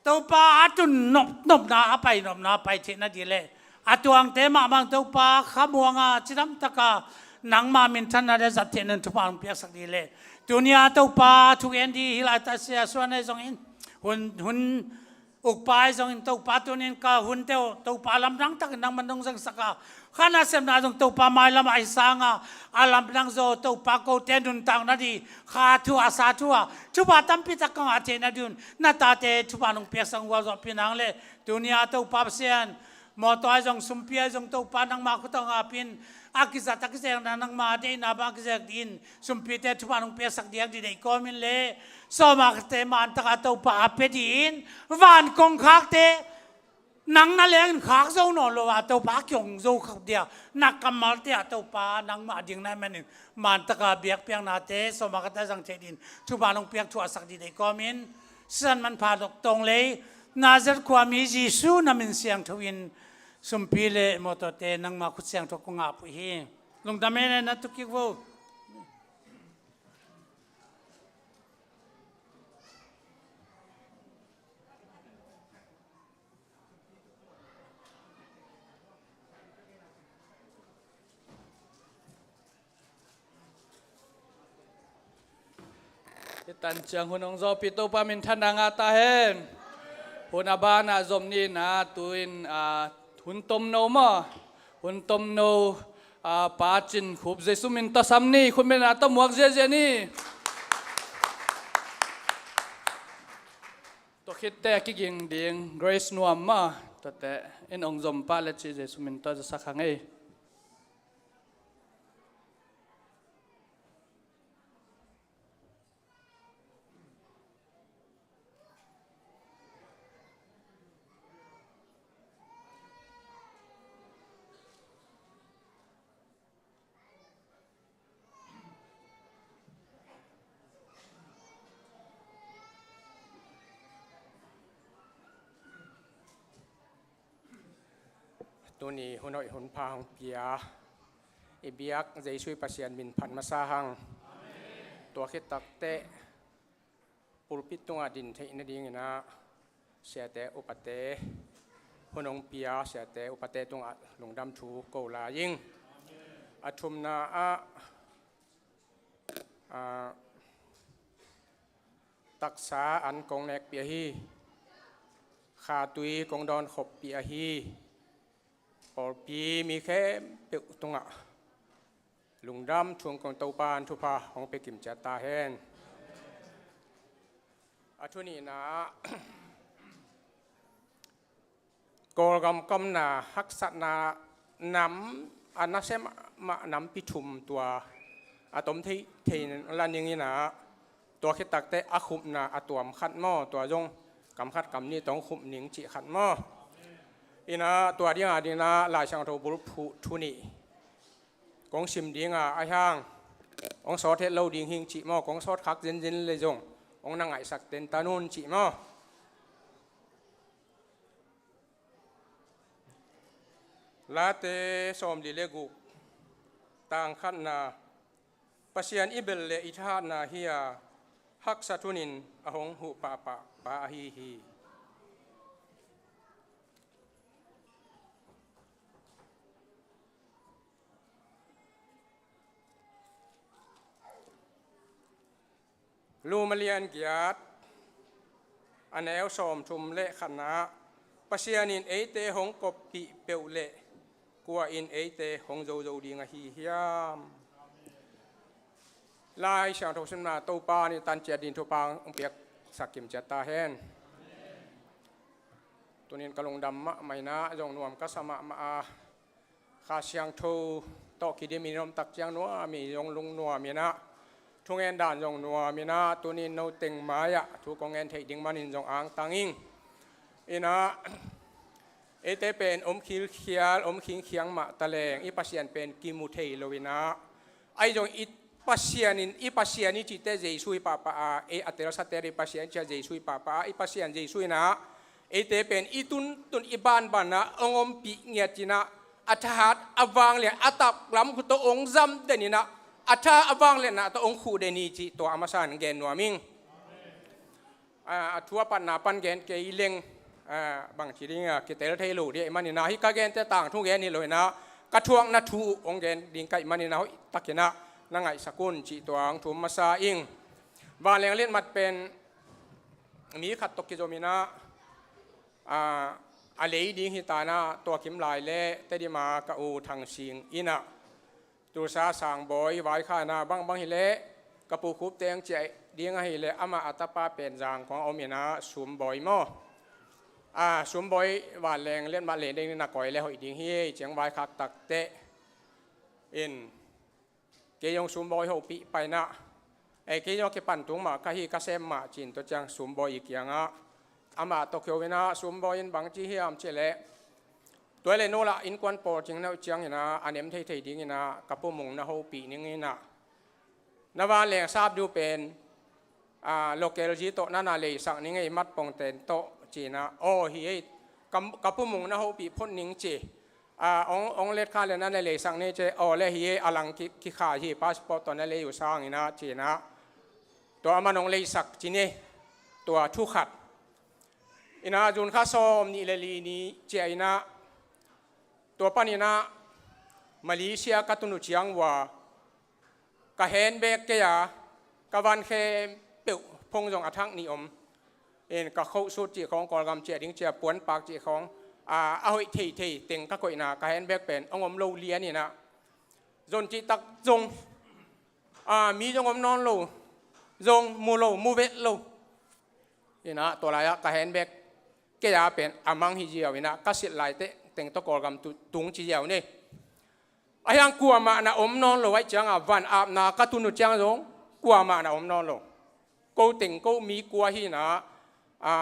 Topa a tun nop, nopna a pai, nopna a pai theihna ding le a tuangte mahmah Topa khamuang a, cidam tak a nangma minthanna le zat theihna thupha hong piaksak ding le, tuni a Topa thugen ding hi lai ta sia suan ahi zongin, hun, hun ukpa ahi zongin Topa tunin ka hunte uh Topa lamdang takin nangman nong zangsak a, kha nasepna zong Topa mailam ah hi sang a, a lamdang zaw Topa kote nuntakna ding kha thu a sa thu a, thupha tampi tak ka ngah theihna ding un na tate thupha nong piaksak gualzawhpih nang le, tuni a Topa Pasian, mawtaw ahi zong sumpi ahi zong Topa nangma khut tawh ngap in, a kizat a kizekna nangma deihna bang a kizek ding in sumpite thupha nong piaksak diak ding deih kawmin le, sawma khate man tak a Topa a pia ding in, van kongkhakte nang na lengin khak zo nawn lo a, Topa a kihong zo khak dia na kammalte ah Topa nangmah ding na hih manin man tak a biakpiaknate sawma khate a zang theih ding in thupha nong piak thuahsak ding deih kawmin, sisan manpha dok tong lei Nazareth khuami Jesu na min siangtho in sumpi le mawtawte nangma khut siangtho kong ngahpuih hi. Lungdam hen, na tuk kik vo. Hih tan ciang hun hong zawhpih Topa minthanna ngah ta hen. Hun a banah zom ni in ah, tu-in, ah, hun tomno maw, hun tomno, ah, Pa Cin Khup Jesu min tawh sam ni, khut beng in ah tawh muak ziahziah ni. Tua khitteh a kiging ding Grace Nuam maw, tuate in hong zom pah le cih Jesu min tawh zasak hang ei. Tuni hun hoih hun pha hong pia i biak Jesu i Pasian min phat masa hang. Tua khit takteh pulpit tungah din theih nadingin ah siate upate, hun hong pia siate upate tungah lungdam thu ko lai ing. A thumna ah, ah, taksa an kong nekpih ahi, khatui kong dawn khoppih ahi pawlpi mi khempeuh tungah lungdam thu hong ko, Topa in thupha hong pia kimciat ta hen. A thu nihna ah, Kawlgam kamna haksatna nam a nasia mahmah nampi thum tua a tom thei, thei la ning in ah, tua khit takteh a khupna a tuam khat maw, tua zong kam khat kam nih tawh khup ning cih khat maw. In ah tua ding a ding in ah Lai Siangtho bulphuh thu nih kong sim ding a, ahi hang hong sawt het lo ding hing cih maw, kong sawt khak zenzen le zong hong na ngaihsak tentan un cih maw. Late sawmli le guk, tang khatna, Pasian i bel le i thahatna hi a, haksat hunin a hong huh pahpah pa ahi hi. Rom a lian giat, a neu sawmthum le khatna, Pasian in eite hong koppih peuh leh kua in eite hong zozo ding ahi hiam? Lai Siangtho simna, Topa in tan ciat ding thupha hong piaksak kimciat ta hen. Tunin ka lungdam mahmah in ah, zong nuam ka sa mahmah a, Kha Siangtho tawh kidim in om tak ciang nuam in, zong lungnuam in ah, thungen dan zong nuam in ah, tunin no teng mai-ah thu kong ngen theih ding manin zong angtang ing. In ah, eite pen om khilkhial, om khingkhiang mah taleng, i Pasian pen kimu thei lo in ah, ahi zong i Pasian in, i Pasian i cihte Jesu i pahpah a, ei a telsate i Pasian i cih a Jesu i pahpah a, i Pasian Jesu in ah eite pen i tuntun i banbanna hong ompih ngiat in ah, a thahat a vanglian a taklam khut tawh hong zam den in ah, a tha a vangliatna tawh hong khuh den hi cih tua a masa in gen nuam ing. A, a thu a patna pan gen kei leng, a, bangci ding a kitel thei lo ding ahih manin ah, hih ka gente tangthu gen hi lo in ah, ka thuakna thu hong gen ding ka hih manin ah, hoih takin ah na ngaihsak un cih tua hong thum masa ing. Vanleng liatmat pen mi khat tawh kizom in ah, a, a lei ding hi ta in ah, tua kim lai leh Tedim a ka u Thang Sing in ah, Tulsa Sangbawi vaikhakna bangbang hileh, ka pu Khup Teng ciah ding ahih leh, amah a tapa pen Zangkong a om in ah, Sumbawi maw. A, Sumbawi vanleng liatmat lei ding in ah koi leh hoih ding hi, ciang vaikhak takteh in, kei zong Sumbawi hopih pai in ah, ei, kei zong kipan tung mah ka hi, ka sem mah ci-in tua ciang Sumbawi i kiangah, amah tawh kio in ah, Sumbawi in bang ci hiam cih leh, tua leh no lah innkuan pawl cing na uh ciangin ah, a nem theithei dingin ah ka pu Mung na hopih ning in ah, na vanleng sap ding uh pen, a, local zi tawh na na leisak ning ei, mat pongten tawh ci in ah, aw hi ei, ka, ka pu Mung na hopih phot ning ci. A, ong, ong let kha leh na na leisak ni ci, aw leh hi ei, a lang ki, kikha hi, passport tawh na lei uh sang in ah ci in ah, tua aman ong leisak ci ni, tua thu khat. In ah June kha sawm nih leh li ni ciah in ah, tua panin ah Malaysia ka tun uh ciang uh a, ka handbag kei a, ka van khempeuh, phone zong a thak nih om. In ka coat suit cih khawng, Kawlgam ciah ding ciah puanpak cih khawng, a, a hoih theithei teng ka koihna, ka handbag pen hong om lo lian in ah, zon cih tak zong, a, mi zong om nawn lo, zong mu lo, mu vet lo. In ah tua lai-ah ka handbag kei a pen a mang hi ziau in ah, ka silh lai teh teng tawh Kawlgam tu, tung ci ziau ni. Ahi hang kuamah na om nawn lo ahih ciangah, van apna ka tun uh ciang zong kuamah na om nawn lo. Ko teng ko mi kua hi in ah, a,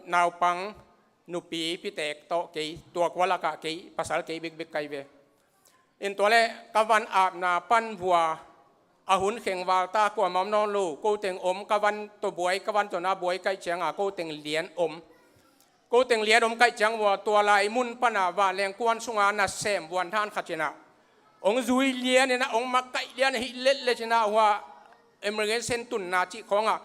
naupang, nupi, pitek tawh kei, tua kua lakah kei, pasal kei bekbek ka hi ve. In tua leh ka van apna pan vua, a hun kheng val ta, kuamah om nawn lo, ko teng om, ka van tawh buai, ka van tawh na buai ka hih ciangah, ko teng lian om. Ko teng lian om ka hih ciang vua, tua lai mun panah vanleng kuan sungah nasem vuanthan khat in ah, hong zui lian in ah, hong makaih lian ahih letlet in ah, hua emergency tunna cih khawngah,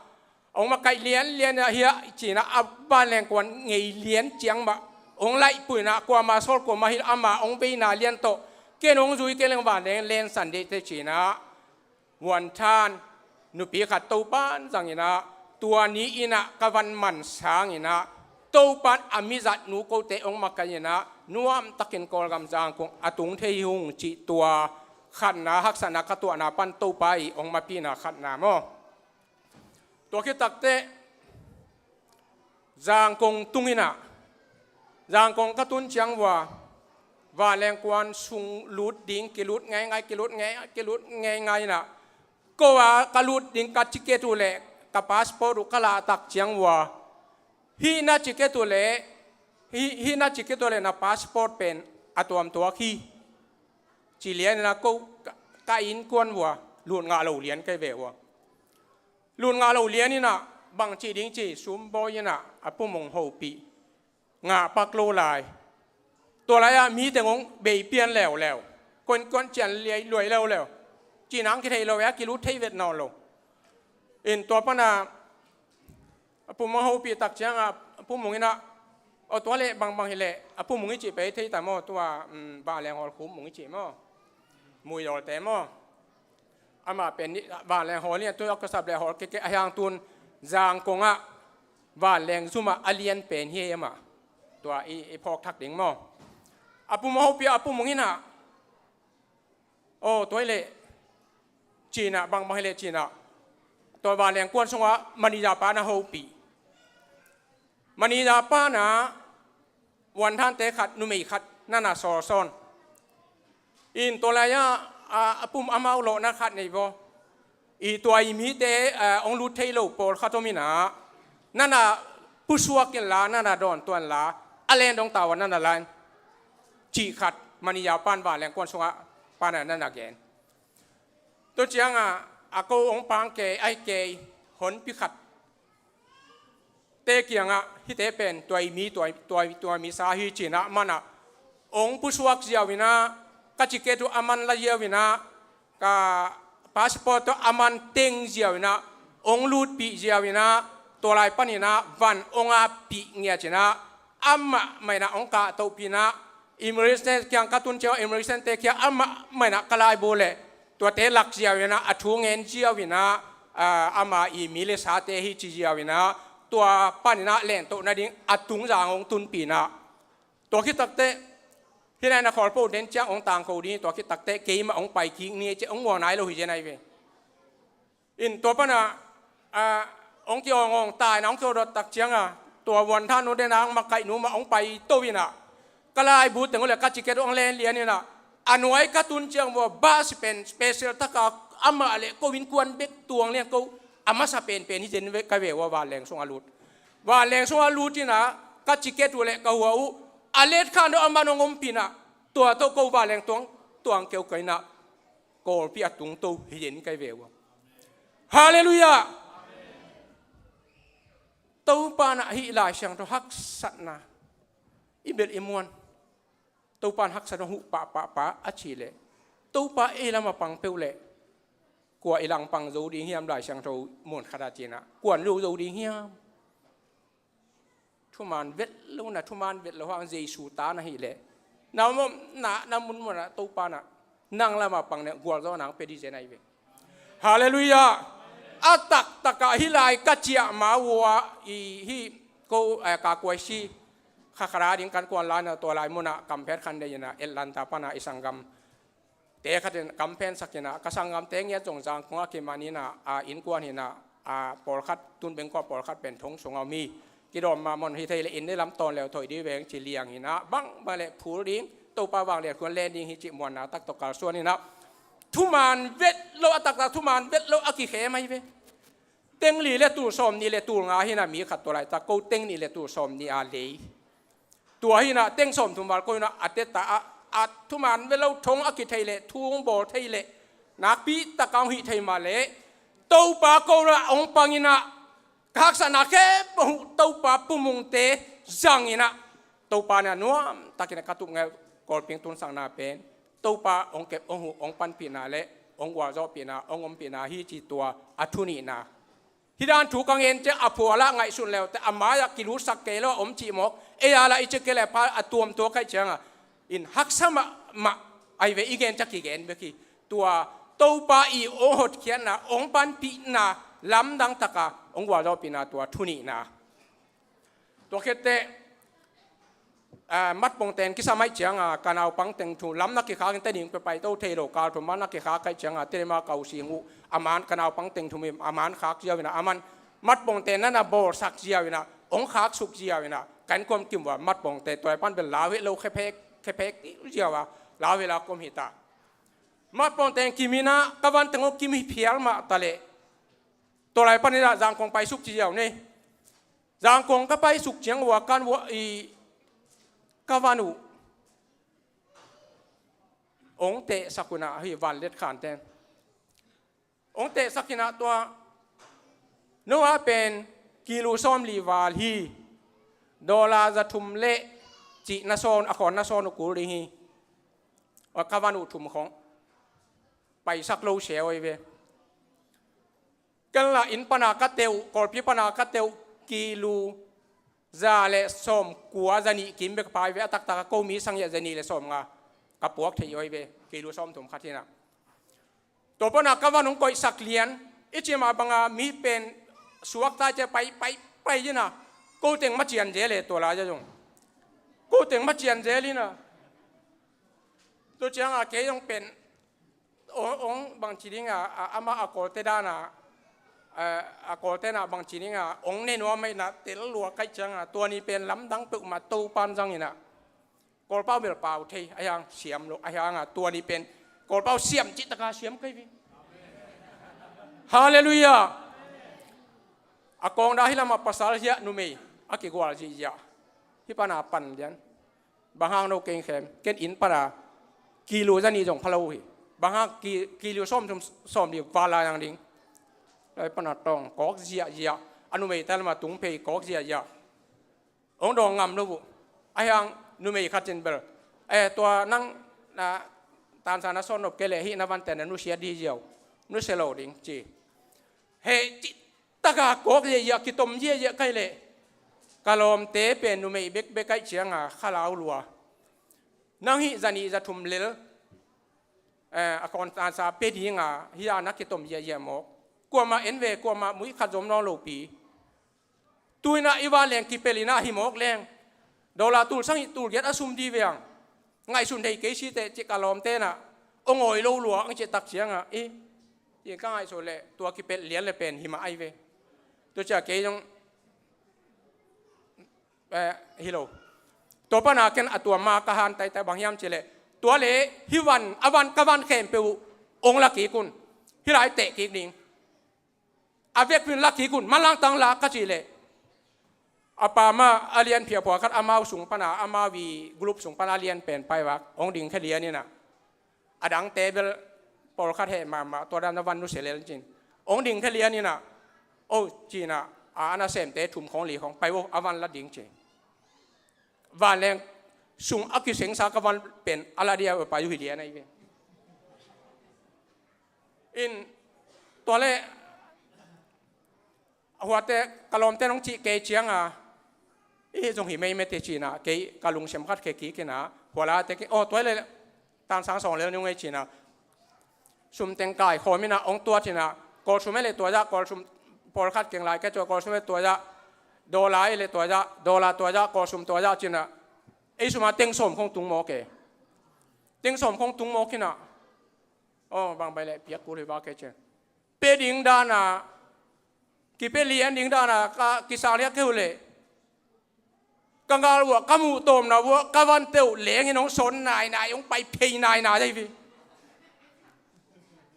hong makaih lianlian a, hiah ci in ah, a vanleng kuan ngei lian ciang mah hong laihpui in ah, kuamah sawl kuamah hilh, amah hong veina lian tawh, ken hong zui kei leng vanleng lensan ding teh ci in ah, vuanthan nupi khat Topan zang in ah, tua ni in ah ka van man sang in ah, Topan a mizatnu kote hong makaih in ah, nuamtakin Kawlgam Zangkong a tung thei hi ung cih tua khatna, haksatna ka tuahna pan Topa i hong mapihna khatna maw. Tua khit takteh Zangkong tung in ah, Zangkong ka tun ciang vua, vanleng kuan sung lut ding, kilut ngeingai, kilut ngeingai, kilut ngeingai in ah, ko a ka lut ding ka ticket uh leh ka passport uh ka lahtak ciang vua, hih na ticket uh leh, hih, hih na ticket uh leh na passport pen a tuamtuak hi, ci lian in ah, ko ka, ka innkuan vua, lut ngah lo lian ka hi ve vua. Lut ngah lo lian in ah, bang cih ding ci, Sumbawi in ah a pu Mung hopih, ngah pak lo lai. Tua lai-ah mi teng hong bei pian leuleu, kuankuan cian liai luai leuleu, cihna hong kithei lo, a kilut thei vet nawn lo. In tua panah a pu Mung hopih tak ciangah, a pu Mung in ah, aw tua leh bangbang hileh, a pu Mung i cih pen thei ta maw, tua, um, vanleng hawl Khup Mung i cih maw, Muidawlte maw. Amah pen ni, vanleng hawl ni, a tu a kosap leh hawl keke, ahi hang tun Zangkong ah vanleng zum ah a lian pen hi ei amah. Tua i, i phawk thak ding maw. A pu Mung hopih, a pu Mung in ah, aw tua hi leh, ci in ah, bangbang hi leh ci in ah, tua vanleng kuan sungah manager pa na hopih. Manager pa in ah vuanthante khat, numei khat na na sawlsawn. In tua lai-ah, a, a pu Mung amau lawhna khat nei vaw. I tua i mite, a, hong lut thei lo pawlkhat om in ah, na na pusuak inla, na na dawntuah inla, a len dong ta uh a na na la in, cih khat manager pan vanleng kuan sungah pan a na na gen. Tua ciangah a ko hong pang kei, ai kei, honpi khat te kiangah hihte pen tua i mi, tua, tua, tua misa hi cinah manah hong pusuak ziau inah, ka ticket uh a man la ziau inah, ka passport uh a man teng ziau inah, hong lutpih ziau inah, tua lai paninah van hong appih ngiat inah, amah mah inah hong kahtohpih inah, immigration kiang ka tun ciang, immigration te kiang amah mah inah ka laibu leh tuate lak ziau inah, a thu ngen ziau inah, ah, ama i mi le sate hi ci ziau inah, tua paninah lentoh nading a tungzang hong tunpih inah. Tua khit takteh, hih lai na khawl po den ciang hong tangko ding, tua khit takteh keimah hong pai kik ni ci hong muang nai lo hi zen ahi ve. In tua panah, ah, hong kiawngawng ta inah, hong kiawdot tak ciangah, tua vuanthan nu denah hong makaih nu mah hong pai to inah, ka laibu teng uh le ka ticket uh hong len lian inah, a nuai ka tun ciang vua bus pen special taka amah le ko innkuan bek tuang lian ko, a masa penpen hi zen ve, ka ve uh a vanleng sungah lut. Vanleng sungah lut inah ka ticket uh le ka hua uh a let khan deuh a man hong ompih inah, tua tawh ko vanleng tuang, tuang keu ka inah, Kawlpi a tungto hi zen ka ve uh a. Halleluiah. Topa inah hih Lai Siangtho haksatna i belh i muan, Topa in haksatna huh pahpahpah a cih leh, Topa ei lamah pang peuh leh kua i langpang zo ding hiam, Lai Siangtho mun khatah cinah kua in lo zo ding hiam? Thuman vet lo na, thuman vet lo hang Jesu ta na hih leh, na mawh na, na munmun ah Topa inah nang lamah pang leh gualzawhna hong pia ding zen ahi ve. Halleluiah. A taktakah hih lai ka ciah ma uh ah i hih ko, eh, ka kuaisi khakhara ding kan kuan lai na, tua lai munah kamphet khan dei inah Atlanta panah i sanggam te khatin kamphensak inah, ka sanggamte ngiat zong Zangkong a kiman inah, a innkuan inah, a pawlkhat, tun bengkua pawlkhat pen thong sungah om hi. Kidawm mahmah hi thei leh inn le lam tawn leu thoih dih veng ci liang inah, bangbang le phul ding, Topa vanglian khuan len ding hi cih muanna tak tawh kalsuan inah, thuman vet lo, a taktak thuman vet lo a kikhem ahi ve. Teng li le tul sawm nih le tul nga hi inah, mi khat tua laitak ko teng nih le tul sawm nih a lei. Tua hi inah teng sawmthum val ko inah a teta ah, a thuman vet lo, thong a kithei leh, thu hong bawl thei leh, nakpi takah hong hih thei mah leh, Topa ko inah hong pang inah, ka haksatna khempeuh Topa pumungte zang inah, Topa inah nuamtak inah ka tup ngei uh, Kawlpi hong tunsakna pen Topa hong kep, hong huh, hong panpihna le hong gualzawhpihna, hong ompihna hi ci, tua a thu nihna. Hih dan thu ka ngen ciang a phual ah ngaihsun leute, a mai-ah kilutsak kei lo a om cih mawk, ei a lah i ci kei leh pha, a tuamtuak kaih ciangah in haksa mahmah ahi ve, i gen ciang kigen bek hi. Tua Topa i hong hotkhiatna, hong panpihna, lamdang taka hong gualzawhpihna, tua thu nihna. Tua khitteh, ah, matpongten kisam ahih ciangah, ka naupang teng thum lam na kikhak in, Tedim pia paito thei lo, kal thum man na kikhak ahih ciangah, Tedim a ka u Sing uh, a man, ka naupang teng thum in a man khak ziau inah, a man matpongten na na bawlsak ziau inah, hong khaksuk ziau inah, kan kuam kim vua matpongte, tua pan bel lau het lo, khephek, khephek ziau a, lau het la kuam hi ta. Matpongten kim inah, ka van teng hong kim hi phial mah ta leh, tua lai pan inah Zangkong paisuk ci ziau ni. Zangkong ka paisuk ciang vua kan vua i ka van uh hong tehsak uh inah, hih vanlet khan ten hong tehsak inah, tua no a pen kilo sawmli val hi, dollar za thum le cih na sawn, a khawn na sawn uh kul ding hi. Ka van uh thum khong paisak lo se uh ahi ve. Ken lah inn pana ka teh uh, Kawlpi pana ka teh uh, kilo za le sawmkua, za nih kim bek pha hi ve, a taktak a ko mi sang hiah za nih le sawmnga ka puak thei uh ahi ve, kilo sawmthum khat hi inah. Tua pana ka van hong koihsak lian, i cih mah banga mi pen suakta cia pai, pai, pai inah, ko teng macian zel e, tua lai-ah zong ko teng macian zel inah. Tua ciangah kei zong pen hong, hong bangci dingah, a, amah a Kawlte dana, a, a Kawlte na bangci dingah hong ne nuam ahih inah, tel lua kaih ciangah, tua ni pen lamdang peuhmah Topa in zang inah, Kawlpau bel pau thei, ahi hang siam lo, ahi hangah tua ni pen Kawlpau siam cih taka siam kei ve. Halleluiah. A kawng dah hih lamah pasal hiah numei a kigual zihziah, hih pana pan lian. Bang hang no keng khem, ken inn pana kilo za nih zong pha lo uh hi. Bang hang ki, kilo sawm thum sawm li val lai ang ding. Lai pana tawng kawk ziahziah, a numei ta lama tung phei kawk ziahziah. Hong dawng ngam lo uh. Ahi hang numei khat in bel, eh, tua nang na tansa na sawn nop kei leh hih na vante na nusia di ziau, nusia lo ding ci. Hei, cih taka kawk ziahziah, kitom ziahziah kai leh ka lawmte pen numei bekbek aih cianga khalau lua. Nang hih za nih za thum lel, eh, a kawn tansa pe dinga hih a na kitom ziahziah mawk. Kuamah en ve, kuamah muih khat zom nawn lopi. Tuinah i vanleng kipel inah hi mawk leng, dollar tul sangih tul giat a sum di ve ang. Ngaihsun thei kei si teh cih ka lawmte nah, ong awi lo lua ang cih tak ciangah i, cih ka ngaihsun leh tua kipelh lian le pen hi mah ai ve. Tua ciah kei zong, eh, hi lo. Tua pana ken a tua ma ka han taitai bang hiam cih leh, tua le hi van, a van ka van khempeuh uh ong la kik un. Hih lai teh kik ding. A vekpin la kik un, manlangtang la ka cih leh, a pa mah a lian phiahphuah khat amau sung pana, amau i group sung pana a lian pen pai vak, hong ding khe lian inah. A dangte bel pawlkhat heh mahmah, tua dan a van nusia lel cin. Hong ding khe lian inah, o cinah, a, a nasemte thum khawng li khawng pai vo, a van la ding ci. Vanleng sung a kisengsa ka van pen a la dia pai uh hi lian ahi ve. In, tua le, a huate ka lawmte nong cih kei cianga, i zong hi meimete cina, kei ka lungsim khat khe kikina, hualate ki, oh, tua le, tansang sawng lel nung ei cina. Sum teng kai khawm ina, ong tua cina, kawlsum e le tua za, kawlsum pawlkhat keng lai ke tua, kawlsum e tua za, dollar e le tua za, dollar tua za, kawlsum tua za cina. Ei suma teng sawm khong tung mawk e. Teng sawm khong tung mawk ina. Oh, bang bai le piak kul hi va kei cin. Pe ding dana, kipe lian ding dana, ka kisang liak keu le. Ka ngal vua, ka muh tawmna vua, ka van teuh lengin hong sawn nainai, hong pai phei nainai dai vi.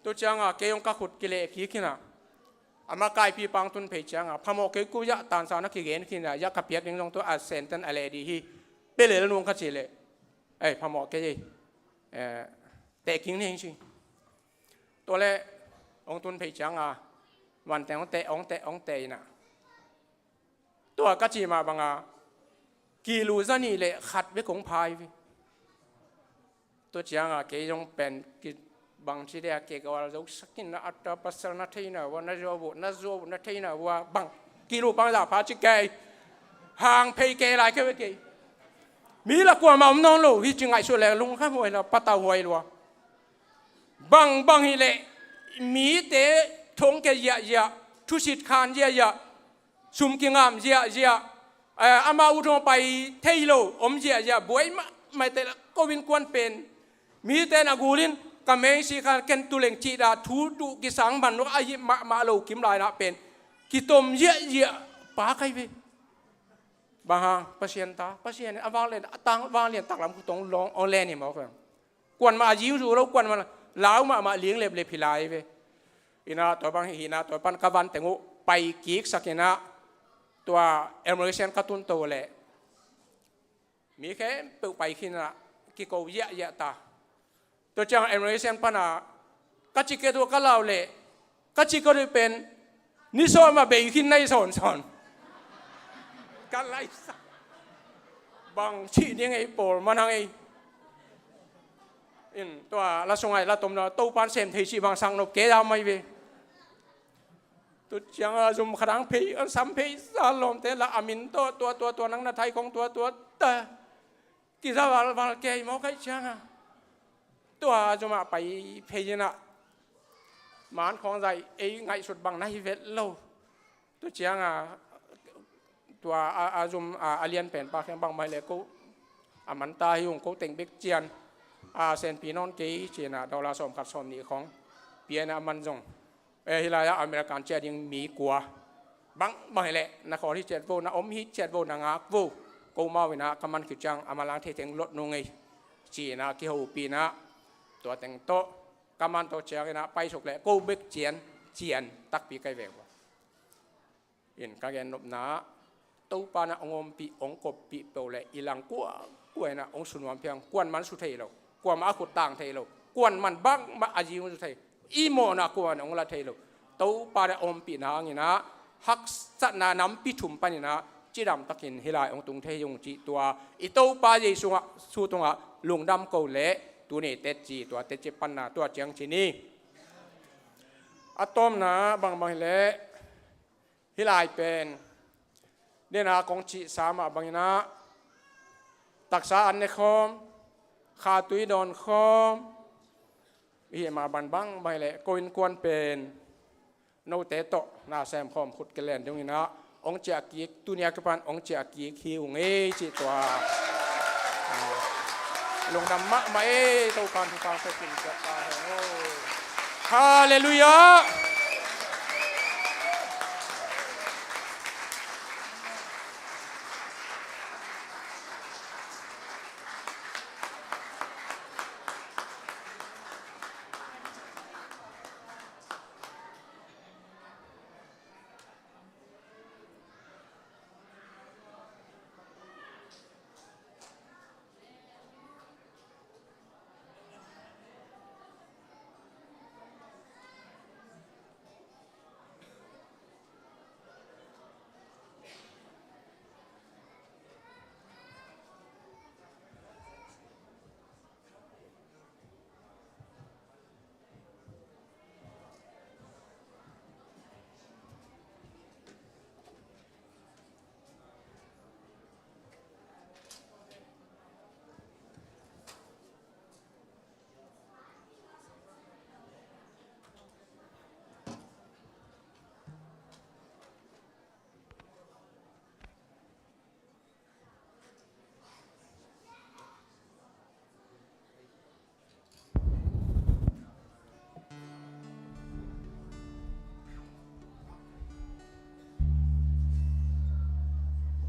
Tu cianga, kei hong ka khut kile kikina. Ama kaipi pang tun phei cianga, phamawh kei ku ya tansa na kigen kina, ya ka piak ding zong tu a senten a le di hi. Pe lel nung ka ci le. Ei, phamawh kei ei. Eh, teh king ning ci. Tua le, hong tun phei cianga, van teng hong teh, hong teh, hong teh ina. Tua ka ci mah banga, kilu zani le khat bek hong phai ve. Tua cianga kei zong pen ki bang ci dia kei ka wal zo sakin na ata pasal na theina vua, na zuau vua, na zuau vua, na theina vua, bang. Kilu pang za pha ci kei. Hang phei kei lai kei ve kei. Mi la kuama om nawn lo, hi ci ngaihsut le lungkham huai la, patau huai lua. Bang, bang hi le, mite thong ke ziahziah, thusit khan ziahziah, sum kingam ziahziah, eh, ama uh thong pai thei lo, om ziahziah, buai mah, maite la, ko in kuan pen. Mite na gulin, ka meisi khan ken tuleng cih dah, thu duh kisang man lo, a hi mahmah lo, kim lai na pen. Kitom ziahziah, pa kai ve. Bang hang, Pasian ta, Pasian, a vanglian, a tang, vanglian taklam khutong long, ong len hi mawk veng. Kuanmah a ziu zu lo, kuanmah lau mahmah ling leplep hi lai ve. Ina tua bang hi ina tua pan ka van teng uh pai kik sak ina tua emergency ka tun to le. Mi khempeuh pai khin ina kiko ziahziah ta. Tua ciang emergency pana ka ci ke tua ka lau le. Ka ci ka rui pen, ni sawm a bei khin nai sawnsawn. Ka laisa. Bang cih ding ei pawl manang ei. In, tua la sungai la tomna, Topan sem thei cih bang sang nop ke dam mai ve. Tu ciang a zum khadang phei, an sam phei, sa lawmte la a min tawh, tua, tua, tua, nang na thai kong, tua, tua, ta. Kiza valval kei mawk aih cianga. Tua zumah pai phei inah. Man khawng zai ei ngaihsut bang na hi vet lo. Tu cianga tua a, a zum a, a lian pen pa khiang bang mai le ko. A man ta hi ung ko teng bek cian. A senpi nawn kei cina dollar sawm khat sawm nih khawng. Pian a man zong. Eh, hi lai-ah American ciah ding mi kua. Bang, bang hi leh, na khawl hi ciat vo, na om hi ciat vo, na ngak vo. Ko mau ina, ka man khiu ciang, a malang thei teng lot nung ei. Ci ina, kihopih ina, tua teng tawh, ka man tawh ciang ina, paisuk leh, ko bek cian, cian, takpi kai ve ua. In ka gen nopna, Topa na ong ompih, ong koppih peuh leh, i lang kua, kua ina, ong sunuam phiang, kuan man su thei lo, kuamah a khut tang thei lo, Kuaman bangmah a zi hong zu thei. I mawhna kuaman hong la thei lo. Topa deih a ompihna hangin ah, haksatna nampi thum panin ah, cidam takin hih lai hong tung thei hi ung cih tua i Topa Jesu sungah, su tungah lungdam ko leh, tuni tetci, tua tetci panna tua ciang ci ni. A tawpna bangbang hi leh, hih lai pen, den a kong cihsa mah bangin ah, taksa an ne khawm, khatui dawn khawm, i hih mah bangbang hi leh, ko innkuan pen, note tawh na sem khawm khut kilen dingin ah, hong ciah kik, tuni a kipan hong ciah kik hi ung ei cih tua. Lungdam mahmah ei, Topa'n thupha hong pia ciat ta hen aw. Halleluiah.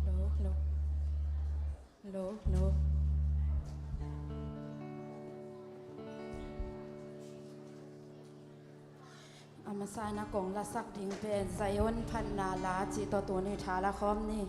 Hello, hello. Hello, hello. A masa in a kong lasak ding pen Zion phatna la cih tawh tuni tha la khawm ni.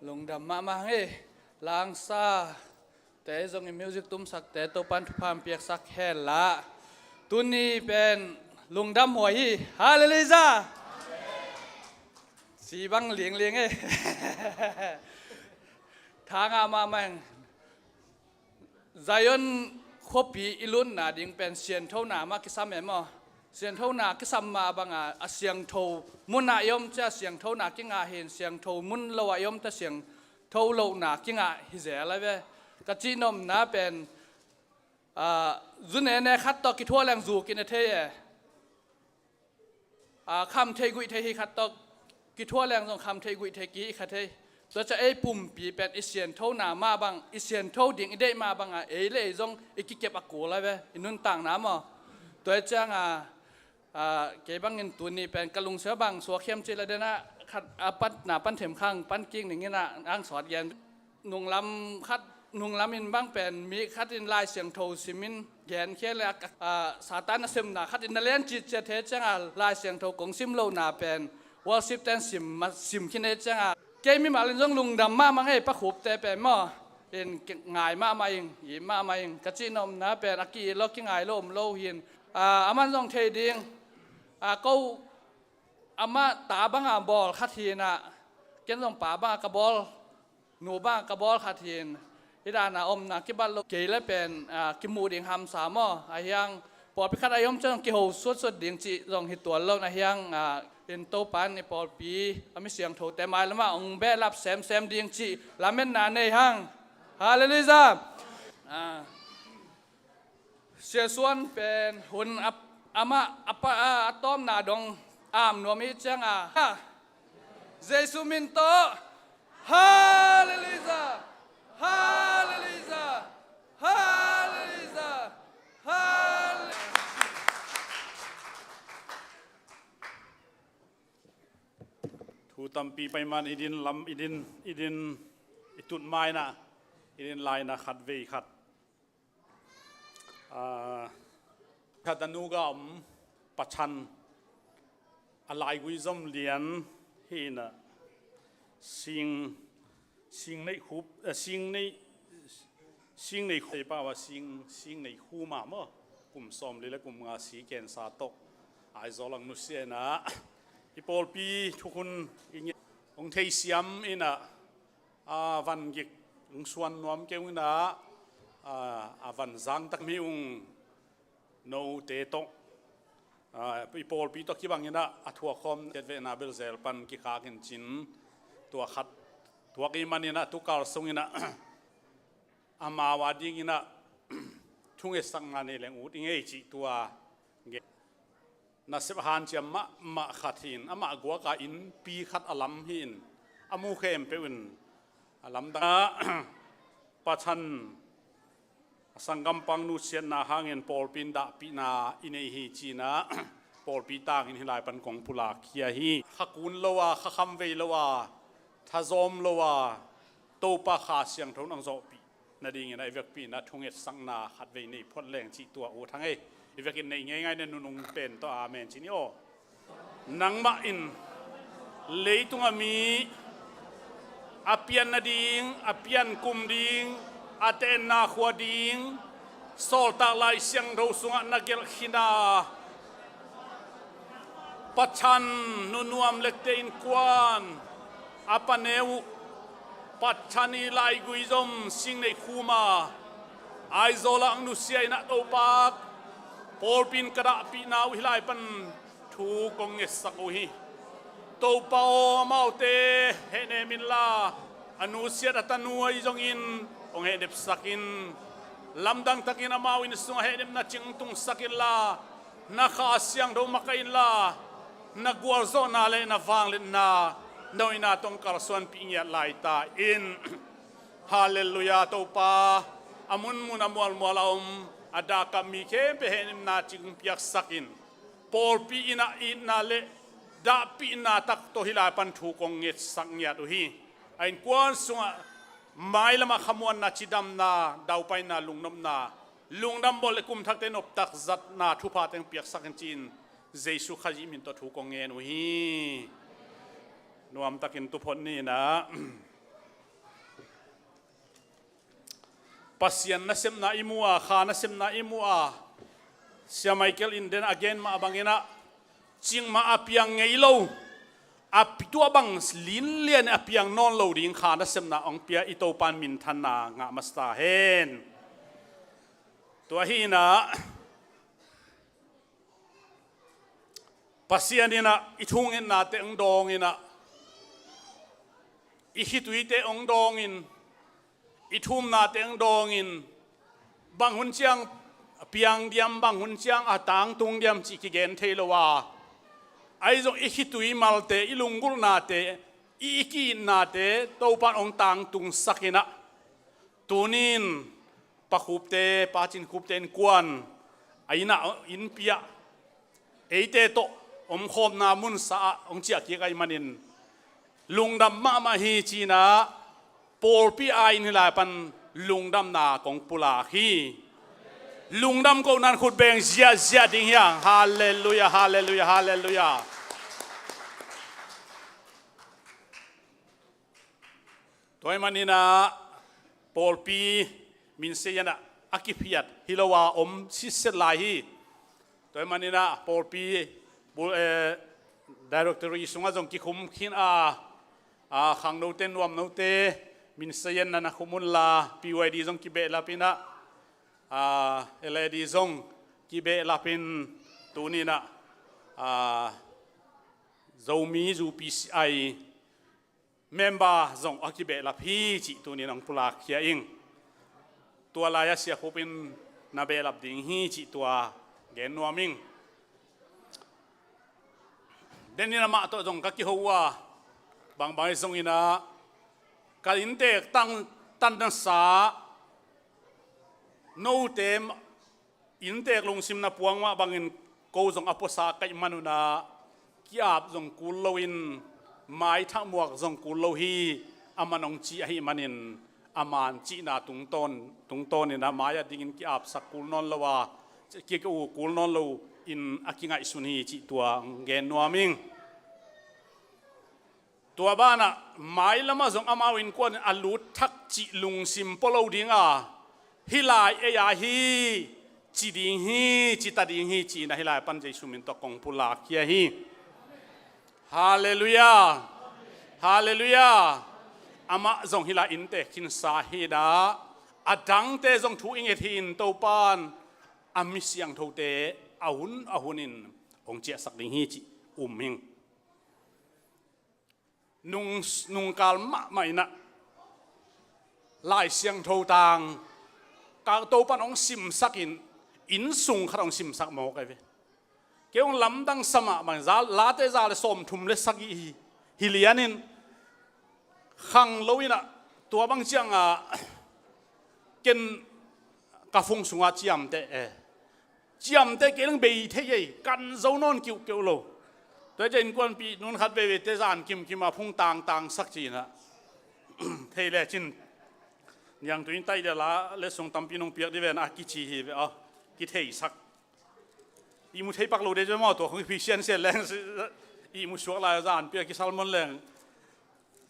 Lungdam mahmah hang ei. Langsa te zong i music tumsakte Topan thupha piaksak hen la. Tuni pen lungdam huai hi. Halleluiah. Si bang liangliang ei. Tha ngah mahmah hang. Zion khuapi i lutna ding pen sianthona mah kisam e maw? Sianthona kisam mah banga a siangtho munah i om cia siangthona kingah hin, siangtho mun lo ah i om ta siangtho lohna kingah hi zel a ve. Ka cihnopna pen, ah, zu nene khat tawh kithuah leng zu kine thei e. Aa, kham thei guih thei hi khat tawh kithuah leng zong kham thei guih thei kihi kha thei. Tua ciah ei pumpi pen i sianthona mah bang, i siantho ding i deih mah bangah ei le ei zong i kikep a kul a ve, i nuntakna maw? Tua hi cianga, aa, kei bangin tuni pen ka lungsim bang suak hiam cih le denah khat a patna pan themkhang pan kik ning inah ang sawt gen. Nunglam khat, nunglam in bang pen mi khat in Lai Siangtho simin genkhia le, a, Satan a semna khat in na len citcia thei cianga Lai Siangtho kong sim lohna pen worship ten sim, sim khin ei cianga kei mimal in zong lungdam mahmah ngei, pakhupte pen maw in ngai mahmah ing, i mahmah ing. Ka cihnopna pen a ki-it lo, kingai lo om lo hin, a, aman zong thei ding, a, ko amah ta banga bawl khat hinah ken zong pa banga ka bawl, nu bang ka bawl khat hin, hi dana omna kibat lo kei le pen, a, kimuh ding hamsa maw? Ahiang pawlpi khat a i om ciang kiho suatsuat ding cih zong hi tuan lo. Ahiang, a, in Topan i pawlpi a mi siangthote mailamah ong behlap semsem ding cih lametna nei hang. Halleluiah. A, Siasuan pen hun a, amah a, pa, a, a tawpna dong am nuam hi cianga, ha, Jesu min tawh. Halleluiah. Halleluiah. Halleluiah. Halleluiah. Thu tampi paiman i din lam, i din, i din, i tut maina, i din laina khat vei khat. Aa, Chattanooga om Pachan a laigui zom lian hi inah sing, sing neih khup, eh, sing neih, sing neih khup, pa wa sing, sing neih khu ma maw, kum sawmli le kum nga si kensa tawh Aizawl ah nusia inah i pawlpi thukhun i nge-, hong theisiam inah a van gik hong suan nuam keu inah, a, a van zang tak mi ung note tawh, a, i pawlpi tawh kibang inah a thuakkhawm tetvehna belzel pan kikhakin cin tua khat thuak i man inah tukal sung inah amau a ding inah thungetsakna nei leng ut i ngei cih tua nasep hanciam mahmah khat hi in, amah guaka innpi khat a lam hi in, a mu khempeuh in a lamdang. Pachan a sanggampang nusiatna hangin pawlpi in dahpihna i nei hi ci inah pawlpi tangin hih lai pan kong pulakkhia hi. Kha kun lo a, kha kham vei lo a, thazawm lo a, Topa Kha Siangtho in hong zawhpih nadingin a i vekpi inah thungetsakna khat vei nei phot leng cih tua ut hang ei. I vekin nei ngeingai na nunung pen tawh amen ci ni aw. Nangmah in leitung a mi a pian nading, a pian kum ding, a tenna khua ding, sawltak Lai Siangtho sungah na gelh khin a, Pachan nunuam lekte innkuan a pane uh, Pachan i laigui zom sing neih khu ma, Aizawl ah ang nusia inah Topa pawlpi in ka dahpihna uh hih lai pan thu kong ngetsak uh hi. Topa aw, amaute hehnem inla, a nusiat a tanu ahi zongin hong hehnepsak in, lamdang takin amau inn sungah hehnepna cing tungsak inla, na Kha Siangtho makaih inla, na gualzawhna le na vangliatna, na hoihna tawh kalsuanpih ngiat laita in. Halleluiah, Topa. A munmun a mualmual a om a dakap mi khempeuh hehnepna cing piaksak in, pawlpi inah itna le dahpihna tak tawh hih lai pan thu kong ngetsak ngiat uh hi. A innkuan sungah mailamah khamuanna, cidamna, daupaina, lungnopna, lungdam bawl le kum thakte noptak zatna thupha teng piaksak in ci-in Jesu Khazih min tawh thu kong ngen uh hi. Nuamtakin tuphot ni inah. Pasian nasepna i mu a, kha nasepna i mu a, Sia Michael in den a gen mah bangin ah, cingmah a piang ngei lo, a pi-, tua bang linlian a piang nawn lo ding kha nasepna hong pia i Topa'n minthanna ngah masa ta hen. Tua hi in ah, Pasian in ah i thungetnate hong dawng in ah, i khituite hong dawng in, i thumnate hong dawng in, bang hun ciang piang diam, bang hun ciang a tangtung diam cih kigen thei lo a, ahi zong i khitui malte, i lunggulhnate, i, i ki-itnate Topa'n hong tangtungsak in ah, tuni-in Pa Khupte, Pa Cin Khupte innkuan, a inn ah innpi ah eite tawh omkhawmna munsa ah hong ciah kik ahih manin lungdam mahmah hi ci-in ah, pawlpi aiin hih lai pan lungdamna kong pulak hi. Lungdam kohna in khut beng ziahziah ding hi hang. Halleluiah, halleluiah, halleluiah. Tua ahih manin ah pawlpi min se-in ah a kiphiat hi lo a om sitset lai hi. Tua ahih manin ah pawlpi bul, eh, directory sungah zong kikhum khin a, a, khangnote, nuamnote min se-in na na khum un la, P Y D zong kibehlap in ah, a, L A D zong kibehlap in, tuni-in ah, a, Zomi U P C I member zong a kibehlap hi cih tuni-in hong pulakkhia ing. Tua lai-ah Sia Khup in na behlap ding hi cih tua gen nuam ing. Den in amah tawh zong ka kiho uh a, bangbang hi zongin ah ka inntek tang, tanna sa, note inntek lungsim na puang mah bangin ko zong a puasa ka hih manun ah, ki-ap zong kul loin, maithak muak zong kul lo hi, a man hong ci ahih manin, a man cihna tungtawn, tungtawn in ah mai-ah dingin ki-apsak kul nawn lo a, ki-, ki-, u kul nawn lo in a kingaihsun hi cih tua gen nuam ing. Tua banah mailamah zong amau innkuan in a lut thak cih lungsim pua lo ding a, hih lai ei-a hi, ci ding hi, ci ta ding hi, ci-in ah hih lai pan Jesu min tawh kong pulakkhia hi. Halleluiah. Halleluiah. Amah zong hih lai inntek khinsa hi in ah, a dangte zong thu i nget hi in, Topa'n a mi siangthote a hun a hunin hong ciahsak ding hi cih um ing. Nung, nungkal mahmah in ah Lai Siangtho tang ka Topa'n hong simsak in, inn sung khat hong simsak mawk ahi ve. Kei hong lamdang sa mahmah in, za, Late za le sawmthum le sagih hi, hi lian in, khanglo in ah, tua bang ciang a, ken ka phung sungah ciamteh, eh, ciamteh kei leng bei thei ei, kan zo nawn kiuhkeuh lo. Tua ciang innkuanpih nun khat veve te zan kimkim a phung tangtangsak ci-in ah, thei lecin niangtui in taih dia la le sung tampi nong piak dih ven a kici hi ve aw, kitheisak. Ihmu thei pak lo dih ciang maw, tua khong i phisian sian leng, ihmu suak lai a zan pia kisalmon leng,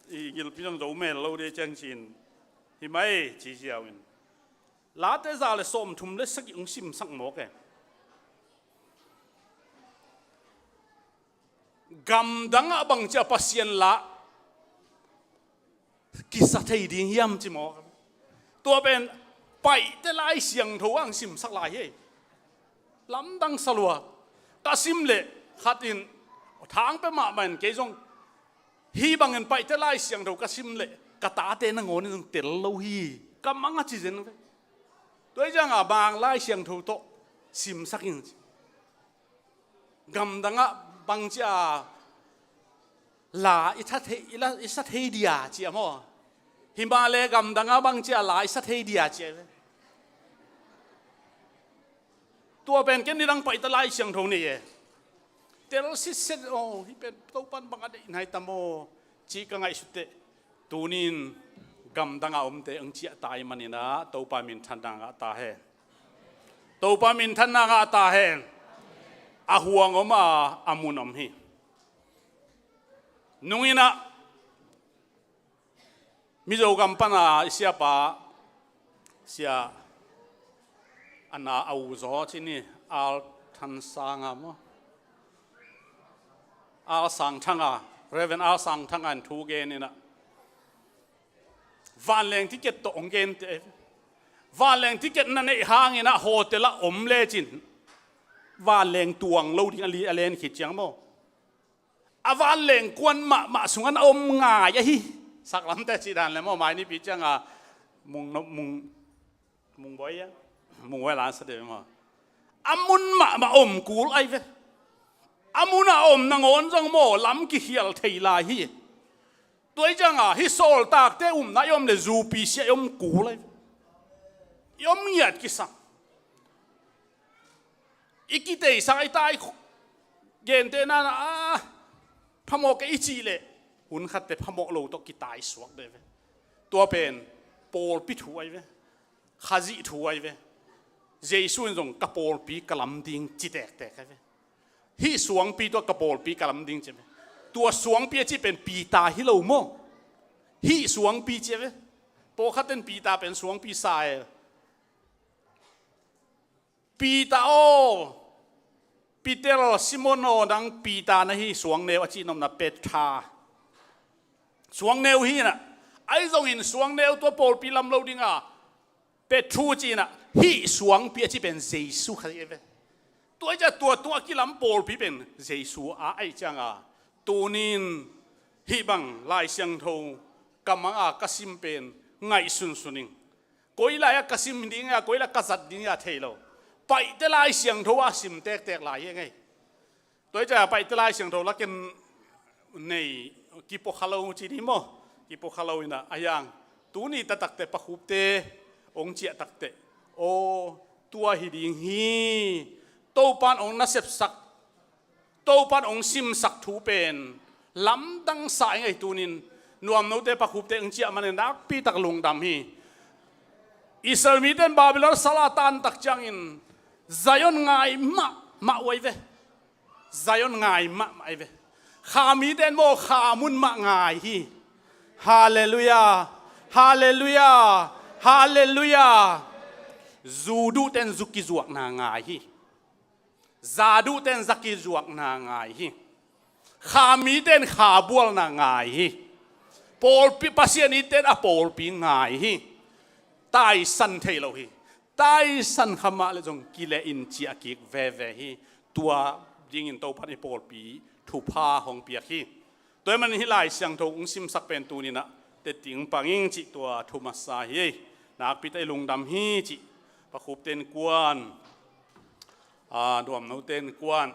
i gilpi zong zo mel lo dih ciang ci-in, hi mai ci ziau in. Late za le sawmthum le sagih hong simsak mawk e. Gamdang ah bangci a Pasian la kisa thei ding hiam ci mawk. Tua pen Paite Lai Siangtho ah hong simsak lai hi. Lamdang sa lua. Ka sim leh khat in thang pia mahmah in, kei zong hih bangin Paite Lai Siangtho ka sim leh ka tate nangawn in zong tel lo hi, ka mang a ci zen ve. Tua hi ciang a bang Lai Siangtho tawh simsak in ci. Gamdang ah bangci a la i sa thei, i la, i sa thei dia ci a maw. Hi mah leh gamdang ah bangci a la i sa thei dia ci a ve. Tua pen ken nidang Paite Lai Siangtho nei e. Tel sitset, aw, hih pen Topa'n bang a deih nai tam aw, ci ka ngaihsut teh, tuni-in gamdang a omte hong ciah ta ahih manin ah Topa minthanna ngah ta hen. Topa minthanna ngah ta hen. A huang om a, a mun om hi. Nung in ah Mizo gam pan a i siapa Sia a na a u zaw ci ni, Al Than Sang a maw? Al Sang Thang a, Reverend Al Sang Thang a in thu gen in ah, vanleng ticket tawh hong gente. Vanleng ticket na neih hangin ah hotel ah om lecin vanleng tuang lo ding a li a len khit ciang maw? A vanleng kuan mahmah sungah na om ngai ahi. Saklamte cih dan le maw, mai nipi cianga mung, mung, mung bawi a, mung bawi lan sa de maw. A mun mahmah om kul ai ve. A mun a om nangawn zong maw, lam kikhial thei lai hi. Tua hi cianga hih sawltakte umna i om le zupi sia i om kul ai ve. I om ngiat kisam. I kiteisak, i tai, gente na na a phamawh kei i cih leh hun khatte phamawh lo tawh kitaisuak de ve. Tua pen pawlpi thu ai ve. Khazih thu ai ve. Jesu in zong ka pawlpi ka lam ding ci tektek ai ve. Hih suangpi tua ka pawlpi ka lam ding ci ve. Tua suangpi a cih pen Peter hi lo maw? Hih suangpi ci ve. Pawlkhat ten Peter pen suangpi sa e. Peter aw, Peter, Simon aw, nang Peter na hi, suangneu a cih nopna Petra. Suangneu hi na. Ahi zongin suangneu tua pawlpi lam lo dinga Petru ci na, hih suangpi a cih pen Jesu kha hi ve. Tua hi ciah tua tungah kilam pawlpi pen Jesu a ahi cianga tunin hih bang Lai Siangtho ka manga ka sim pen ngaihsunsun ing. Koi lai-ah ka sim ding a, koi lai ka zat ding a thei lo. Paihte Lai Siangtho a sim tektek lai hi ngei. Tua hi ciah Paihte Lai Siangtho la ken nei kipua kha lo ci ni maw? Kipua kha lo inah a hiang tuni taktakte pakhupte hong ciah takte aw, tua hi ding hi. Topan hong nasepsak, Topan hong simsak thu pen lamdang sa i ngei tunin nuamnote pakhupte hong ciah manin nakpitak lungdam hi. Israel mite in Babylon sal a tantak ciangin Zion ngai mahmah uh ai ve. Zion ngai mahmah ai ve. Kha mite in maw kha mun mah ngai hi. Halleluia. Halleluia. Halleluia. Zu duhte in zu kizuakna ngai hi. Za duhte in za kizuakna ngai hi. Kha mite in kha bualna ngai hi. Pawlpi, Pasian itte in a pawlpi ngai hi. Taisan thei lo hi. Taisan kha mah le zong kile in ciah kik veve hi. Tua dingin Topan i pawlpi thupha hong piak hi. Tua hi manin hih Lai Siangtho hong simsak pen tuninah teting pang ing cih tua thu masa hi. Nakpitak i lungdam hi cih pakhupte in kuan, a, nuamnote in kuan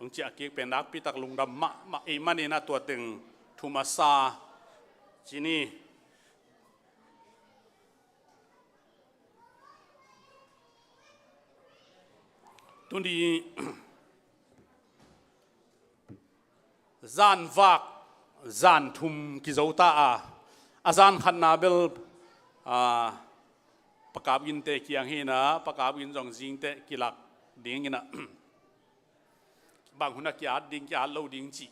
hong ciah kik pen nakpitak lungdam mahmah i hih maninah tua teng thu masa ci ni. Tuni zanvak zan thum kizo ta a, a zan khatna bel, a, Pa Kap Ginte kiang hi inah, Pa Kap Gin zong zingteh kilak ding inah, bang hunah ki-at ding, ki-at lo ding cih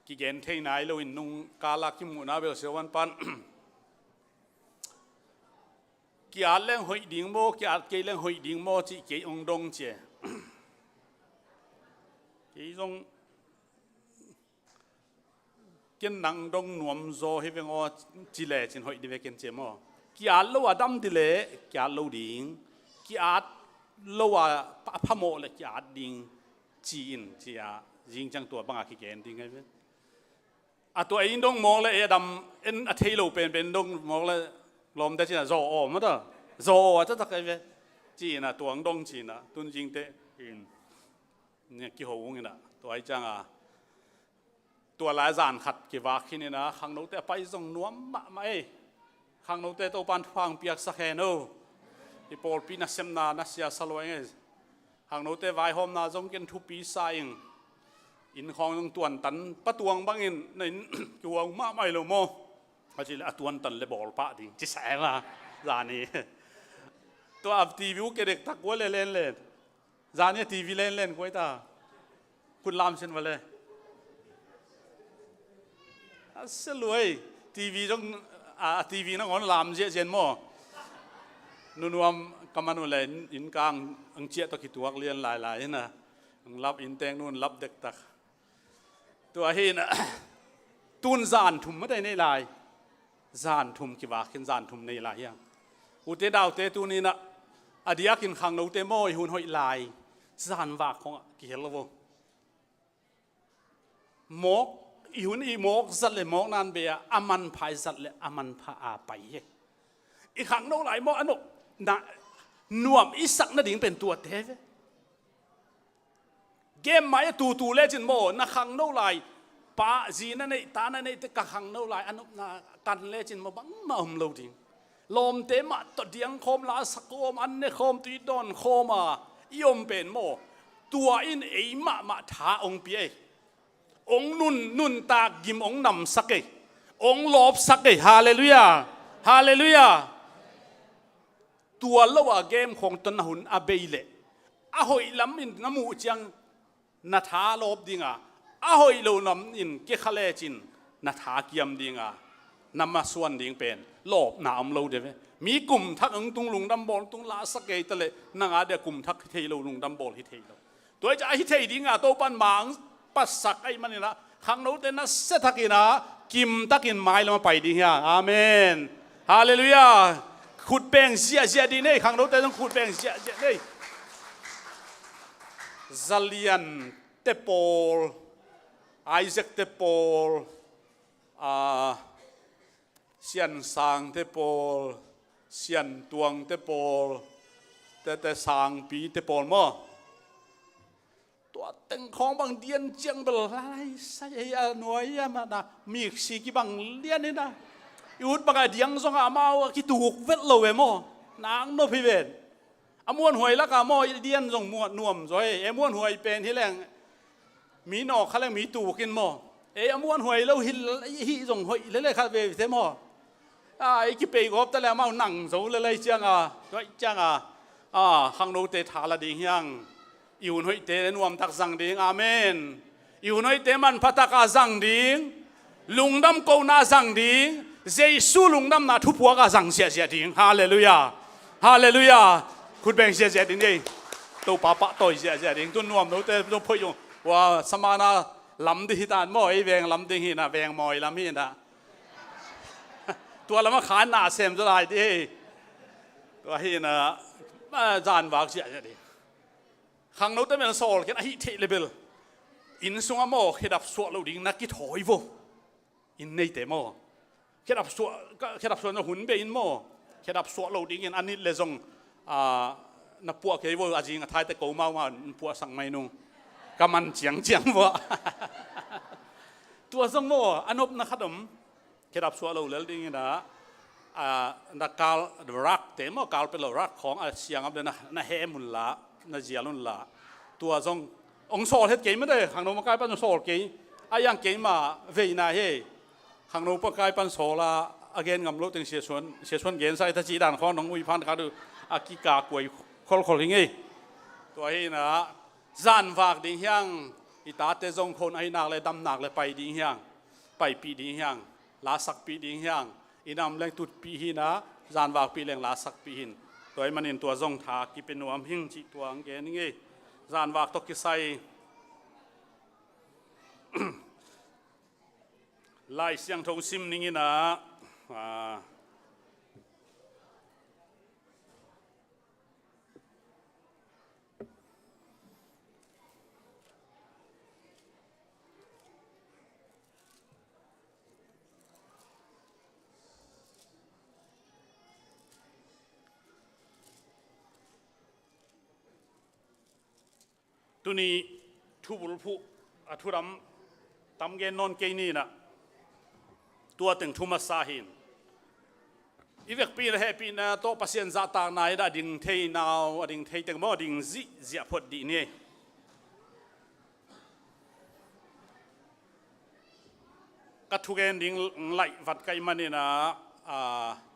kigen thei nai loin nung kala kimuhna bel sia van pan ki-at leng hoih ding maw, ki-at kei leng hoih ding maw cih kei hong dong cia. Kei zong ken nang dong nuam zaw hi veng aw ci lecin hoih dih ve ken cia maw. Ki-at lo a dam dih leh ki-at lo ding, ki-at lo a pha-, phamawh leh ki-at ding ci-in cia, zing ciang tua banga kigen ding hi ve. A tua ei in dong mawk le ei a dam, en a thei lo penpen in dong mawk le lawmte cina zaw aw mata. Zaw aw a taktak ei ve. Cina tuang dong cina tun zingte in nia kiho ung ina. Tua ei cianga tua lai zan khat kivak khin ina khangnote a pai zong nuam mahmah ei. Khangnote Topan thupha hong piaksak hen o. I pawlpi nasemna na siasa lua ing ei. Khangnote vaihawmna zong ken thupi sa ing. Inn khawng zong tuantan patuang bangin na inn kihuang mahmah hi lo maw? A ci le a tuantan le bawl pah ding ci sa e ma. Zani tua a TV uh kedek tak kua le len len. Zani a TV len len kua i ta. Khut lam sin va le. A sia luai. TV zong, a, a TV nangawn lam ziahziah maw? Nunuam ka man uh le, inn kang ang ciah tawh kituak lian lailai hi na. Ang lap, inntek nun lap dektak. Tua hi na, tun zan thum mate nei lai. Zan thum kivak khin, zan thum nei lai hiang. Ute naute, tuni na, a diakin khangnote maw, i hun hoih lai. Zan vak khongah kihel lo vo. Mawk, i hun i mawk zat le mawk nan be a, a manpha i zat le a manpha a pai hi. I khangno lai maw, a nop na, nuam i sak nading pen tuate ve. Game mai a tutu lecin maw, na khangno lai, pa, zi na neih, ta na neih te ka khangno lai, a nopna tan lecin maw, bangmah om lo ding. Lawmte mah tawh diang khawm, la sak khawm, an ne khawm, tui dawn khawm a i om pen maw, tua in ei mahmah tha ong pia ei. Ong nun, nuntak gim ong namsak ei. Ong lawpsak ei. Halleluiah. Halleluiah. Tua lo a game khawng tawh na hun a bei leh, a hoih lam in na muh ciang na tha lawp dinga, a hoih lo lam in kikha lecin na tha kiam dinga, na masuan ding pen lawpna om lo de ve. Mi kum thak ang tung lungdam bawl tung, la sak kei ta leh, nang a dia kum thak hi thei lo, lungdam bawl hi thei lo. Tua hi ciang a hi thei dinga Topan mang patsak ahih manin ah, khangnote nasia thakin ah, kim takin mailam a pai ding hi hang. Amen. Halleluiah. Khut beng ziahziah ding nei, khangnote zong khut beng ziahziah nei. Zalian te pawl, Isaac te pawl, a, Sian Sang te pawl, Sian Tuang te pawl, te, te Sangpi te pawl maw? Tua teng khawng bang dian ciang bel lai sai ei a nuai a mana miksi kibang lian in a. I ut bang a diang zong a amau a kituk vet lo e maw? Nang nop hi ven. A muanhuai lak a maw, i dian zong muan nuam zaw e. E muanhuai pen hi leng mi nawk kha leng mi tuk in maw. Ei a muanhuai lo hi, hi zong hoih lele kha veve te maw. A, i kipei gawp ta le amau nang zo lele ciang a, tuai ciang a, a, khangnote tha la ding hiang. I hun hoihte nuamtak zang ding. Amen. I hun hoihte manpha taka zang ding. Lungdam kohna zang ding. Jesu lungdamna thupuaka zang ziahziah ding. Halleluiah. Halleluiah. Khut beng ziahziah ding ei. Topa pahtawi ziahziah ding. Tun nuam note zong phoih zong. Ua, samana lam ding hi tan maw, ei veng lam ding hi na, veng mawi lam hi na. Tua lama khan na sem zaw lai ding hi. Tua hi na, a, zan vak ziahziah ding. Khangnote men sawl khin a hih theih le bel. Inn sungah maw, khedap suah lo ding na kithawi vo. Inn neite maw. Khedap suah, ka, khedap suah na hun be in maw. Khedap suah lo dingin a nit le zong, a, na puah kei vo, a zing a thaite ko mau ma, na puahsak mai nung. Ka man ciangciang vo. Tua zong maw, a nopna khat om. Khedap suah lo lel dingin a, a, na kal rak te maw, kal pe lo rak khawng a siangap le na, na hem un la, na zial un la. Tua zong ong sawl het kei mate, khangno makai pan ong sawl kei. A iang kei ma veina he. Khangno makai pan sawl a, a gen ngam lo teng sia suan, sia suan gen sai ta ci dan khawng nong ui phan kha du a kika kuai kholkhol hi ngei. Tua hi na, zan vak ding hiang, i tate zong khon ahi nak le dam nak le pai ding hiang, paipih ding hiang, lasakpih ding hiang, i nam leng tutpih hi na, zan vakpih leng lasakpih hin. Tua hi manin tua zong tha kipe nuam hing cih tua ang gen hi ngei. Zan vak tawh kisai Lai Siangtho sim ning in a, a, Tuni thubulphuh a thudam tam gen nawn kei ni na. Tua teng thu masa hin. I vekpi na hehpihna tawh Pasian zahtakna hi dah a ding thei nau, a ding thei teng maw a ding zihziah phot dih ni. Ka thugen ding laih vat ka hih manin a, a,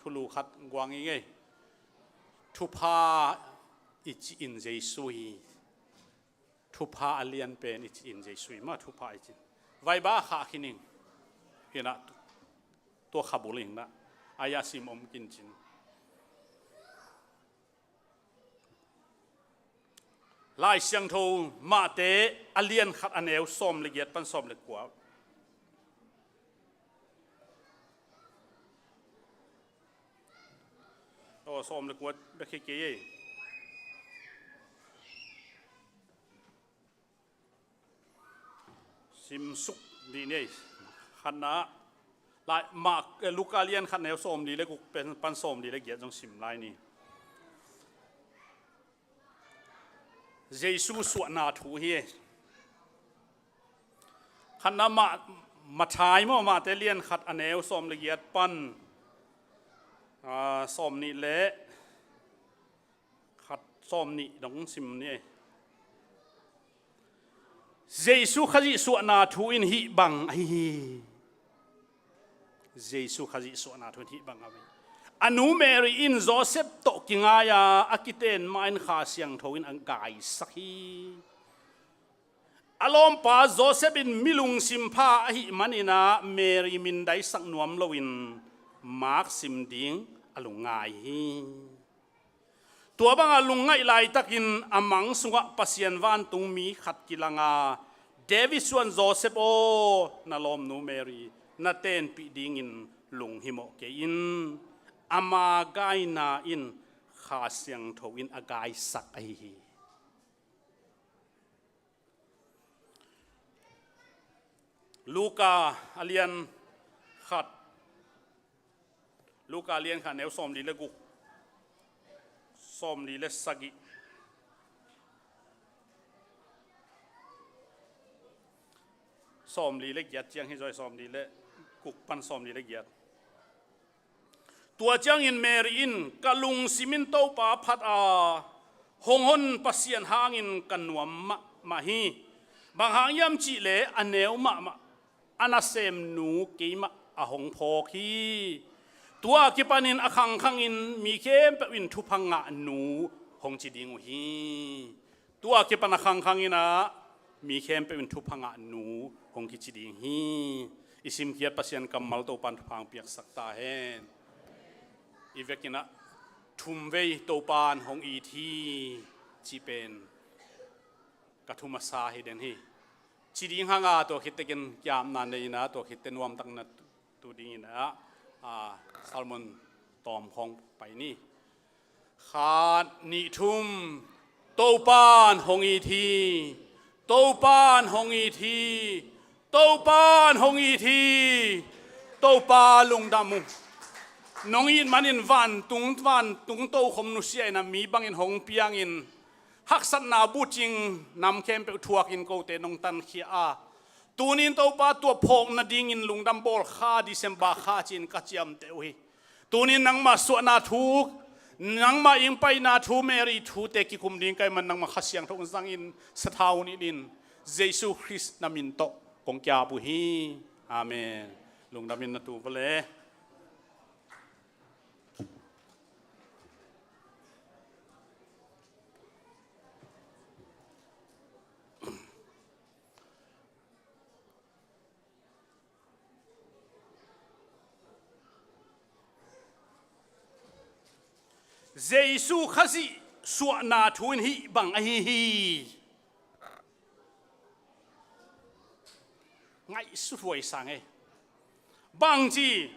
thulu khat guang i ngei. Thupha i cih in Jesu hi. Thupha a lian pen i cih in Jesu hi mah, thupha i cih in. Vaiba a khah khin ing. Hi na, tua khabul ing na. A ya sim om kin cin. Lai Siangtho Mate a lian khat a neu sawm le giat pan sawm le kua. Aw, sawm le kua bek hi kei ei. Simsuk dih ni ei. Khatna, lai, Mark, eh, Luka lian khat neu sawm li le guk pen, pan sawm li le giat zong sim lai ni. Jesu suahna thu hi. Khatna mah, Mathai maw, Mate lian khat a neu sawm le giat pan, ah, sawm nih le khat, sawm nih dong sim ni. Jesu Khazih suahna thu in hih bang ahi hi. Jesu Khazih suahna thu in hih bang ahi hi. A nu Mary in Joseph tawh kingai a, a kiten mah in Kha Siangtho in a gaisak hi. A lawmpa Joseph in mi lungsim pha ahih manin ah Mary mindaisak nuam loin mak sim ding a lungngai hi. Tua banga lungngaih laitakin a mang sungah Pasian vantung mi khat kilang a, David suan Joseph aw, na lawmnu Mary na tenpih dingin lunghimawh kei in. Ama gaina in Kha Siangtho in a gaisak ahi hi. Luka a lian khat, Luka a lian khat neu sawm li le guk, sawm li le sagih, sawm li le giat ciang hi zaw, sawm li le guk pan sawm li le giat. Tua ciangin Mary in, ka lungsim in Topa phat a, hong hon Pasian hangin ka nuam mahmah hi. Bang hang hiam cihleh a neu mahmah a nasemnu keimah a hong phawk hi. Tua kipanin a khangkhangin mi khempeuh in thupha ngahnu hong ci ding uh hi. Tua kipan a khangkhangin ah mi khempeuh in thupha ngahnu hong kici ding hi. I simkhiat Pasian kammal Topan thupha hong piaksak ta hen. I vekin ah thumvei Topan hong it hi ci pen ka thu masa hi den hi. Ci ding hanga tua khit tekin kiamna nei in ah tua khit te nuamtakna tu dingin ah, a, sermon tawm khawng pai ni. Khat, nih, thum. Topan hong it hi. Topan hong it hi. Topan hong it hi. Topa lungdam uh. Nong it manin vantung, vantung tokhom nusia in ah mi bangin hong piangin haksatna bucing nam khempeuh thuakin kote nong tankhia a, tunin Topa tua phawk nadingin lungdam bawl kha, December kha ci-in ka ciamteh uh hi. Tunin nangmah suahna thu, nangmah ingpaihna thu, Mary thute kikum ding ka hih man nangmah Kha Siangtho zangin sathau nilhin Jesu Khrist na min tawh kong kiap uh hi. Amen. Lungdamin na tu vale. Jesu Khazih suahna thu in hih bang ahi hi. Ngaihsuthuai sang e. Bangci,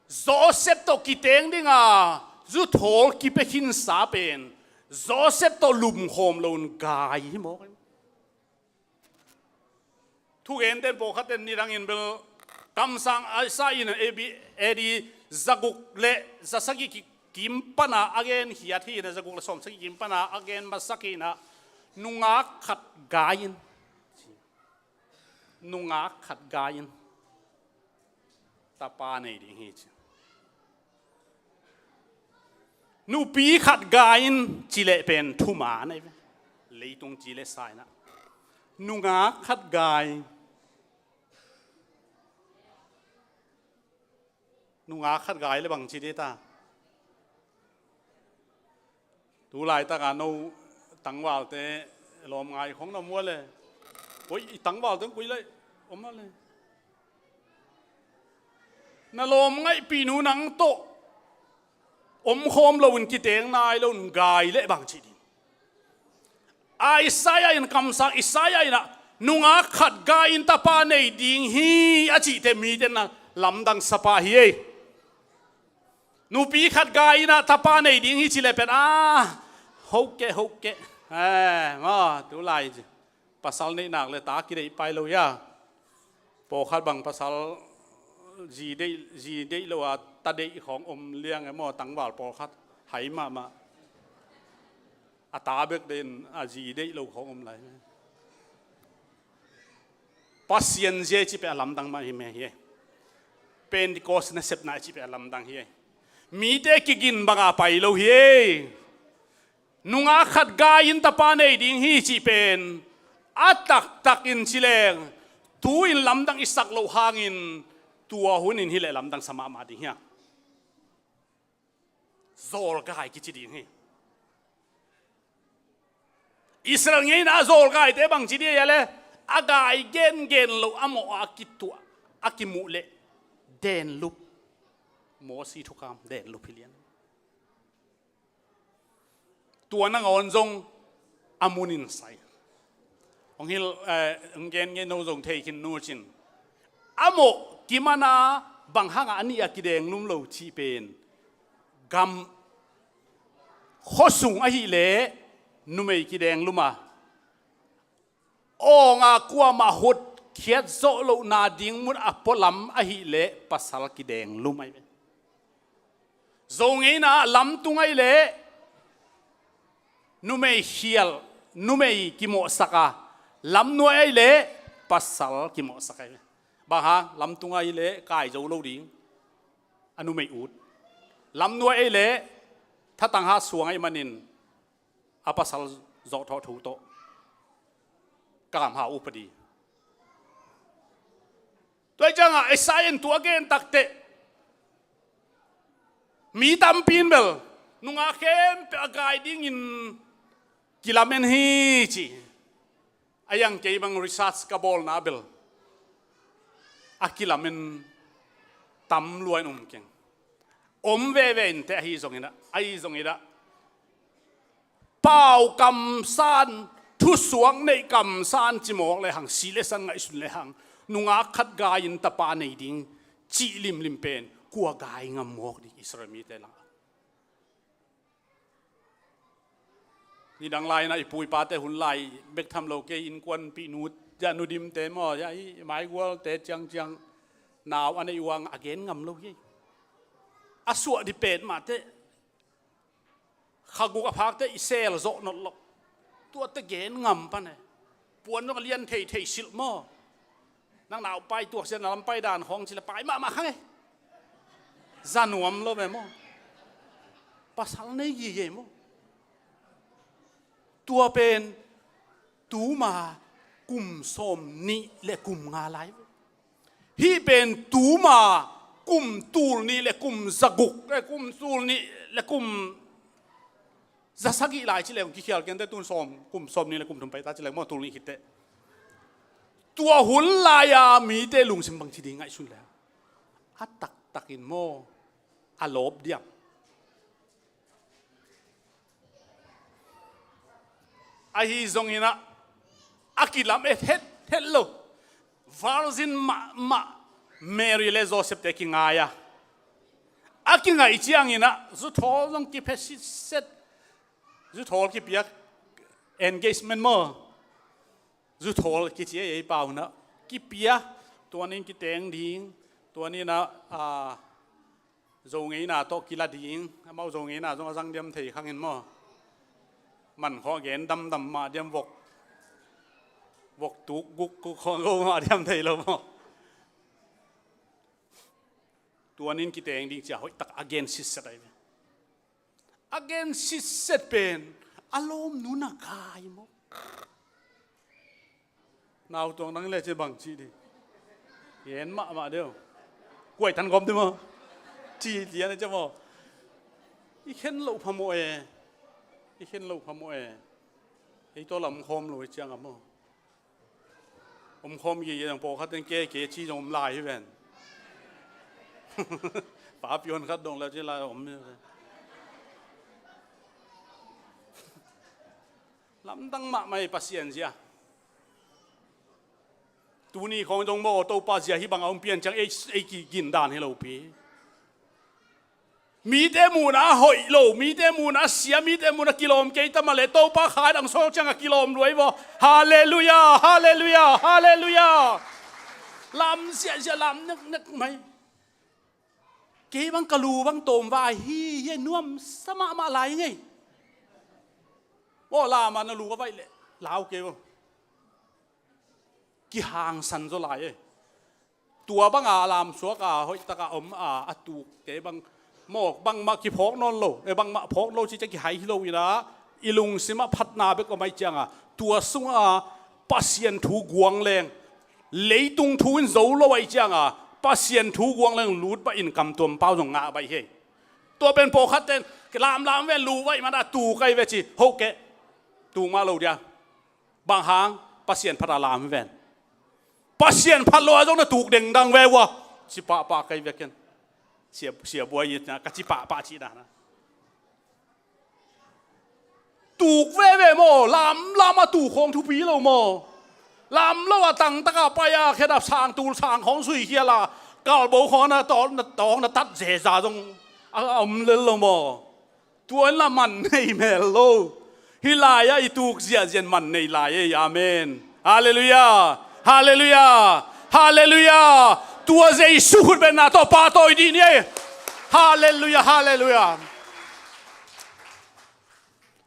Joseph tawh kiteng dinga zuthawl kipia khinsa pen Joseph tawh lumkhawm loin gai hi mawk. Thugenten pawlkhatten nidangin bel kamsang Isaiah in A B, A D zaguk le zasagih ki-, kim pana a gen khiat hi in ah, zaguk le sawmsagih kim pana a gen masak hi in ah, nungak khat gai in, nungak khat gai in tapa nei ding hi ci. Nupi khat gai in ci leh pen thuman ahi ve. Leitung ci le sa in ah. Nungak khat gai. Nungak khat gai le bang ci dih ta. Tu laitaka no tangvalte lawm ngai khong na mual le. Koi i tangvalte koi lai om le. Na lawm ngaihpih nu nang tawh om khawm loin kiteng nai loin gai le bang ci dih. Isaiah in kamsang, Isaiah in ah nungak khat gai-in tapa nei ding hi a cihte mite na lamdang sapa hi ei. Nupi khat gai-in ah tapa nei ding hi ci le pen a, hoke hoke. Eh, ma, tu lai ci. Pasal neih nak le ta kideih pai lo hia. Pawlkhat bang pasal zi deih, zi deih lo a ta deih khawng om liang e maw, tangval pawlkhat hai mahmah. A ta bek deih in a zi deih lo khawng om lai. Pasian zia i cih pen a lamdang mah hi meh hi. Pentecost nasepna i cih pen a lamdang hi. Mite kigin banga pai lo hi. Nungak khat gai-in tapa nei ding hi cih pen a taktakin ci leng, tu-in lamdang i sak loh hangin tua hunin hileh lamdang sa mahmah ding hi a. Zawlgai kici ding hi. Israel ngeina a zawlgaite bang ci ding hi a le, a gai gengen lo a mawh a kituah a kimuh leh denlup. Mosi thukham denlup hi lian. Tua nangawn zong a munin sai. Hong hil, eh, hong gen ngei no zong thei khin nu cin. A mawh kimana bang hanga a nih a kidenglum lo cih pen gam khuasung ahih leh numei kidenglum a, awnga kuamah hotkhiat zawh lohna ding mun a pualam ahih leh pasal kidenglum ahi ve. Zo ngeina ah lamtung ahih leh numei khial, numei kimawhsak a, lamnuai ahih leh pasal kimawhsak ahi ve. Bang hang, lamtung ahih leh kai zo lo ding, a numei ut. Lamnuai ahih leh thatang hat suang ahih manin a pasal zawhthawh thu tawh kamha upadi. Tua hi ciangah Isaiah in tua gen takteh mi tampi in bel nungak khempeuh a gai dingin kilamen hi ci. A iang kei bang research ka bawlna bel a kilamen tam lua in um keng. Om veve inteh ahi zongin ah, ahi zongin ah pau kamsan, thusuak neih kamsan ci mawk lehang, si le san ngaihsun lehang, nungak khat gai-in tapa nei ding cih limlim pen kua gai ngam mawk ding Israel mite langah. Nidang lai-in ah i pu i pate hun lai bek tham lo kei, innkuanpih nu, ya nu dimte maw, ya i maigualte ciangciang nau a neih uh a gen ngam lo hi. A suah dih petmah teh kha guk a phakte i sel zawh nawn loh. Tuate gen ngam pan e. Puan zong a lian theithei silh maw. Nang naupai tuak sia na lam pai dan khawng ci le pai mahmah khang e. Za nuam lo ve maw. Pasal nei gige maw. Tua pen tuma kum sawm nih le kum nga lai ve. Hih pen tuma kum tul nih le kum za guk, eh, kum tul nih le kum za sagih lai ci leng kikhial kente tun sawm, kum sawm nih le kum thum pai ta ci leng maw, tul nih khitteh. Tua hun lai-a mite lungsim bang ci ding ngaihsun leng a taktakin maw a lawp diam. Ahi zongin ah a kilam et het het lo. Virgin mahmah Mary le Joseph te kingai a, a kingaih ciangin ah zuthawl zong kipia sitset. Zuthawl kipia, engagement maw. Zuthawl kici ei ei pau na kipia. Tuanin kiteng ding. Tuanin ah, ah, Zo ngeina tawh kila ding, amau Zo ngeina zong a zang diam thei khangin maw. Man khawh gen damdam mah diam vok. Vok tuk guk kuk khawh go mah diam thei lo maw. Tuanin kiteng ding cia hoih tak a gen sitset ahi ve. A gen sitset pen a lawmnu na gai maw. Nau tuang nang le ci bang ci di. Yen mahmah deuh. Kuai tan gom di maw. Ci lian a ci maw. I khen loh phamawh e. I khen loh phamawh e. Ei tawh lam khawm lo i ciang a maw. Om khawm gige zong pawlkhat in ke ke ci zong om lai hi ven. Papi hon khat dong le ci lai om hi ven. Lamdang mahmah ei Pasian zia. Tuni khawng zong maw, Topa zia hih bang a om pian ciang ei, ei kigin dan hi lopi. Mite muhna a hoih lo, mite muhna a sia, mite muhna a kilawm kei ta mah leh Topa kha dang sawl ciang a kilawm lua ei vaw. Halleluiah, halleluiah, halleluiah. Lam ziahziah, lam neknek mai. Kei bang ka lu bang tawm vai hi, hi nuamsa mahmah lai ngei. Maw, lam a na lu a vaih leh lau kei vaw. Kihangsan zaw lai ei. Tua banga lamsuak a hoihtak a om a, a tukte bang maw, bangmah kiphawk nawn lo, e, bangmah phawk lo ci ciang kihai hi lo in ah, i lungsim ah phatna bek om ahih cianga, tua sunga Pasian thu guang leng, leitung thu in zo lo ahih cianga, Pasian thu guang leng lut baih in kamtuam pau zong ngah baih hi. Tua pen pawlkhat ten lamlam ve, lu baih man a tuk ahi ve ci, ho keh, tuk mah lo dia. Bang hang? Pasian phat a lam hi ven. Pasian phat lo a zong na tuk dengdang ve ua. Ci pahpah kei ve ken. Sia, sia buai it na, ka ci pahpah cih dan a. Tuk veve maw, lamlam a tuk khawng thupi lo maw. Lam lo a tangtaka pai a, khedap sang tul sang khawng suikhial a, kalbo khawng na tawng, na tawng, na tat zeza zong a, a om lel lo maw. Tua in la man nei mel lo. Hih lai-ah i tuk ziahziah in man nei lai ei. Amen. Halleluiah. Halleluiah. Halleluiah. Tua Jesu khutbetna tawh pahtawi dih ni ei. Halleluiah. Halleluiah.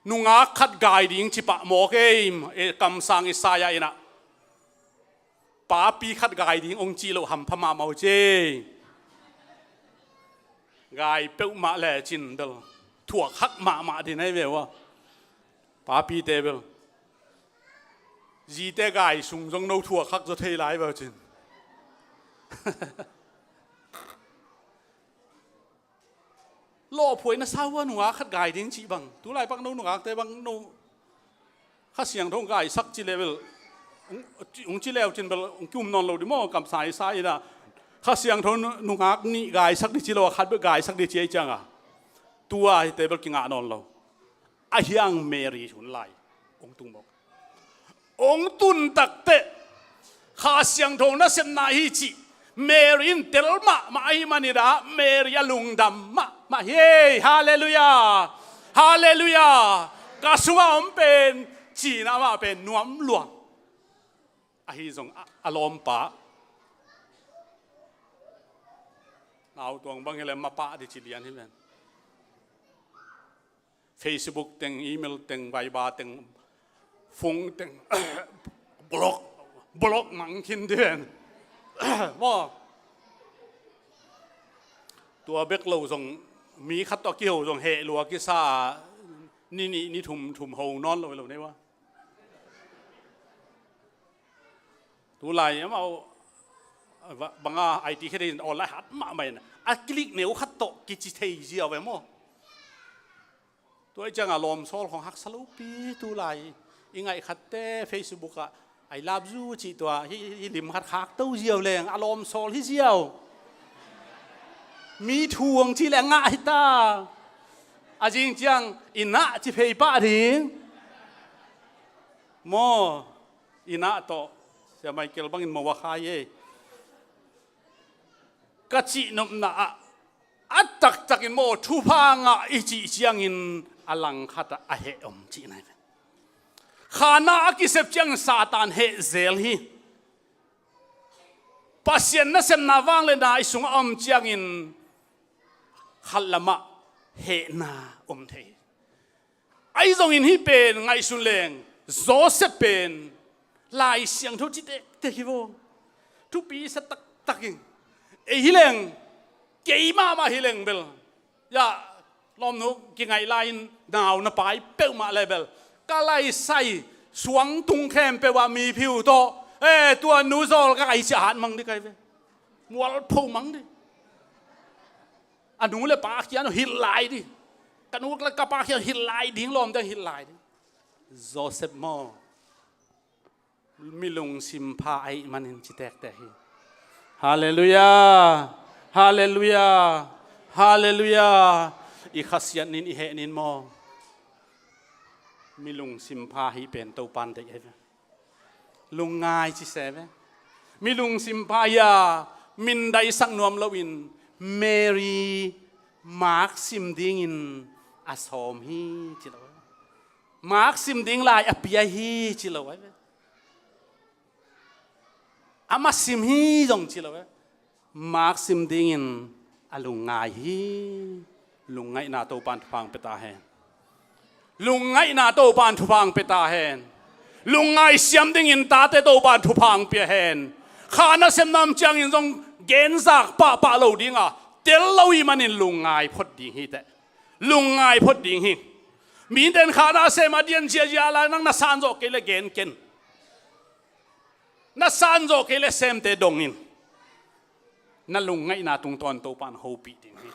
Nungak khat gai ding ci pah mawk ei, e, kamsang Isaiah in ah. Papi khat gai ding ong cih loh hampha mahmah uh ci. Gai peuhmah lecin bel thuakhak mahmah ding ahi ve ua. Papite bel zite gai sung zong no thuakhak zaw thei lai ve uh cin. Lawhphuai na sa ua, nungak khat gai ding cih bang. Tulai pak no nungakte bang no Kha Siangtho gaisak ci le bel, ung, ung ci leu cin bel ung kium nawn lo dih maw, kamsang Isaiah in ah. Kha Siangtho nu-, nungak nih gaisak dih ci lo a, khat bek gaisak dih ci ahih cianga, tua hite bel kingah nawn lo. A hiang Mary hun lai ong tung mawk. Ong tun takteh Kha Siangtho nasepna hi cih Mary in tel mahmah ahih manin ah Mary a lungdam mahmah hi. Halleluiah. Halleluiah. Ka sungah om pen, ci-in amah pen nuam luang. Ahi zong a, a lawmpa nautuang bang hi leh mapah dih ci lian hi ven. Facebook teng, email teng, Viber teng, phone teng, block, block mang khin dih ven. Maw. Tua bek lo zong mi khat tawh kiho zong heh lua kisa, ni nih ni thum thum ho nawn lo hi lo nei ua. Tulai amau banga I T khe dei in online hat mahmah in a click neu khat tawh kici thei ziau ve maw. Tua ahih cianga lawmsawl khawng haksa lopi tulai. I ngaih khatte Facebook ah I love you cih tua, hih, hih lim khat khakto ziau leng a lawmsawl hi ziau. Mi thu hong ci leh a ngah hi ta. A zing ciang i nah ci phei pah ding. Maw, i nah tawh Sia Michael bangin mo a khai ei. Ka cihnopna ah a taktakin maw, thupha ngah i cih ciangin a langkhat ah a heh om cihna hi. Kha na a kisep ciangin Satan heh zel hi. Pasian nasepna vangliatna i sungah a om ciangin khat lamah hehna om thei hi. Ahi zongin hih pen ngaihsun leng, Joseph pen Lai Siangtho ci tektek hi vo. Thupi sa taktak hi. Ei hi leng, kei mahmah hi leng bel, ya, lawmnu kingaih lai-in nau na pai peuhmah le bel, ka laisai suang tung khempeuh ah mi phiu tawh, e, tua nu zawl ka kai ciah hat mang dih kai ve. Mualpho mang dih. A nu le pa kiang hilh lai dih. Ka nu le ka pa kiang hilh lai ding, lawm ding hilh lai dih. Joseph maw, mi lungsim pha ahih manin ci tektek hi. Halleluiah. Halleluiah. Halleluiah. I khasiat nin, i heh nin maw. Mi lungsim pha hi pen Topan deih hi ve. Lungngai ci se ve. Mi lungsim pha hi a, mindaisak nuam loin Mary Mark sim dingin a sawm hi ci lo. Mark sim ding lai a pia hi ci lo. Amah sim hi zong ci lo. Mark sim dingin a lungngai hi. Lungngaihna Topan thupha hong pia ta hen. Lungngaihna Topan thupha hong pia ta hen. Lungngai siam dingin tate Topan thupha hong pia hen. Kha nasem nam ciangin zong genzak pahpah lo dinga, tel lo ih manin lungngai phot ding hi teh. Lungngai phot ding hi. Miten kha nasem a dian ziazia lai, nang na san zawh kei le gen ken. Na san zawh kei le semte dongin, na lungngaihna tungtawn Topan hopih ding hi.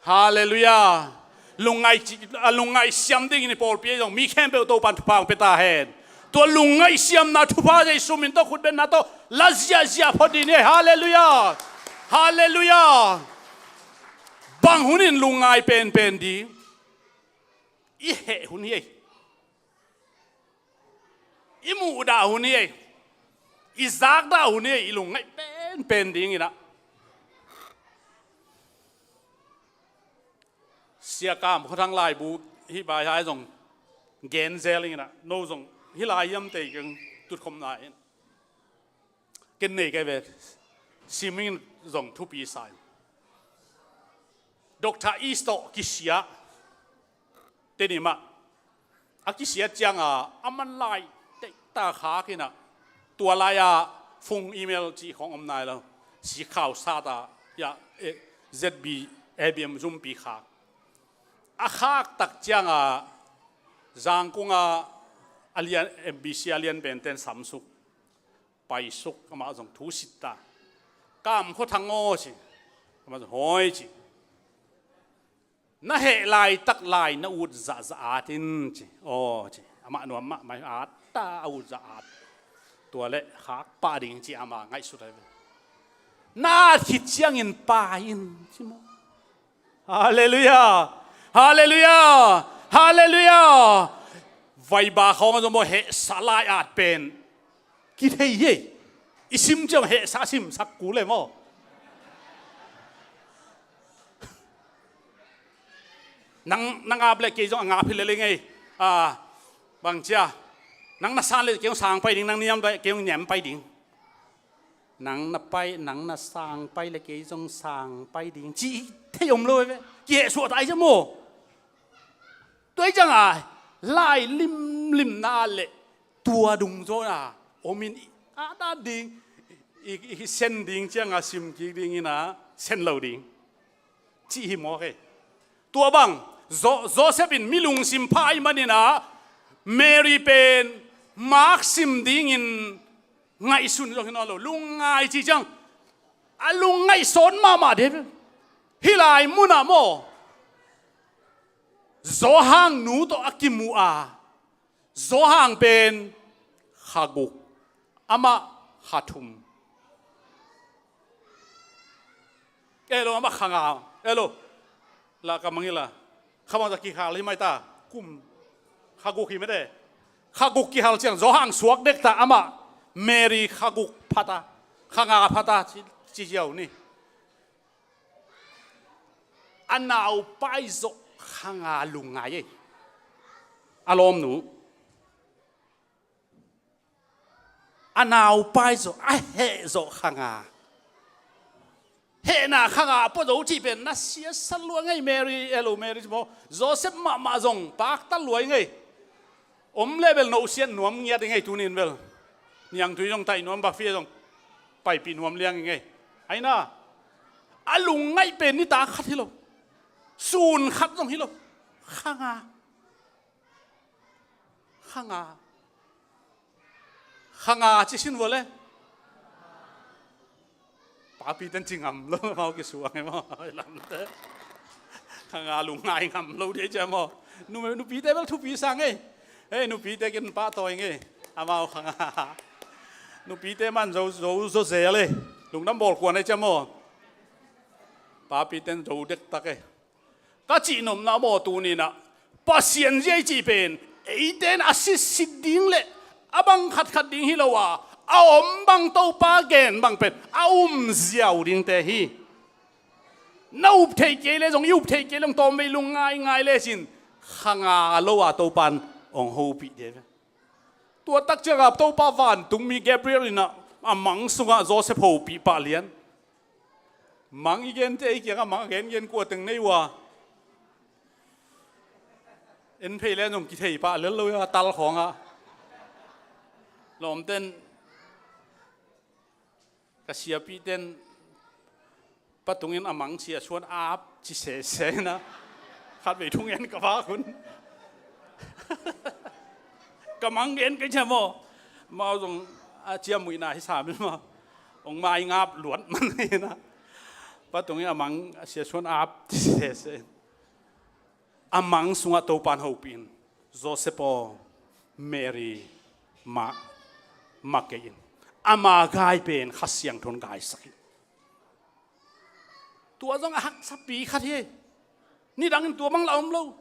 Halleluiah. Lungngai ci-, a lungngai siam dingin i pawlpi ahi zong mi khempeuh Topan thupha hong pia ta hen. Tua lungngai siamna thupha Jesu min tawh khutbetna tawh la ziahziah phot ding hi. Halleluiah. Halleluiah. Bang hunin lungngai penpen ding? I heh hun hi ei. I muhdah hun hi ei. I zakdah hun hi ei, i lungngaih penpen dingin ah. Sia Kam Khua Thang laibu hih baihai zong gen zel ingin ah, no zong hih lai hiam tei keng tutkhopna in. Ken nei kei ve, siming zong thupi sa in. Doctor East tawh kisia, Tedim ah a kisia cianga a man lai teita khak inah, tua lai-a phone email cih khawng om nai lo, sikhau sata, ya, eh, Z B, A B M zumpi khak. A khak tak cianga Zangkunga a lian, M B C a lian penten samsuk, paisuk, amah zong thusit ta. Kam Khua Thang aw ci. Amah zong hawi ci. Na heh laitak lai na ut zahzah at in ci. Aw ci. Amah nuam mahmah, at ta, a ut zah at. Tua le khak pah ding ci, amah ngaihsut ai ve. Na at khit ciangin pai in ci maw. Halleluiah. Halleluiah. Halleluiah. Vaiba khawng a zong maw, hehsa lai at pen kithei hi. I sim ciang hehsa simsak kul e maw. Nang, nang ap le kei zong a ngap hi lel ing ei. Ah, bang cia. Nang na san le kei zong sang pai ding, nang niam le kei zong niam pai ding. Nang na pai, nang na sang pai le kei zong sang pai ding ci thei om lo ve. Kihehsuah ta ai cia maw. Tua hi cianga lai limlimna le tua dungzawna omin i, a, a ding i, i, i sen ding cianga sim kik dingin a sen lo ding. Cih hi mawk e. Tua bang, Jo-, Joseph in mi lungsim pha ahih manin a, Mary pen Mark sim dingin ngaihsun zong hi nawn lo, lungngai ci ciang. A lungngaih sawn mahmah de. Hih lai munah maw, Johan nu tawh a kimuh a, Johan pen kha guk, amah kha thum. Elo, amah kha nga. Elo. La ka mangila. Kha mangza kihal hi mai ta. Kum. Kha guk hi mete. Kha guk kihal ciang Johan suak dek ta, amah Mary kha guk pha ta. Kha nga pha ta ci, ci ziau ni. A naupai zawh kha nga lungngai ei. A lawmnu. A naupai zawh, a heh zawh kha nga. Hehna kha nga a pua zo cih pen na siasat lua ngei, Mary, elo Mary ci maw. Joseph mahmah zong pakta lua ngei. Om le bel no sian nuam ngiat i ngei tunin bel. Niangtui zong taih nuam, bafia zong paipih nuam liang i ngei. Aina, a lungngaih pen nitak khat hi lo. Sun khat zong hi lo. Kha nga. Kha nga. Kha nga ci sin vua le. Papi ten ci ngam lo, mau kisuang e maw, lamte. Kha nga lungngai ngam lo de cia maw. Nu, nupite bel thupi sang e. Hei, nupite ken pahtawi nge. Amau kha nga. Nupite man zo, zo, zo zel e. Lungdam bawl kuan e cia maw. Papi ten zo dektak e. Ka cihnopna maw tuninah. Pasian zia i cih pen eite in a sitsit ding le a bang khatkhat ding hi lo a, a om bang Topa gen bang pen a um ziau dingte hi. Na up theih kei le zong, i up theih kei le zong tawmvei lung ngaingai lecin kha nga lo a Topa in hong hopih ding hi ve. Tua tak ciangah Topa vantungmi Gabriel in a mang sungah Joseph hopih pah lian. Mang i gente i kiangah mang a gengen kua teng nei uh a, en phei le zong kithei pah lel lo a, tal khawngah. Lawmten, ka siapihten patungin a mang sia suan ap ci sese na. Khatvei thungen ka vak hun. Ka mang gen ka cia maw? Mau zong a cia muihna hi sa mil maw? Ong mai ngap luat man hi na. Patungin a mang a sia suan ap ci sese. A mang sungah Topan hopih in, Joseph aw, Mary mah, mah kei in. Ama gai pen Kha Siangtho in gaisak in. Tua zong a haksapi khat hi. Nidangin tua bang la om lo.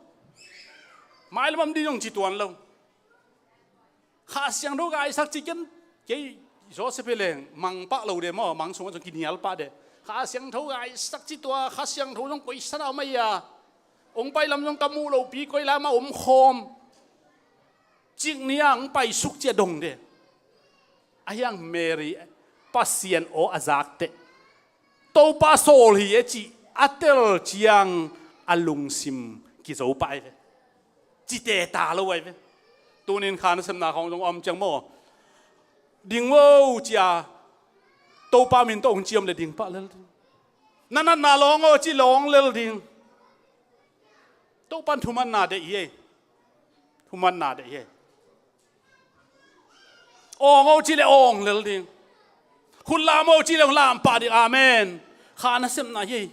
Mailam am ding zong ci tuan lo. Kha Siangtho gaisak ci ken, kei Joseph hi leng mang pah lo de maw, mang sungah zong kinial pah de. Kha Siangtho gaisak ci tua, Kha Siangtho zong koi sana om a ia. Ong pai lam zong ka muh lopi koi lam a om khawm. Cik ni a ong pai suk cia dong de. A hiang Mary Pasian aw a zakte. Topa sawl hi e cih a tel ciang a lungsim kizo pah ai ve. Cite ta lo ai ve. Tunin kha nasepna khawng zong om ciang maw? Ding vo cia Topa min tawh hong ciam le ding pah lel ding. Na natna lawng aw ci lawng lel ding. Topan thumanna deih hi ei. Thumanna deih hi ei. Awng aw ci le awng lel ding. Khut lam aw ci le lam pah ding. Amen. Kha nasepna hi ei.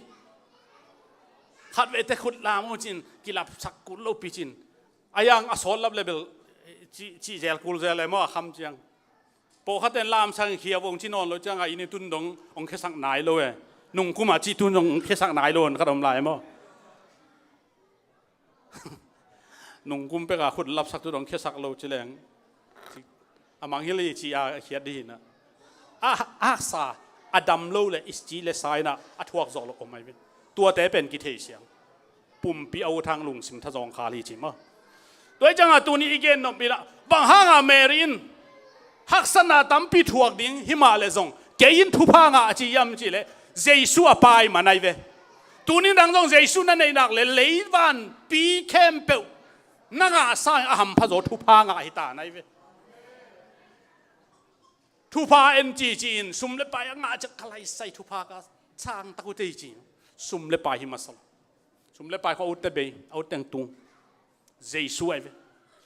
Khatvei te khut lam aw cin kilapsak kul lo pi cin. A yang a sawt lap le bel ci, ci zel kul zel le maw a kham ciang. Pawlkhatten lamsang khia vong ci nawn lo ciangah i ni tun dong ong khiasak nai lo e. Nungkuma ci tun dong ong khiasak nai lo khat om lai maw? Nungkum peka khut lapsak tu dong khiasak lo ci leng. A mangngilh hi ci a khiat dih hinah. A, a sa, a dam lo le i ci le sa inah a thuak zawh lo om ai ve. Tuate pen kithei siang. Pumpi a uthang lungsim thazawng khal hi ci maw? Tua hi ciangah tuni i gen nop inah bang hangah Mary in haksatna tampi thuak ding himah le zong kei in thupha ngah a ci hiam cih leh Jesu a pai man ai ve. Tuni dang zong Jesu na neihnak le leivanpi khempeuh na ngahsa in a hampha zaw thupha ngah hi ta nai ve. Thupha en cici in sum le pai a ngah ciang ka laisai thupha ka sang tak uh tei ci. Sum le pai hi masa lo. Sum le pai kho a utte bei, a utteng tung. Jesu ai ve.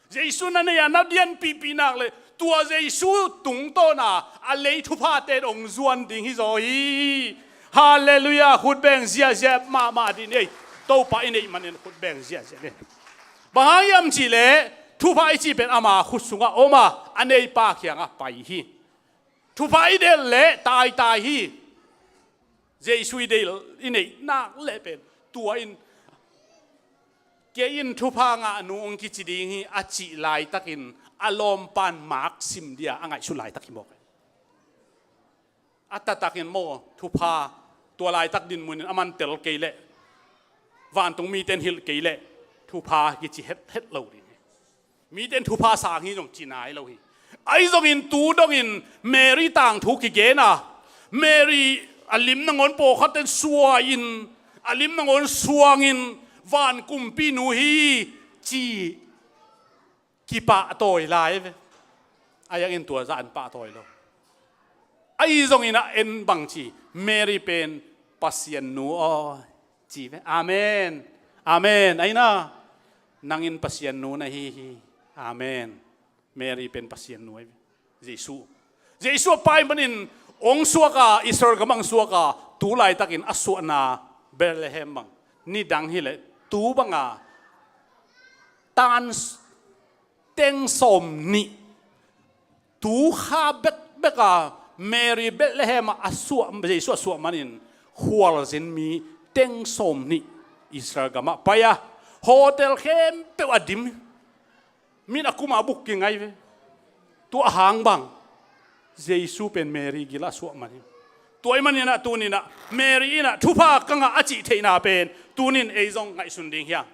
Jesu na nei a na dianpihpih nak le tua Jesu tungtawna a lei thuphate dong zuan ding hi zaw hi. Halleluiah, khutbeng ziahziah mahmah dih ni ei. Topa i neih manin khutbeng ziahziah ni. Bang hang hiam cih leh thupha i cih pen ama khut sungah om a, a neipa kiangah pai hi. Thupha i delh leh taitai hi. Jesu i delh i neih nak leh pen tua in kei in thupha ngah nu ong kici ding hi a cih laitakin a lawmpan mak sim dia a ngaihsut laitak hi mawk. A taktakin maw thupha tua laitak dinmunin a man tel kei leh vantung mite in hilh kei leh thupha kici hethet lo ding hi. Mite in thupha sang hi zong ci nai lo hi. Ahi zongin tu dongin Mary tangthu kigen a, Mary a lim nangawn pawlkhatte in suai in a lim nangawn suangin van kumpi nu hi ci kipahtawi lai ve. A yangin tua zah an pahtawi lo. Ahi zongin a en bang ci Mary pen Pasian nu aw ci ve. Amen. Amen. Aina nangin Pasian nu na hi hi. Amen. Mary pen Pasian nu ahi ve. Jesu Jesu a pai manin ong suaka Israel gam ang suaka tu laitakin a suahna Bethlehem bang nidang hileh tu banga tan teng sawm nih tu kha bekbeka Mary Bethlehem ah a suah Jesu a suah manin khualzin mi teng sawm nih Israel gamah pai a Hotel khempeuh a dim hi. Min a kum a buk kingai ve. Tua hang bang Jesu pen Mary gil a suah man hi. Tua ahih manin ah tuni-in ah Mary in ah thupha ka ngah a cih theihna pen tuni-in ei zong ngaihsun ding hiam?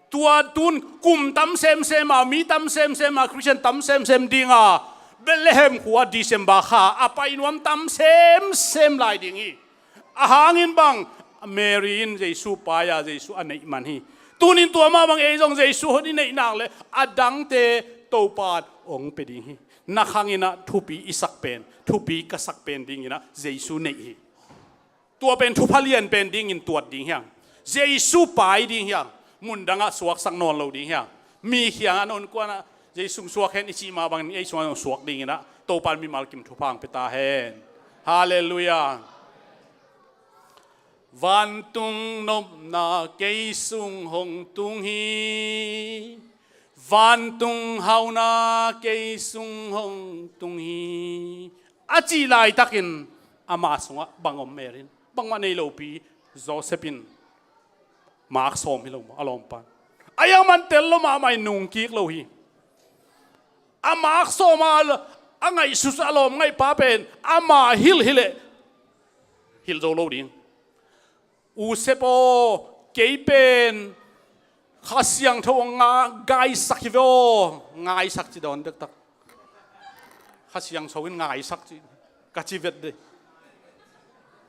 Tua tun kum tam semsem a, mi tam semsem a, Christian tam semsem ding a, Bethlehem khua December kha a pai nuam tam semsem lai ding hi. A hangin bang Mary in Jesu pai a, Jesu a neih man hi. Tuni-in tua mah bang ei zong Jesu hong i neih nak leh a dangte Topa'n hong pia ding hi. Na khang in ah thupi i sak pen, thupi ka sak pen dingin ah Jesu neih hi. Tua pen thupha lian pen dingin tuat ding hiam? Jesu pai ding hiam? Mun dang ah suaksak nawn lo ding hiam? Mi kiang ah, "Non kuan ah Jesu suak hen," i cih mah bangin ei sung ah zong suak dingin ah Topa'n mimal kim thupha hong pia ta hen. Halleluiah. Vantung nopna kei sung hong tung hi. Vantung hauna kei sung hong tung hi, a cih laitakin ama sungah bang om, Mary in? Bangmah nei lopi, Joseph in mark sawm hi lo maw, a lawmpa in? A iang man tel lo mahmah in nungkik lo hi. A mark sawm a, a ngaihsut a lawm ngaihpa pen ama hilh hileh hilh zo lo ding. "U Sep aw, kei pen Kha Siangtho hong nga-, ngaisak hi ve aw." Ngaisak ci dawn dektak. "Kha Siangtho in ngaisak ci," ka ci vet de.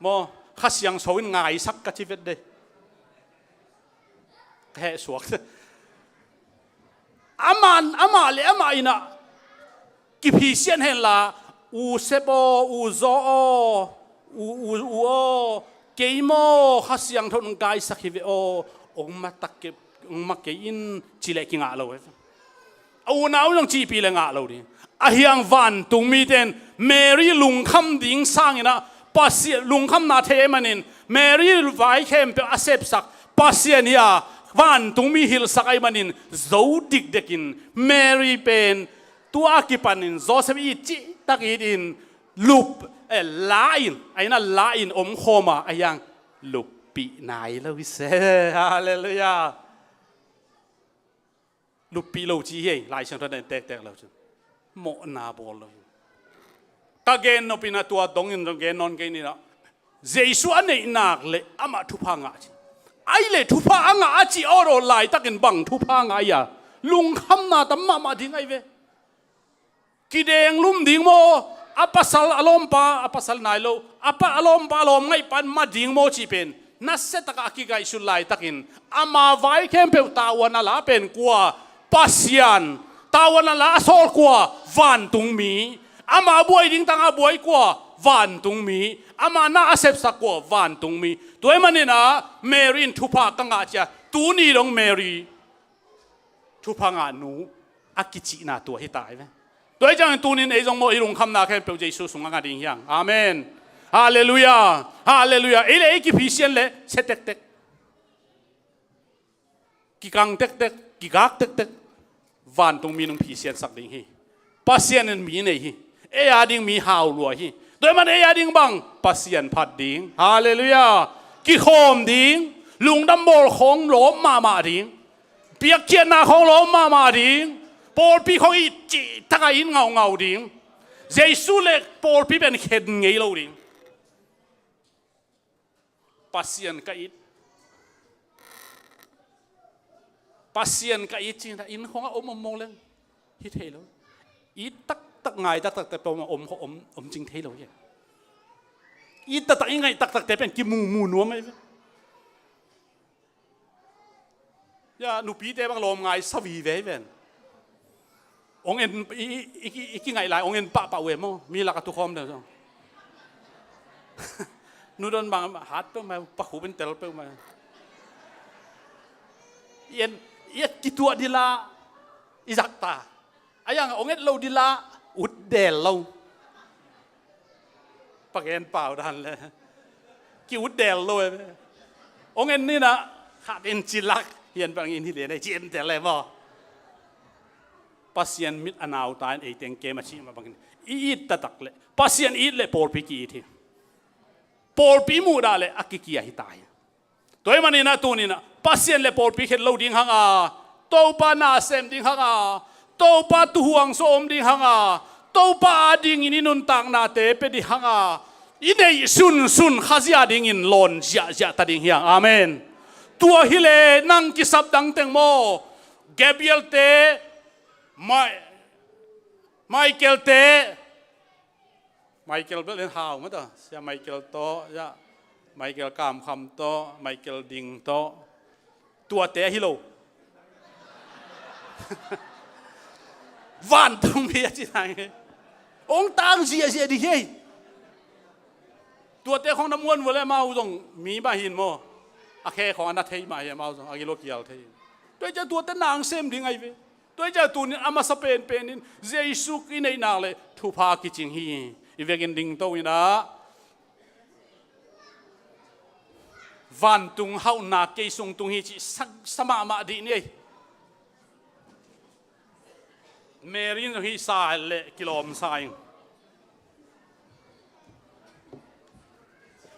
Maw, "Kha Siangtho in ngaisak," ka ci vet de. Ka heh suak. Amah, amah le amah in ah kiphisian henla, "U Sep aw, U Zaw aw, u, u, u aw, kei maw Kha Siangtho in hong ngaisak hi ve aw, hong ma tak ke, hong ma kei in," ci leh kingah lo hi. A unau in zong cihpih leh ngah lo ding. Ahi hang vantungmite in Mary lungkham ding sangin ah Pasian lungkhamna thei ahih manin, Mary vai khempeuh a sepsak Pasian hi a, vantungmi hilhsak ahih manin zo dikdekin Mary pen tua a kipanin Joseph it cihtak itin lup, eh, la-in, a inn ah la-in omkhawm a, ahi hang luppih nai lo hi se. Halleluiah. Luppih lo ci hi ei, Lai Siangtho in tektek lo cin. Mawhna bawl lo hi. Ka gen nopna tua dongin zong gen nawn kei ni ah. Jesu a neih nak leh amah thupha ngah ci. Ahih leh thupha a ngah a cih awdaw laitakin bang thupha ngah hi a? Lungkhamna tam mahmah ding ahi ve. Kideng lum ding maw? A pasal a lawmpa, a pasal nai lo, a pa, a lawmpa a lawm ngaihpa in ma ding maw cih pen nasia takah a kingaihsut laitakin ama vai khempeuh tavuan a la pen kua? Pasian. Tavuan a la a sawl kua? Vantungmi. Ama buai ding tangah a buai kua? Vantungmi. Ama na a sepsak kua? Vantungmi. Tua ahih manin ah Mary in thupha ka ngah ci a, tuni dong Mary thupha ngah nu a kicihna tua hi ta hi ve. Tua hi ciangin tuni-in ei zong maw i lungkhamna khempeuh Jesu sungah ngah ding hi hang. Amen. Halleluiah. Halleluiah. Ei le ei kiphisian leh sia tektek, kikang tektek, kigak tektek, vantungmi in hong phisiansak ding hi. Pasian in mi nei hi. Ei a ding mi hau lua hi. Tua ahih manin ei a ding bang Pasian phat ding. Halleluiah. Kikhawm ding. Lungdam bawl khawng lawp mahmah ding. Piakkhiatna khawng lawp mahmah ding. Pawlpi khawng it cihtak a it ngaungau ding. Jesu le pawlpi pen khen ngei lo ding. Pasian ka it. Pasian ka it ci-in a inn khawngah om om mawk leng hi thei lo. It taktak, ngai taktakte peuhmah om, om, om cing thei lo hi. It taktak, i ngaih taktakte pen kimumu nuam ahi ve. Ya, nupite bang lawm ngai sa vive hi ven. Hong en, i, i, i, i kingaih lai hong en pahpah uh e maw? Mi lak a tukhawm deuh zong. Nu Don bang hat peuhmah, pakhup in tel peuhmah. I en, i et kituah dila i zak ta. A yang hong et lo dila ut del lo. Pagen pau dan le ki ut del lo e. Hong en ni na khat in ci lak hian bang in hi le nei ci en del e maw? Pasian mit a nau ta in ei teng kem a ci mah bangin i it taktak le Pasian it le pawlpi ki it hi. Pawlpi muhdah le a kikia hi ta hi. Tua ahih manin ah tuni-in ah Pasian le pawlpi khen lo ding hang a, Topa na sem ding hang a, Topa tuuhuang sung om ding hang a, Topa adingin i nuntaknate pia ding hang a, i neih sunsun Kha zia dingin lawn ziahziah ta ding hi hang. Amen. Tua hi leh nang kisap dang teng maw, Gabriel te, Ma-, Michael te, Michael bel in hau mah ta, Sia Michael tawh, ya, Michael Kam Kham tawh, Michael Ding tawh, tuate ahi lo. Vantung mi a ci nai. Hong tang ziahziah ding hi. Tuate khong na muan vua leh amau zong mi mah hi in maw. A khe khong a na thei mah hi, amau zong a gilo kial thei. Tua hi ciang tuate nang sem ding ahi ve. Tua hi ciang tuni-in a masa penpen in Jesu i neih nak leh thupha kicing hi. I vekin dingto in ah, vantung hauhna kei sung tung hi cih sa, sa mahmah dih ni ei. Mary in zong hih sa leh kilawm sa ing.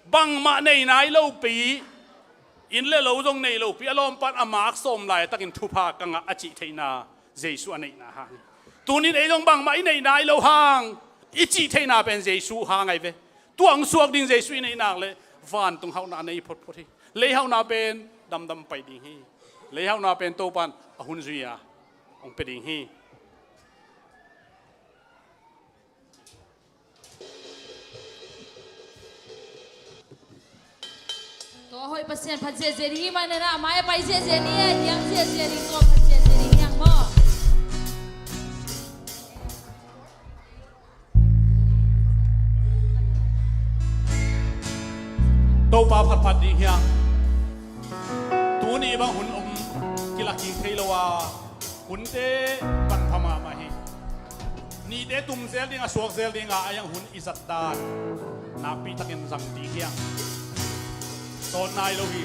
Bangmah nei nai lopi, inn le lo zong nei lopi, a lawmpa in a mak sawm laitakin thupha ka ngah a cih theihna Jesu a neihna hang. Tuni-in ei zong bangmah i nei nai lo hang, i cih theihna pen Jesu hang ahi ve. Tua hong suak ding Jesu i neih nak leh vantung hauhna nei photphot hi. Lei hauhna pen damdam pai ding hi. Lei hauhna pen Topa in a hun zui a hong pia ding hi. Tua hoih Pasian phat ziahziah ding hi manin ah, mai a pai ziahziah ni, a hiang ziahziah ding, tua phat ziahziah ding hi hang maw. Topa phatphat ding hi hang. Tuni bang hun om kila kik thei lo a, hunte pan pha mahmah hi. Nihte tum zel ding a, suak zel ding a, a hiang hun i zat dan nakpi takin zang ding hi hang. Sawn nai lo hi.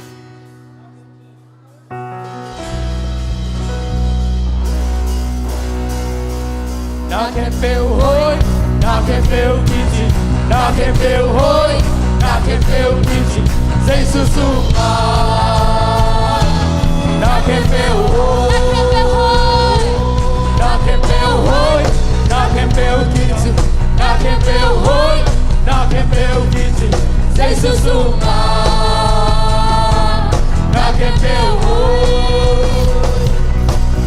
Na khempeuh hoih, na khempeuh kici, na khempeuh hoih, na khempeuh kici, Jesu sungah. Na khempeuh hoih, na khempeuh hoih, na khempeuh kici, na khempeuh hoih, na khempeuh kici, Jesu sungah. Na khempeuh hoih.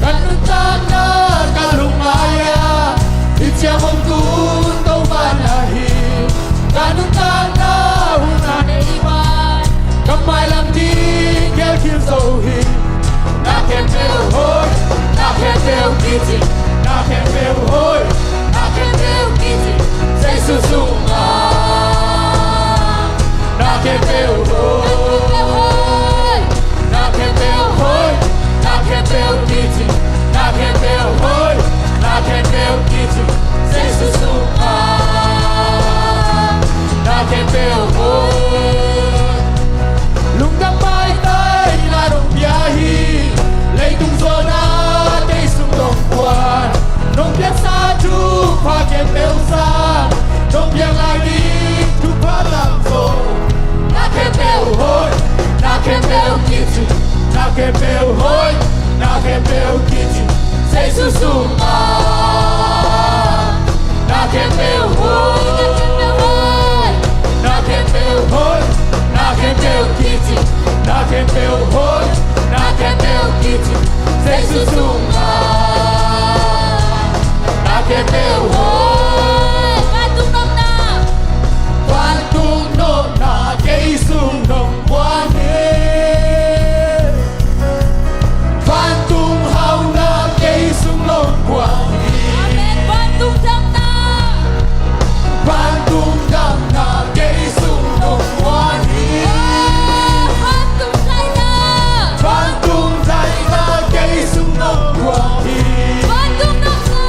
Ka nuntakna ka lungngai a, i ciang hong tun Topa na hi. Ka nuntakna hun a nei pan, ka mailam ding gelkhin zo hi. Na khempeuh hoih, na khempeuh kici, na khempeuh hoih, na khempeuh kici, Jesu sungah. Na khempeuh hoih, na khempeuh hoih, na khempeuh kici, na khempeuh hoih, na khempeuh kici, Jesu sungah. Na khempeuh hoih. Lungdam maitai na nong pia hi. Leitung zawn a kei sung nong kuan. Nong piaksa thupha khempeuh sang, nong piak lai ding thupha tamzaw. Na khempeuh hoih, na khempeuh kici, na khempeuh hoih, na khempeuh kici, Jesu sungah. Na khempeuh hoih, na khempeuh hoih, na khempeuh kici, na khempeuh hoih, na khempeuh kici, Jesu sungah. Na khempeuh hoih. Vantung nopna. Vantung nopna kei sung nong kuan hi. Vantung hauhna kei sung nong kuan hi. Amen. Vantung damna. Vantung damna kei sung nong kuan hi. Oh, vantung zaina. Vantung zaina kei sung nong kuan hi. Vantung nopna.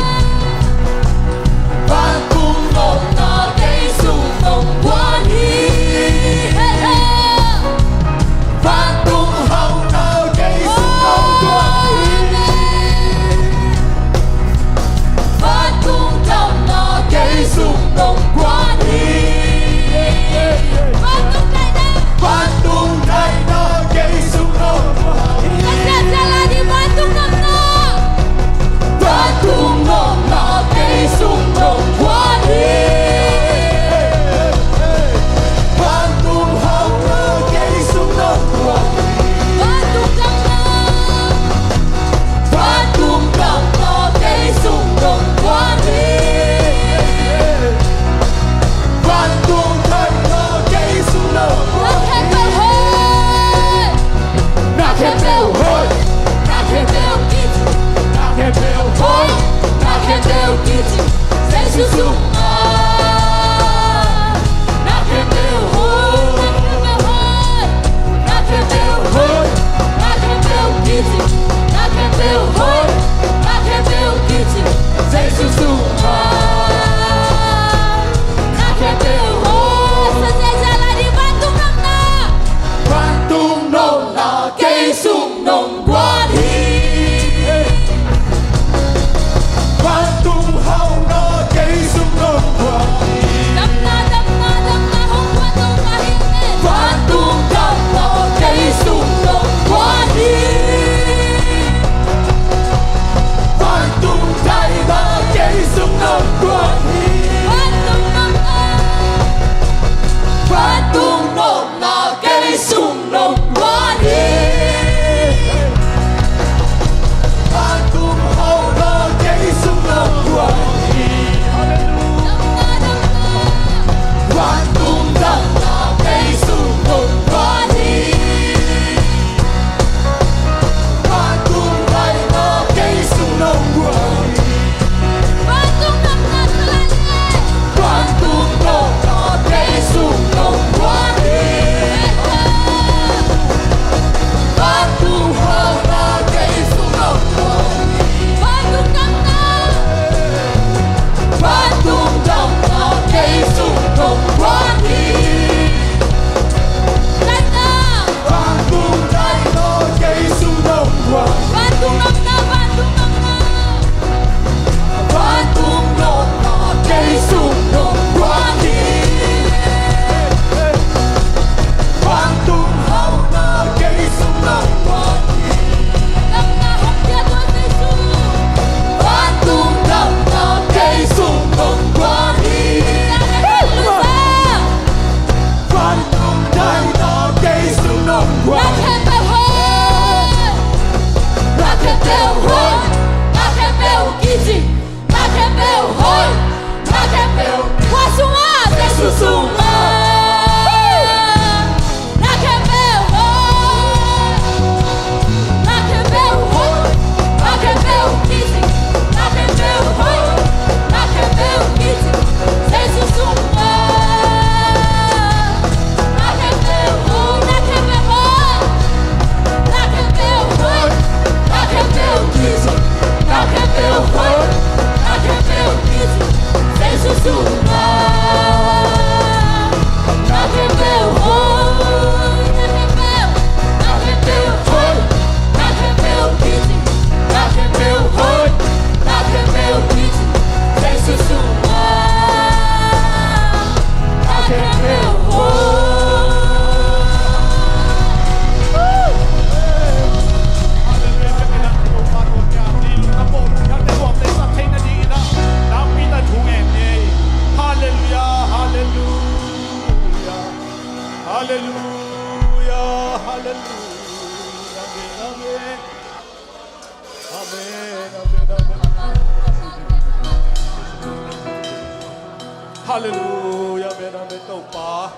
Halleluia, amen, amen, Topa.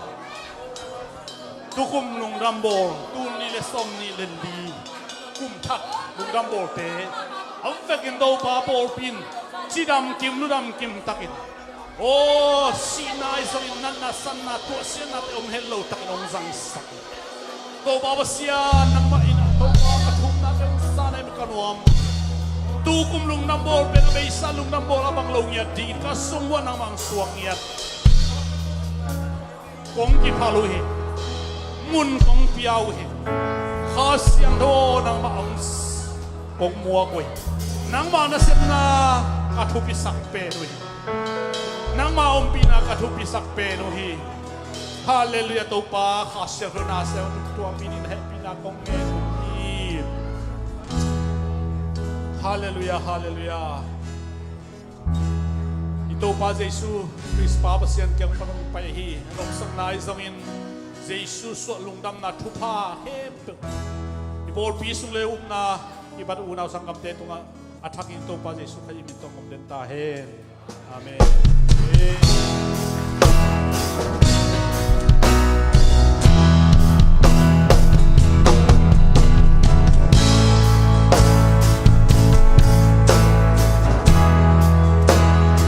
Tukum lungdam bawl, tul nih le sawm nih le li kum thak lungdam bawlte a vekin Topa pawlpi in cidam kim, ludam kim takin, aw, sihna ahi zongin natna, sanna, tuahsiatnate om het lo takin hong zangsak. Topa Pasian, nangmah in, Topa, ka thumnate hong san hi ka nuam. Tukum lungdam bawl pen a beisa lungdam bawl a bang lo ngiat dingin ka sung uah nangmah hong suak ngiat. Kong kiphal uh hi. Mun kong pia uh hi. Kha Siangtho aw, nangmah hong s-, kong muak uh hi. Nangmah nasepna ka thupisak pen uh hi. Nangmah ompihna ka thupisak pen uh hi. Halleluia, Topa, Kha Siangtho na siang tuk tua mi nih na hehpihna kong ngen uh hi. Halleluia, halleluia. I Topa Jesu Khrist pa Pasian kiang pan hong pai hi. A lawmsakna ahi zongin Jesu suah lungdamna thupha khempeuh i pawlpi sung le upna i bat unau sanggamte tungah a thakin Topa Jesu Khrih i min tawh kong den ta hen. Amen. Amen.